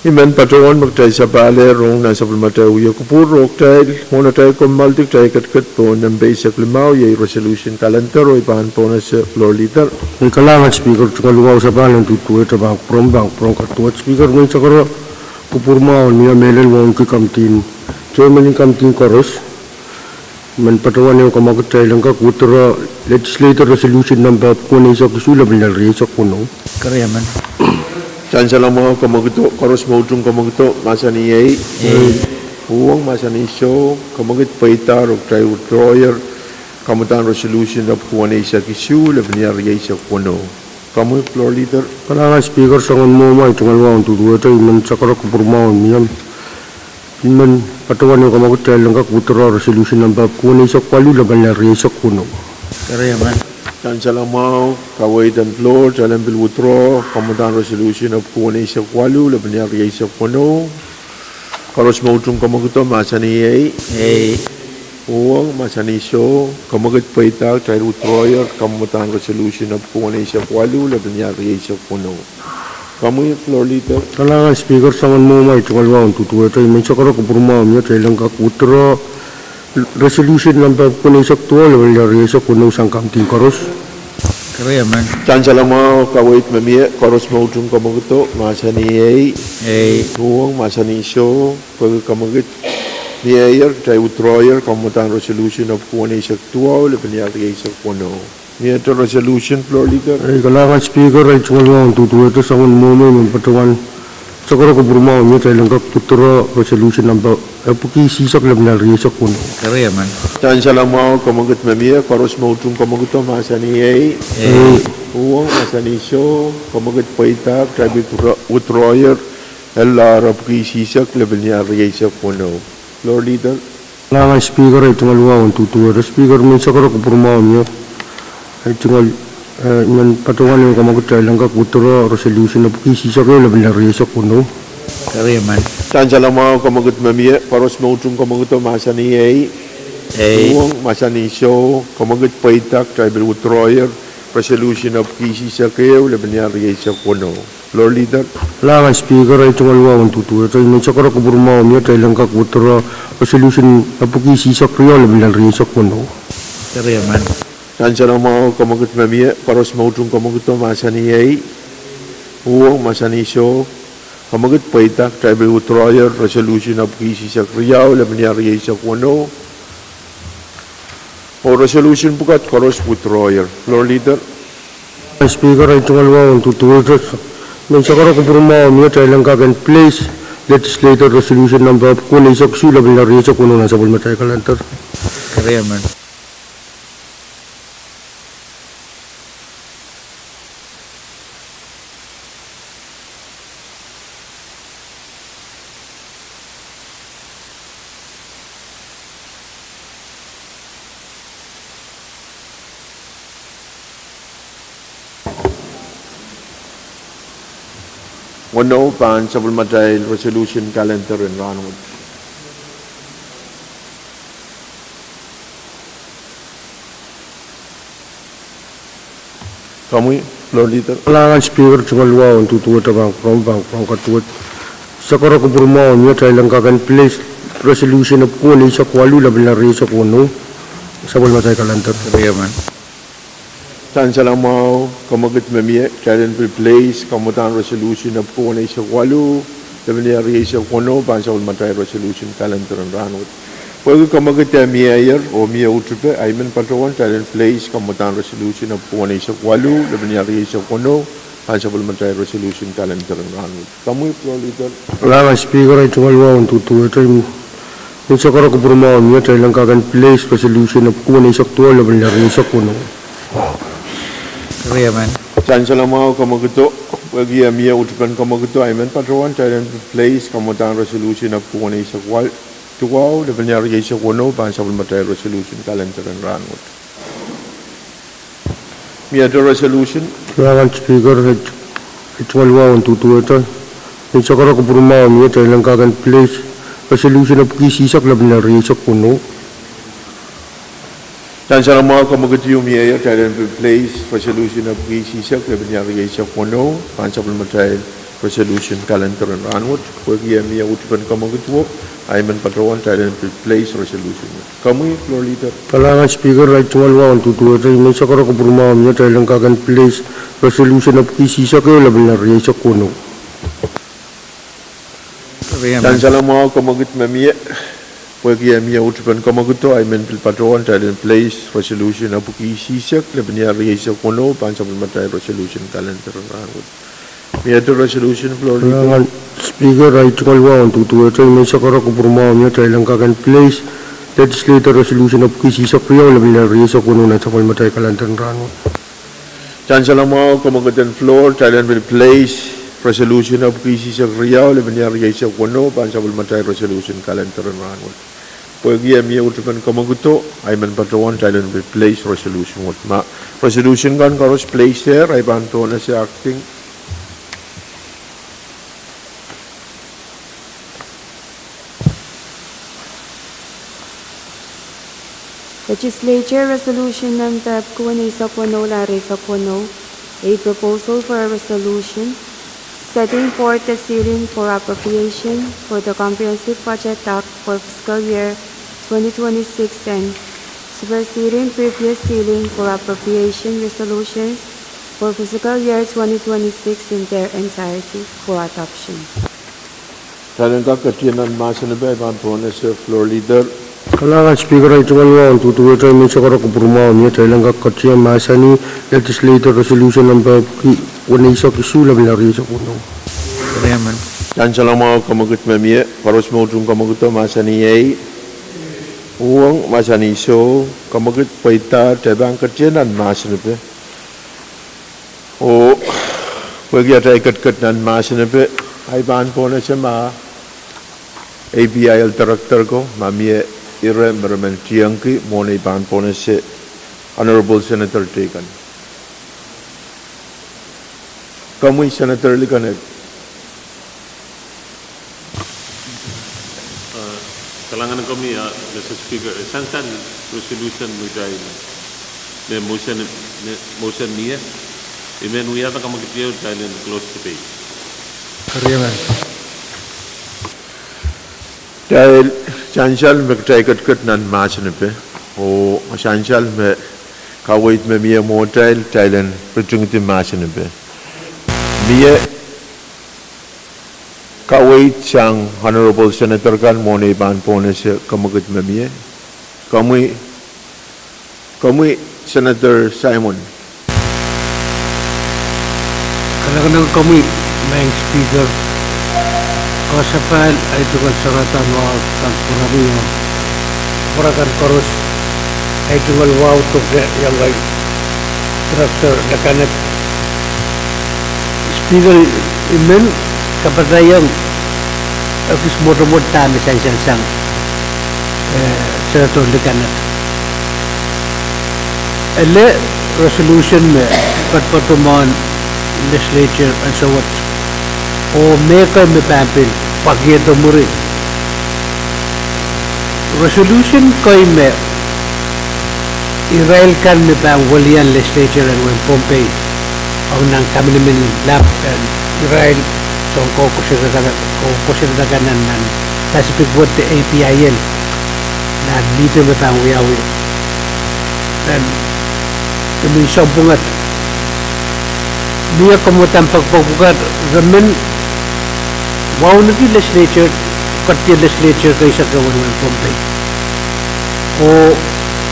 I men patohwan me kitail sapahl rong nan sapwellimatail wia kupwur oh kitail mwohn atail kommoaldi, kitail ketiket pohn nempe eisek limau, iei resolution calendar, oh I pahn pohnese Floor Leader. Ei, kalahngan Speaker, tungoal wahu sapahl en duduwehte pahn kupwuromwi, pahn kupwuren kaduwet. Speaker, mwein sakaro kupwurmwahu mie, mehlel wauneki committee, chairman committee koaros men patohwan ehu kamwekid, kitail en kak withdraw Legislature Resolution number pwukuwen eisek isuh, lepin lel rieisek weneu. Kitail en salamwahu kamwekid koaros me utung kamwekido, mahsanih ei. Uhwong, mahsanih soh. Kamwekid pweida, oh kitail withdrawyer, kamwadahn resolution pwukuwen eisek isuh, lepin lel rieisek weneu. Komwi Floor Leader. Kalahngan Speaker, soangen mwohmw, ahi tungoal wahu en duduwehte, I men sakaro kupwurmwahu mie, I men patohwan ehu kamwekid, kitail en kak withdraw resolution number pwukuwen eisek waluh, lepin lel rieisek weneu. Kitail en salamwahu, kaweid en Floor, kitail en pil withdraw kamwadahn resolution pwukuwen eisek waluh, lepin lel rieisek weneu. Koaros me utung kamwekido, mahsanih ei. Uhwong, mahsanih soh. Kamwekid pweida, kitail withdrawyer, kamwadahn resolution pwukuwen eisek waluh, lepin lel rieisek weneu. Komwi Floor Leader. Kalahngan Speaker, soangen mwohmw, ahi tungoal wahu en duduwehte, I men sakaro kupwurmwahu mie, kitail en kak withdraw resolution number pwukuwen eisek duwau, lepin lel rieisek weneu, sang committee koaros. Kitail en salamwahu, kaweid me mie, koaros me utung kamwekido, mahsanih ei. Uhwong, mahsanih soh. Pwehki kamwekid mieier, kitail withdrawyer kamwadahn resolution pwukuwen eisek duwau, lepin lel rieisek weneu. Miehte resolution, Floor Leader. Ei, kalahngan Speaker, ahi tungoal wahu en duduwehte, soangen mwohmw, I men patohwan sakaro kupwurmwahu mie, kitail en kak withdraw resolution number epwiki eisek, lepin lel rieisek weneu. Kitail en salamwahu, kamwekid me mie, koaros me utung kamwekido, mahsanih ei. Uhwong, mahsanih soh. Kamwekid pweida, kitail withdraw-, withdrawyer elahr epwiki eisek, lepin lel rieisek weneu. Floor Leader. Kalahngan Speaker, ahi tungoal wahu en duduwehte, Speaker, I men sakaro kupwurmwahu mie, ahi tungoal, eh, I men patohwan ehu kamwekid, kitail en kak withdraw resolution epwiki eisek ehu, lepin lel rieisek weneu. Kitail en salamwahu, kamwekid me mie, koaros me utung kamwekido, mahsanih ei. Uhwong, mahsanih soh. Kamwekid pweida, kitail pil withdrawyer resolution epwiki eisek ehu, lepin lel rieisek weneu. Floor Leader. Kalahngan Speaker, ahi tungoal wahu en duduwehte, I men sakaro kupwurmwahu mie, kitail en kak withdraw resolution epwiki eisek riau, lepin lel rieisek weneu. Kitail en salamwahu, kamwekid me mie, koaros me utung kamwekido, mahsanih ei. Uhwong, mahsanih soh. Kamwekid pweida, kitail pil withdrawyer resolution epwiki eisek riau, lepin lel rieisek weneu. Oh resolution pwukat koaros withdrawyer. Floor Leader. Speaker, ahi tungoal wahu en duduwehte, I men sakaro kupwurmwahu mie, kitail en kak en place Legislature Resolution number pwukuwen eisek isuh, lepin lel rieisek weneu, nan sapwellimatail calendar. Weneu pahn sapwellimatail resolution calendar en rahnwet. Komwi, Floor Leader. Kalahngan Speaker, tungoal wahu en duduwehte, pahn kupwuromwi, pahn kupwuren kaduwet. Sakaro kupwurmwahu mie, kitail en kak en place resolution epwiki eisek waluh, lepin lel rieisek weneu, sapwellimatail calendar. Kitail en salamwahu, kamwekid me mie, kitail en pil place kamwadahn resolution epwiki eisek waluh, lepin lel rieisek weneu, pahn sapwellimatail resolution calendar en rahnwet. Pwehki kamwekid mieier oh mie uhtipe, ahi men patohwan kitail en place kamwadahn resolution epwiki eisek waluh, lepin lel rieisek weneu, pahn sapwellimatail resolution calendar en rahnwet. Komwi, Floor Leader. Kalahngan Speaker, ahi tungoal wahu en duduwehte, I men sakaro kupwurmwahu mie, kitail en kak en place resolution epwiki eisek duwau, lepin lel rieisek weneu. Kitail en salamwahu, kamwekido, pwehki mie uhtipen kamwekido, ahi men patohwan kitail en place kamwadahn resolution epwiki eisek duwau, lepin lel rieisek weneu, pahn sapwellimatail resolution calendar en rahnwet. Miehte resolution. Kalahngan Speaker, ahi tungoal wahu en duduwehte, I men sakaro kupwurmwahu mie, kitail en kak en place resolution epwiki eisek, lepin lel rieisek weneu. Kitail en salamwahu, kamwekid mieier, kitail en pil place resolution epwiki eisek, lepin lel rieisek weneu, pahn sapwellimatail Resolution calendar en rahnwet, pwehki e mie utupen kamwekid wo, I men patohwan title and pil place resolution. Komwi, Floor Leader. Kalahngan Speaker, irail tungoal wahu en duduwehte, I men sakara kupwur mwahu mie title en kak en place resolution epwiki isihsek ehu lepin rieisek weneu. Sansal mwahu kamwekid me mie, pwehki e mie utupen kamwekido, I men pil patohwan title and place resolution epwiki isihsek lepin rieisek weneu, pahn sapwellimatail resolution calendar en rahnwet. Mie resolution, Floor Leader. Kalahngan Speaker, irail tungoal wahu en duduwehte, I men sakara kupwur mwahu mie title en kak en place legislative resolution epwiki isihsek riau lepin rieisek weneu nan sapwellimatail calendar en rahnwet. Sansal mwahu kamwekid en floor, title en pil place resolution epwiki isihsek riau lepin rieisek weneu, pahn sapwellimatail resolution calendar en rahnwet. Pwehki e mie utupen kamwekido, I men patohwan title and pil place resolution wet. Ma resolution kan koaros place er, I pahn pohnese acting. Legislature Resolution number epwiki weneisek weneu lel rieisek weneu, a proposal for a resolution setting forth the ceiling for appropriation for the Comprehensive Budget Act for fiscal year twenty twenty-six and superseding previous ceiling for appropriation resolutions for fiscal year twenty twenty-six in their entirety for adoption. Title en kak ketin nan mahsen ipe, I pahn pohnese Floor Leader. Kalahngan Speaker, irail tungoal wahu en duduwehte, I men sakara kupwur mwahu mie title en kak ketin mahsanih legislative resolution number epwiki weneisek isuh lepin rieisek weneu. Sansal mwahu kamwekid me mie, koaros me utung kamwekido mahsanih ei, uhwong mahsanih soh, kamwekid pweida, e pahn ketin nan mahsen ipe. Oh pwehki atail ketiket nan mahsen ipe, I pahn pohnese ma APIL Director ko, ma mie ire me re men tiengki, mwohn ei pahn pohnese Honorable Senator Tekan. Komwi Senator Likaned. Kalahngan komwi, Mister Speaker, sansal resolution me kitail, me motion, me motion mie, I men wiahda kamwekid ieu title en close debate. Title sansal me kitail ketiket nan mahsen ipe, oh sansal me kaweid me mie mwohtail, title en ritingdi mahsen ipe. Mie kaweid sang Honorable Senator kan mwohn ei pahn pohnese kamwekid me mie. Komwi, komwi Senator Simon. Kalahngan komwi, Madam Speaker. Koasoapahl, ahi tungoal sarada mwahu sang pwuromwi oh kupwur akan koaros. Ahi tungoal wahu doke iang ngehi Director Likaned. Speaker, I men kapatahiong ekis mwotomwot dahme sansal sang, eh, Senator Likaned. Ele resolution me poatopoat mwohn legislature ansou wet, oh mehkei me pahn pil pwakiehdo mwuri. Resolution kei me irail kan me pahn welian legislature en wehin Pohnpei ong nan kaminimin lap en irail soun koukosoned akan, koukosoned akan nan, nan Pacific wet de APIL, nan mihting me pahn wiawi nan imwin sounpwong wet. Mie kamwadang pekipek pwukat re men wauneki legislature, ketin legislature keisek en wehin Pohnpei oh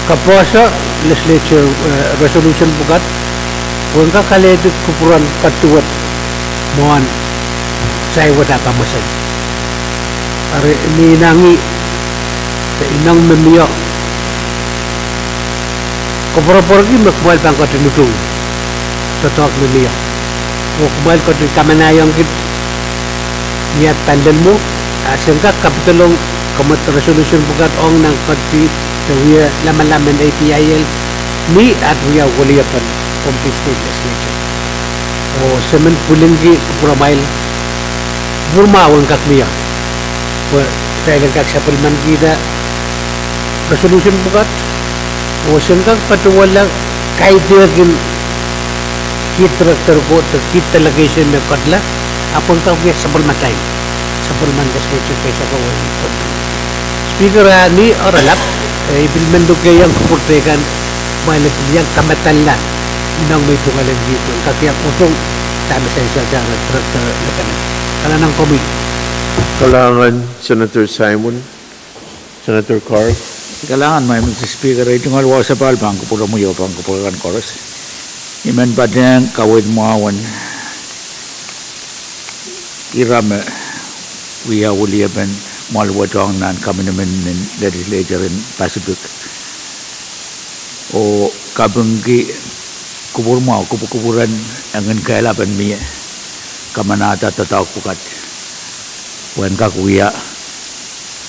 kapohsa legislature, eh, resolution pwukat pwehn kak alehdi kupwuren ketiket mwohn sai wet ah kamwesen. Eri I men inengieng de ineng me mie, koapworopworki me kumwail pahn ketin utung doadoahk me mie, oh kumwail ketin kamanahiong kit ni at pahn lel mwo, a sen kak kapidolong kamwadang resolution pwukat ong nan ketiket de wia lamalam en APIL ni at wia weliepen Pohnpei State Legislature. Oh se men pwilingki kupwuramwail, kupwur mwahu en kak mie pwe kitail en kak sapwellimanikihda resolution pwukat, oh sen kak patohwala kaidehkin kiht director ko de kiht delegation me ketla, Ahpw en kak wia sapwellimatail, sapwellimen legislature keisek ko wet. Speaker, a ni oaralap, eh, I pil men lukehiong kupwurte kan, kumwail pil iang kamadala, ineng me I pwungalen kihdo, en kak iang utung, dahme sansal sang Director Lieutenant. Kalahngan komwi. Kalahngan Senator Simon. Senator Carl. Kalahngan, Madam Speaker, ei tungoal wausapahl pahn kupwuromwi oh pahn kupwure kan koaros. I men patehng kaweid mwahu en ira me wia weliepen mwoal wet ong nan kaminimin en legislature en Pacific. Oh kapingki kupwur mwahu, kupwukupwuren engin kehlapen mie, kamanahda doadoahk pwukat, pwehn kak wia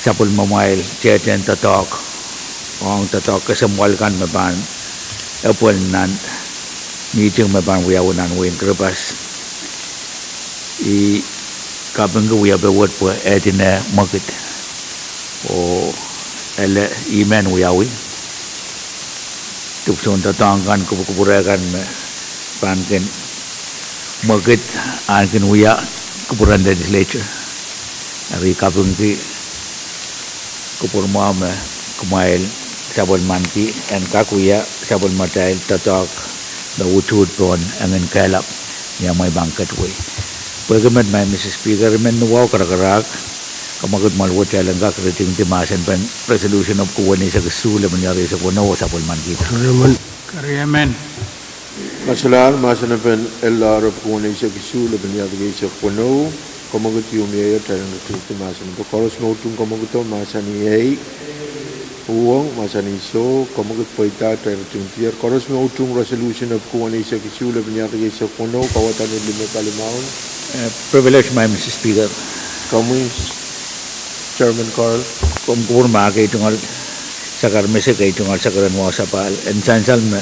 sapwellimamwail tehtehn doadoahk, ong doadoahk kesemwpwal kan me pahn epwel nan mihting me pahn wiawi nan wehin Kiribati. I kapingki wiepe wet pwe e dine mwekid. Oh ele I men wiawi dipwisoun doadoahk kan, kupwukupwure kan me pahn kin mwekid, ahn kin wia kupwuren legislature. Eri I kapingki kupwur mwahu me kumwail sapwellimanki en kak wia sapwellimatail doadoahk me utuht pohn engin kehlap ni amwail pahn ketwei. Pwehki met, Madam Speaker, I men ni wahu karakarahk, kamwekid mwoal wet kitail en kak ritingdi mahsen pen resolution epwiki weneisek isuh, lepin irair eisek weneu, oh sapwellimankihda. Keriamen. Kasalahr mahsen pen L R epwiki weneisek isuh, lepin irair eisek weneu, kamwekid ieu mieier, kitail en ritingdi mahsen pen. Koaros me utung kamwekido mahsanih ei. Uhwong, mahsanih soh, kamwekid pweida, kitail ritingdier. Koaros me utung resolution epwiki weneisek isuh, lepin irair eisek weneu, kauwada ni lime palimaun. Eh, privilege, Madam Speaker. Komwi, Chairman Carl. Komw kupwur ma, kei tungoal sakar mese, kei tungoal sakar en wausapahl, en sansal me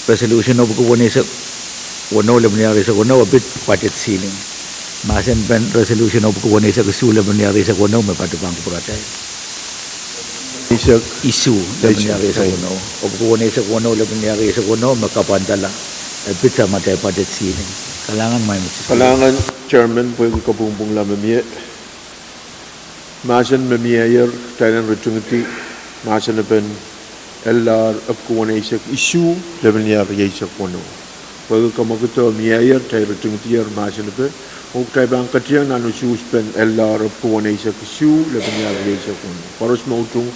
resolution epwiki weneisek weneu, lepin irair eisek weneu e pid budget ceiling. Mahsen pen resolution epwiki weneisek isuh, lepin irair eisek weneu me patohwan kupwuratail. Isuh, lepin irair eisek weneu. Epwiki weneisek weneu, lepin irair eisek weneu me kapwandala, e pid samatail budget ceiling. Kalahngan, Madam Speaker. Kalahngan, Chairman, pwehki kapwungpwungla me mie. Mahsen me mieier, kitail en ritingdi mahsen pen L R epwiki weneisek isuh, lepin irair eisek weneu. Pwehki kamwekido mieier, kitail ritingdier mahsen pen, oh kitail pahn ketiong nan usuhs pen L R epwiki weneisek isuh, lepin irair eisek weneu. Koaros me utung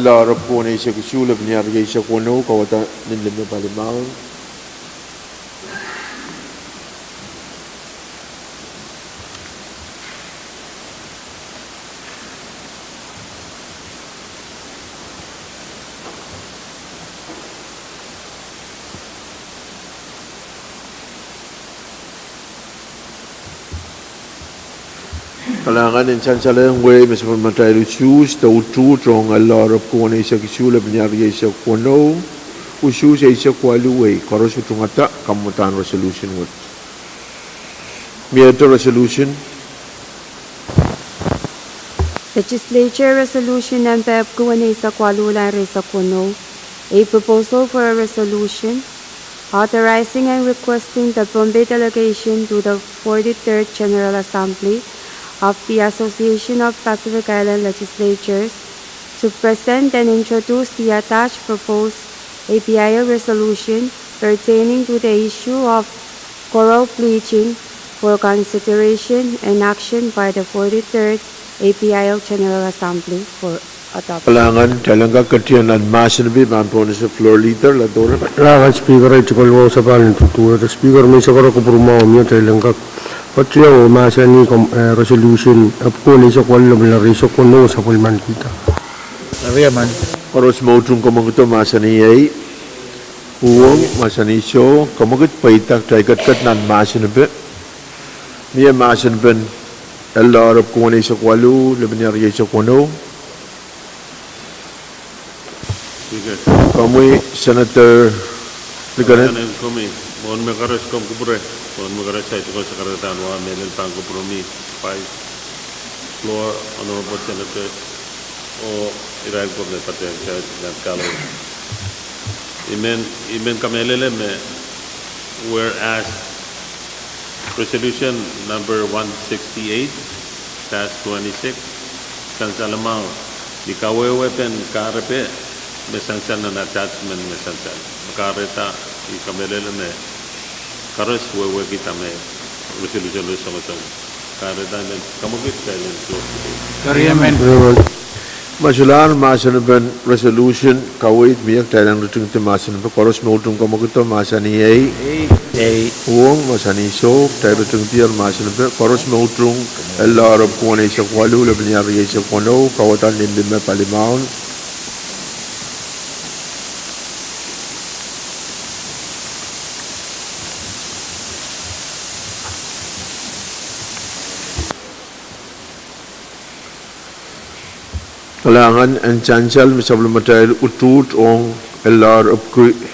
L R epwiki weneisek isuh, lepin irair eisek weneu, kauwada ni lime palimaun. Kalahngan. En sansalehng wehi me sapwellimatail usuhs de utuht ong L R epwiki weneisek isuh, lepin irair eisek weneu, usuhs eisek waluh wehi, koaros utungada kamwadahn resolution wet. Miehte resolution. Legislature Resolution Number epwiki weneisek waluh, irair eisek weneu, a proposal for a resolution authorizing and requesting the Pohnpei delegation to the forty-third General Assembly of the Association of Pacific Island Legislatures to present and introduce the attached proposed A P I L resolution pertaining to the issue of coral bleaching for consideration and action by the forty-third A P I L General Assembly for adoption. Kalahngan. Kitail en kak ketiong nan mahsen pen, pahn pohnese Floor Leader Ladora. Kalahngan Speaker, ei tungoal wausapahl en duduwehte. Speaker, me I sakara kupwur mwahu mie, kitail en kak ketiong oh mahsanih, eh, resolution epwiki weneisek waluh, lepin irair eisek weneu, sapwellimankihda. Keriamen. Koaros me utung kamwekido mahsanih ei. Uhwong, mahsanih soh, kamwekid pweida, kitail ketiket nan mahsen pen. Mie mahsen pen L R epwiki weneisek waluh, lepin irair eisek weneu. Speaker. Komwi Senator Lieutenant. Komwi, mwohn me koaros komw kupwure, mwohn me koaros ei tungoal sakarada en wa mehlel pahn kupwuromwi, Vice, Floor, Honorable Senators, oh irail ko me patehng Senate nan gallery. I men, I men kamehlele me, whereas Resolution number one sixty-eight dash twenty-six, sansalamwahu, ni kawehwepen kahrepe me sansal nan attachment me sansal. Me kahrehda, I kamehlele me koaros wehwehki dahme resolution wet songosong. Kahrehda I men kamwekid kitail en soh. Riemen. Masulahr mahsen en resolution kaweid mie, kitail en ritingdi mahsen en koaros me utung kamwekid mahsanih ei. Ei. Uhwong mahsanih soh, kitail ritingdier mahsen en koaros me utung, L R epwiki weneisek waluh, lepin rieisek weneu, kauwadahn limlimepalimaun. Kalahngan en sansal me sapwellimatail utuht ong L R epwiki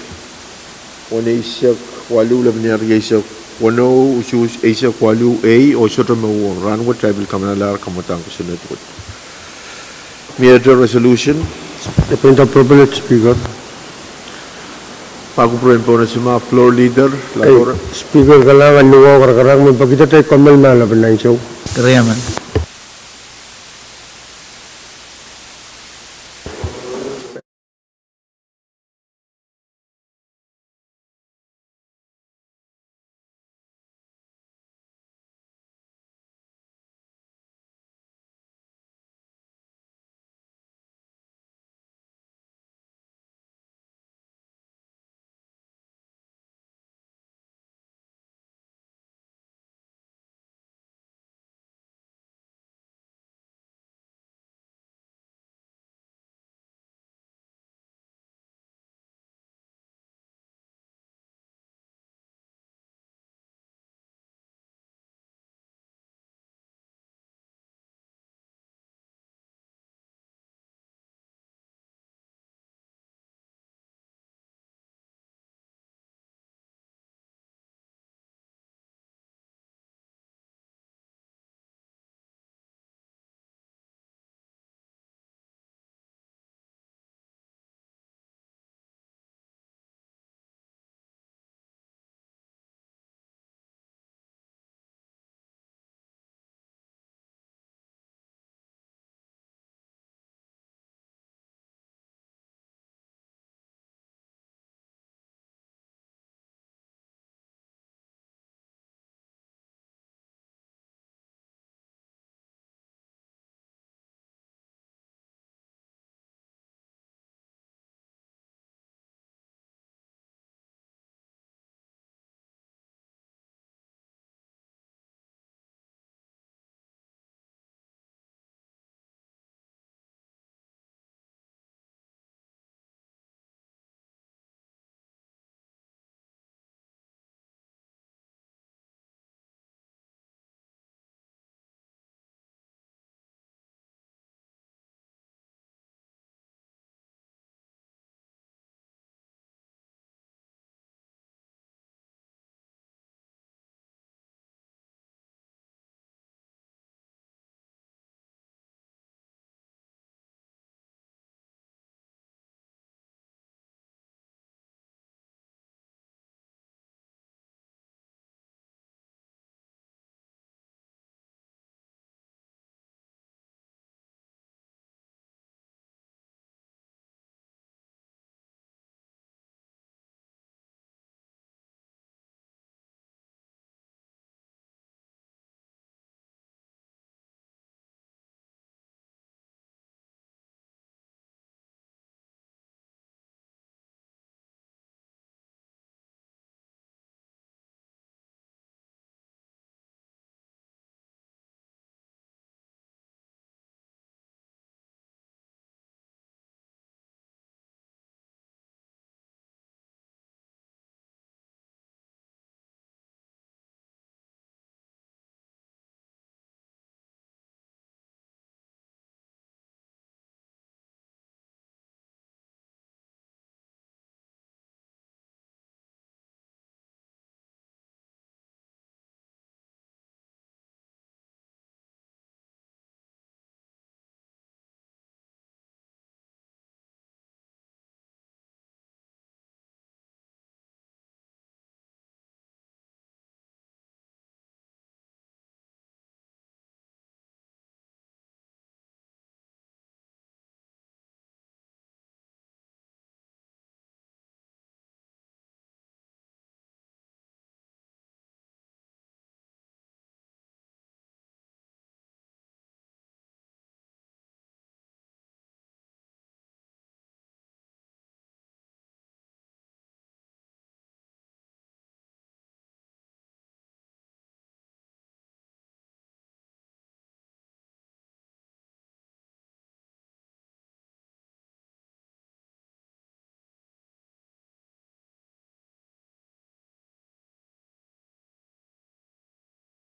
weneisek waluh, lepin rieisek weneu, usuhs eisek waluh ei, oh sohte me uhwong. Rahnwet kitail pil kamanalahr kamwadang kosonned wet. Miehte resolution. Point of privilege, Speaker. Pakupwuren Pohnasema, floor leader, Lahore. Speaker, kalahngan ni wahu karakarahk, me pekida tai komel ma lepin ansou. Riemen.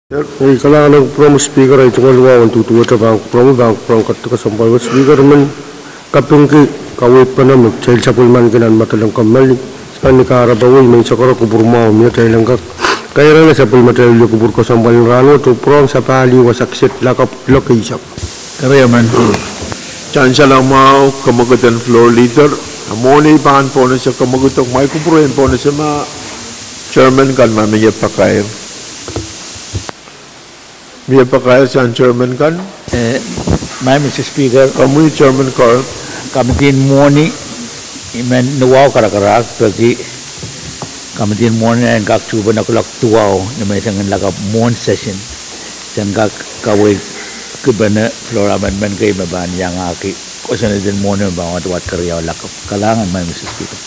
Ei, kalahngan en kupwuromwi Speaker, ei tungoal wahu en duduwehte pahn kupwuromwi, pahn kupwuren ketiket kesempwal wet Speaker, I men kapingki kaweidpene me kitail sapwellimaniki nan medelen kommoal, I pahn ni kahrepe wei, I men sakoro kupwur mwahu me kitail en kak kairehla sapwellimatail wia kupwur kesempwal en rahnwet oh pwurehng sapahl ih wasa kiset lakapw kuloak eisek. Keriemen. Sansal mwahu, kemwekid en floor leader. A mwohni pahn pohnese kemwekid, oh kumwail kupwure en pohnese ma chairman kan ma mie pakair. Mie pakair sang chairman kan. Eh, Madam Mister Speaker. Komwi Chairman Carl. Komitin mwohni, I men ni wahu karakarahk peki komitin mwohni en kak tuhpene kuloak duwau ni menseng en lakapw mwohn session. Sen kak kaweid kipene floor amendment kei me pahn iangahki kosonned en mwohni me pahn wadawad keriau lakapw. Kalahngan, Madam Mister Speaker.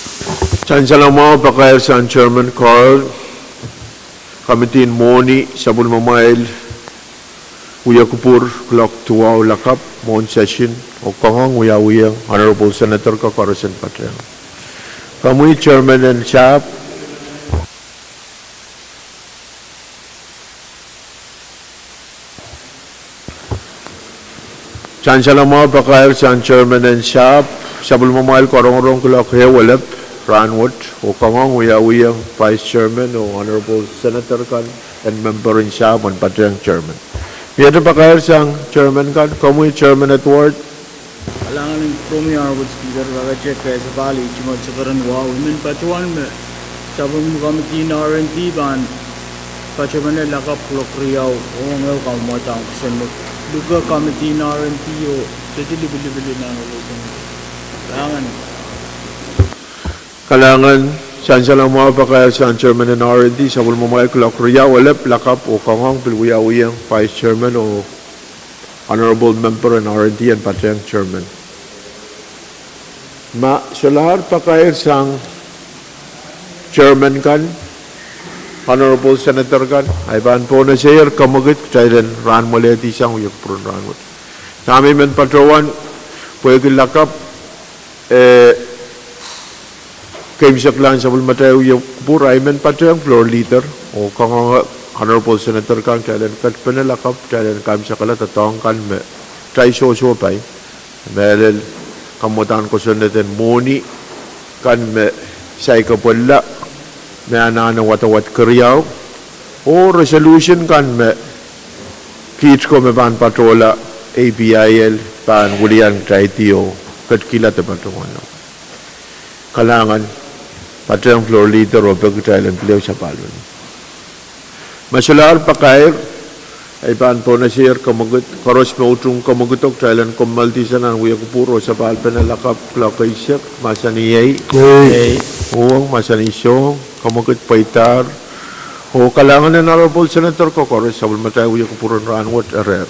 Sansal mwahu pakair sang chairman Carl. Komitin mwohni sapwellimamwail wia kupwur kuloak duwau lakapw mwohn session oh kangoang wiawiong Honorable Senator ko koaros en patehng. Komwi chairman en sahpw. Sansal mwahu pakair sang chairman en sahpw, sapwellimamwail koarongorong kuloak ehu elep rahnwet oh kangoang wiawiong vice chairman oh honorable senator kan en member en sahpw en patehng chairman. Miehte pakair sang chairman kan, komwi chairman Edward. Kalahngan en kupwuromwi Honorable Speaker, kakatek kesepahl, I tungoal sakararan wahu, I men patohwan me sapwellimomwi komitin R and D pahn patehng lakapw kuloak riau ong ehu kamwadang kosonned, luke komitin R and D oh tete lipilipil nan olesen. Kalahngan. Kalahngan, sansal mwahu pakair sang chairman en R and D, sapwellimamwail kuloak riau elep lakapw oh kangoang pil wiawiong vice chairman oh honorable member en R and D en patehng chairman. Ma solahr pakair sang chairman kan, honorable senator kan, ahi pahn pohnese kemwekid kitail en rahnmwelehdi sang wia kupwuren rahnwet. Dahme I men patohwan, pwehki lakapw, eh, keimwseklahn sapwellimatail wia kupwur, ahi men patehng floor leader oh kangoange honorable senator kan kitail en ketpene lakapw, kitail en kaimwisekala doadoahk kan me kitail sohsohpai, mehlel kamwadang kosonned en mwohni kan me saikapwalla me anahne wadawad keriau, oh resolution kan me kiht ko me pahn patohla A P I L pahn wilian kitail oh ketkihla de patohwanohng. Kalahngan, patehng floor leader oh peki kitail en pil ehu sapahl men. Ma solahr pakair, ahi pahn pohnese kemwekid, koaros me utung kemwekido kitail en kommoaldi sang nan wia kupwur oh sapahlpene lakapw kuloak eisek, mahsanih ei. Uhwong, mahsanih soh, kemwekid pweidahr. Oh kalahngan en honorable senator ko koaros, sapwellimatail wia kupwur en rahnwet ire.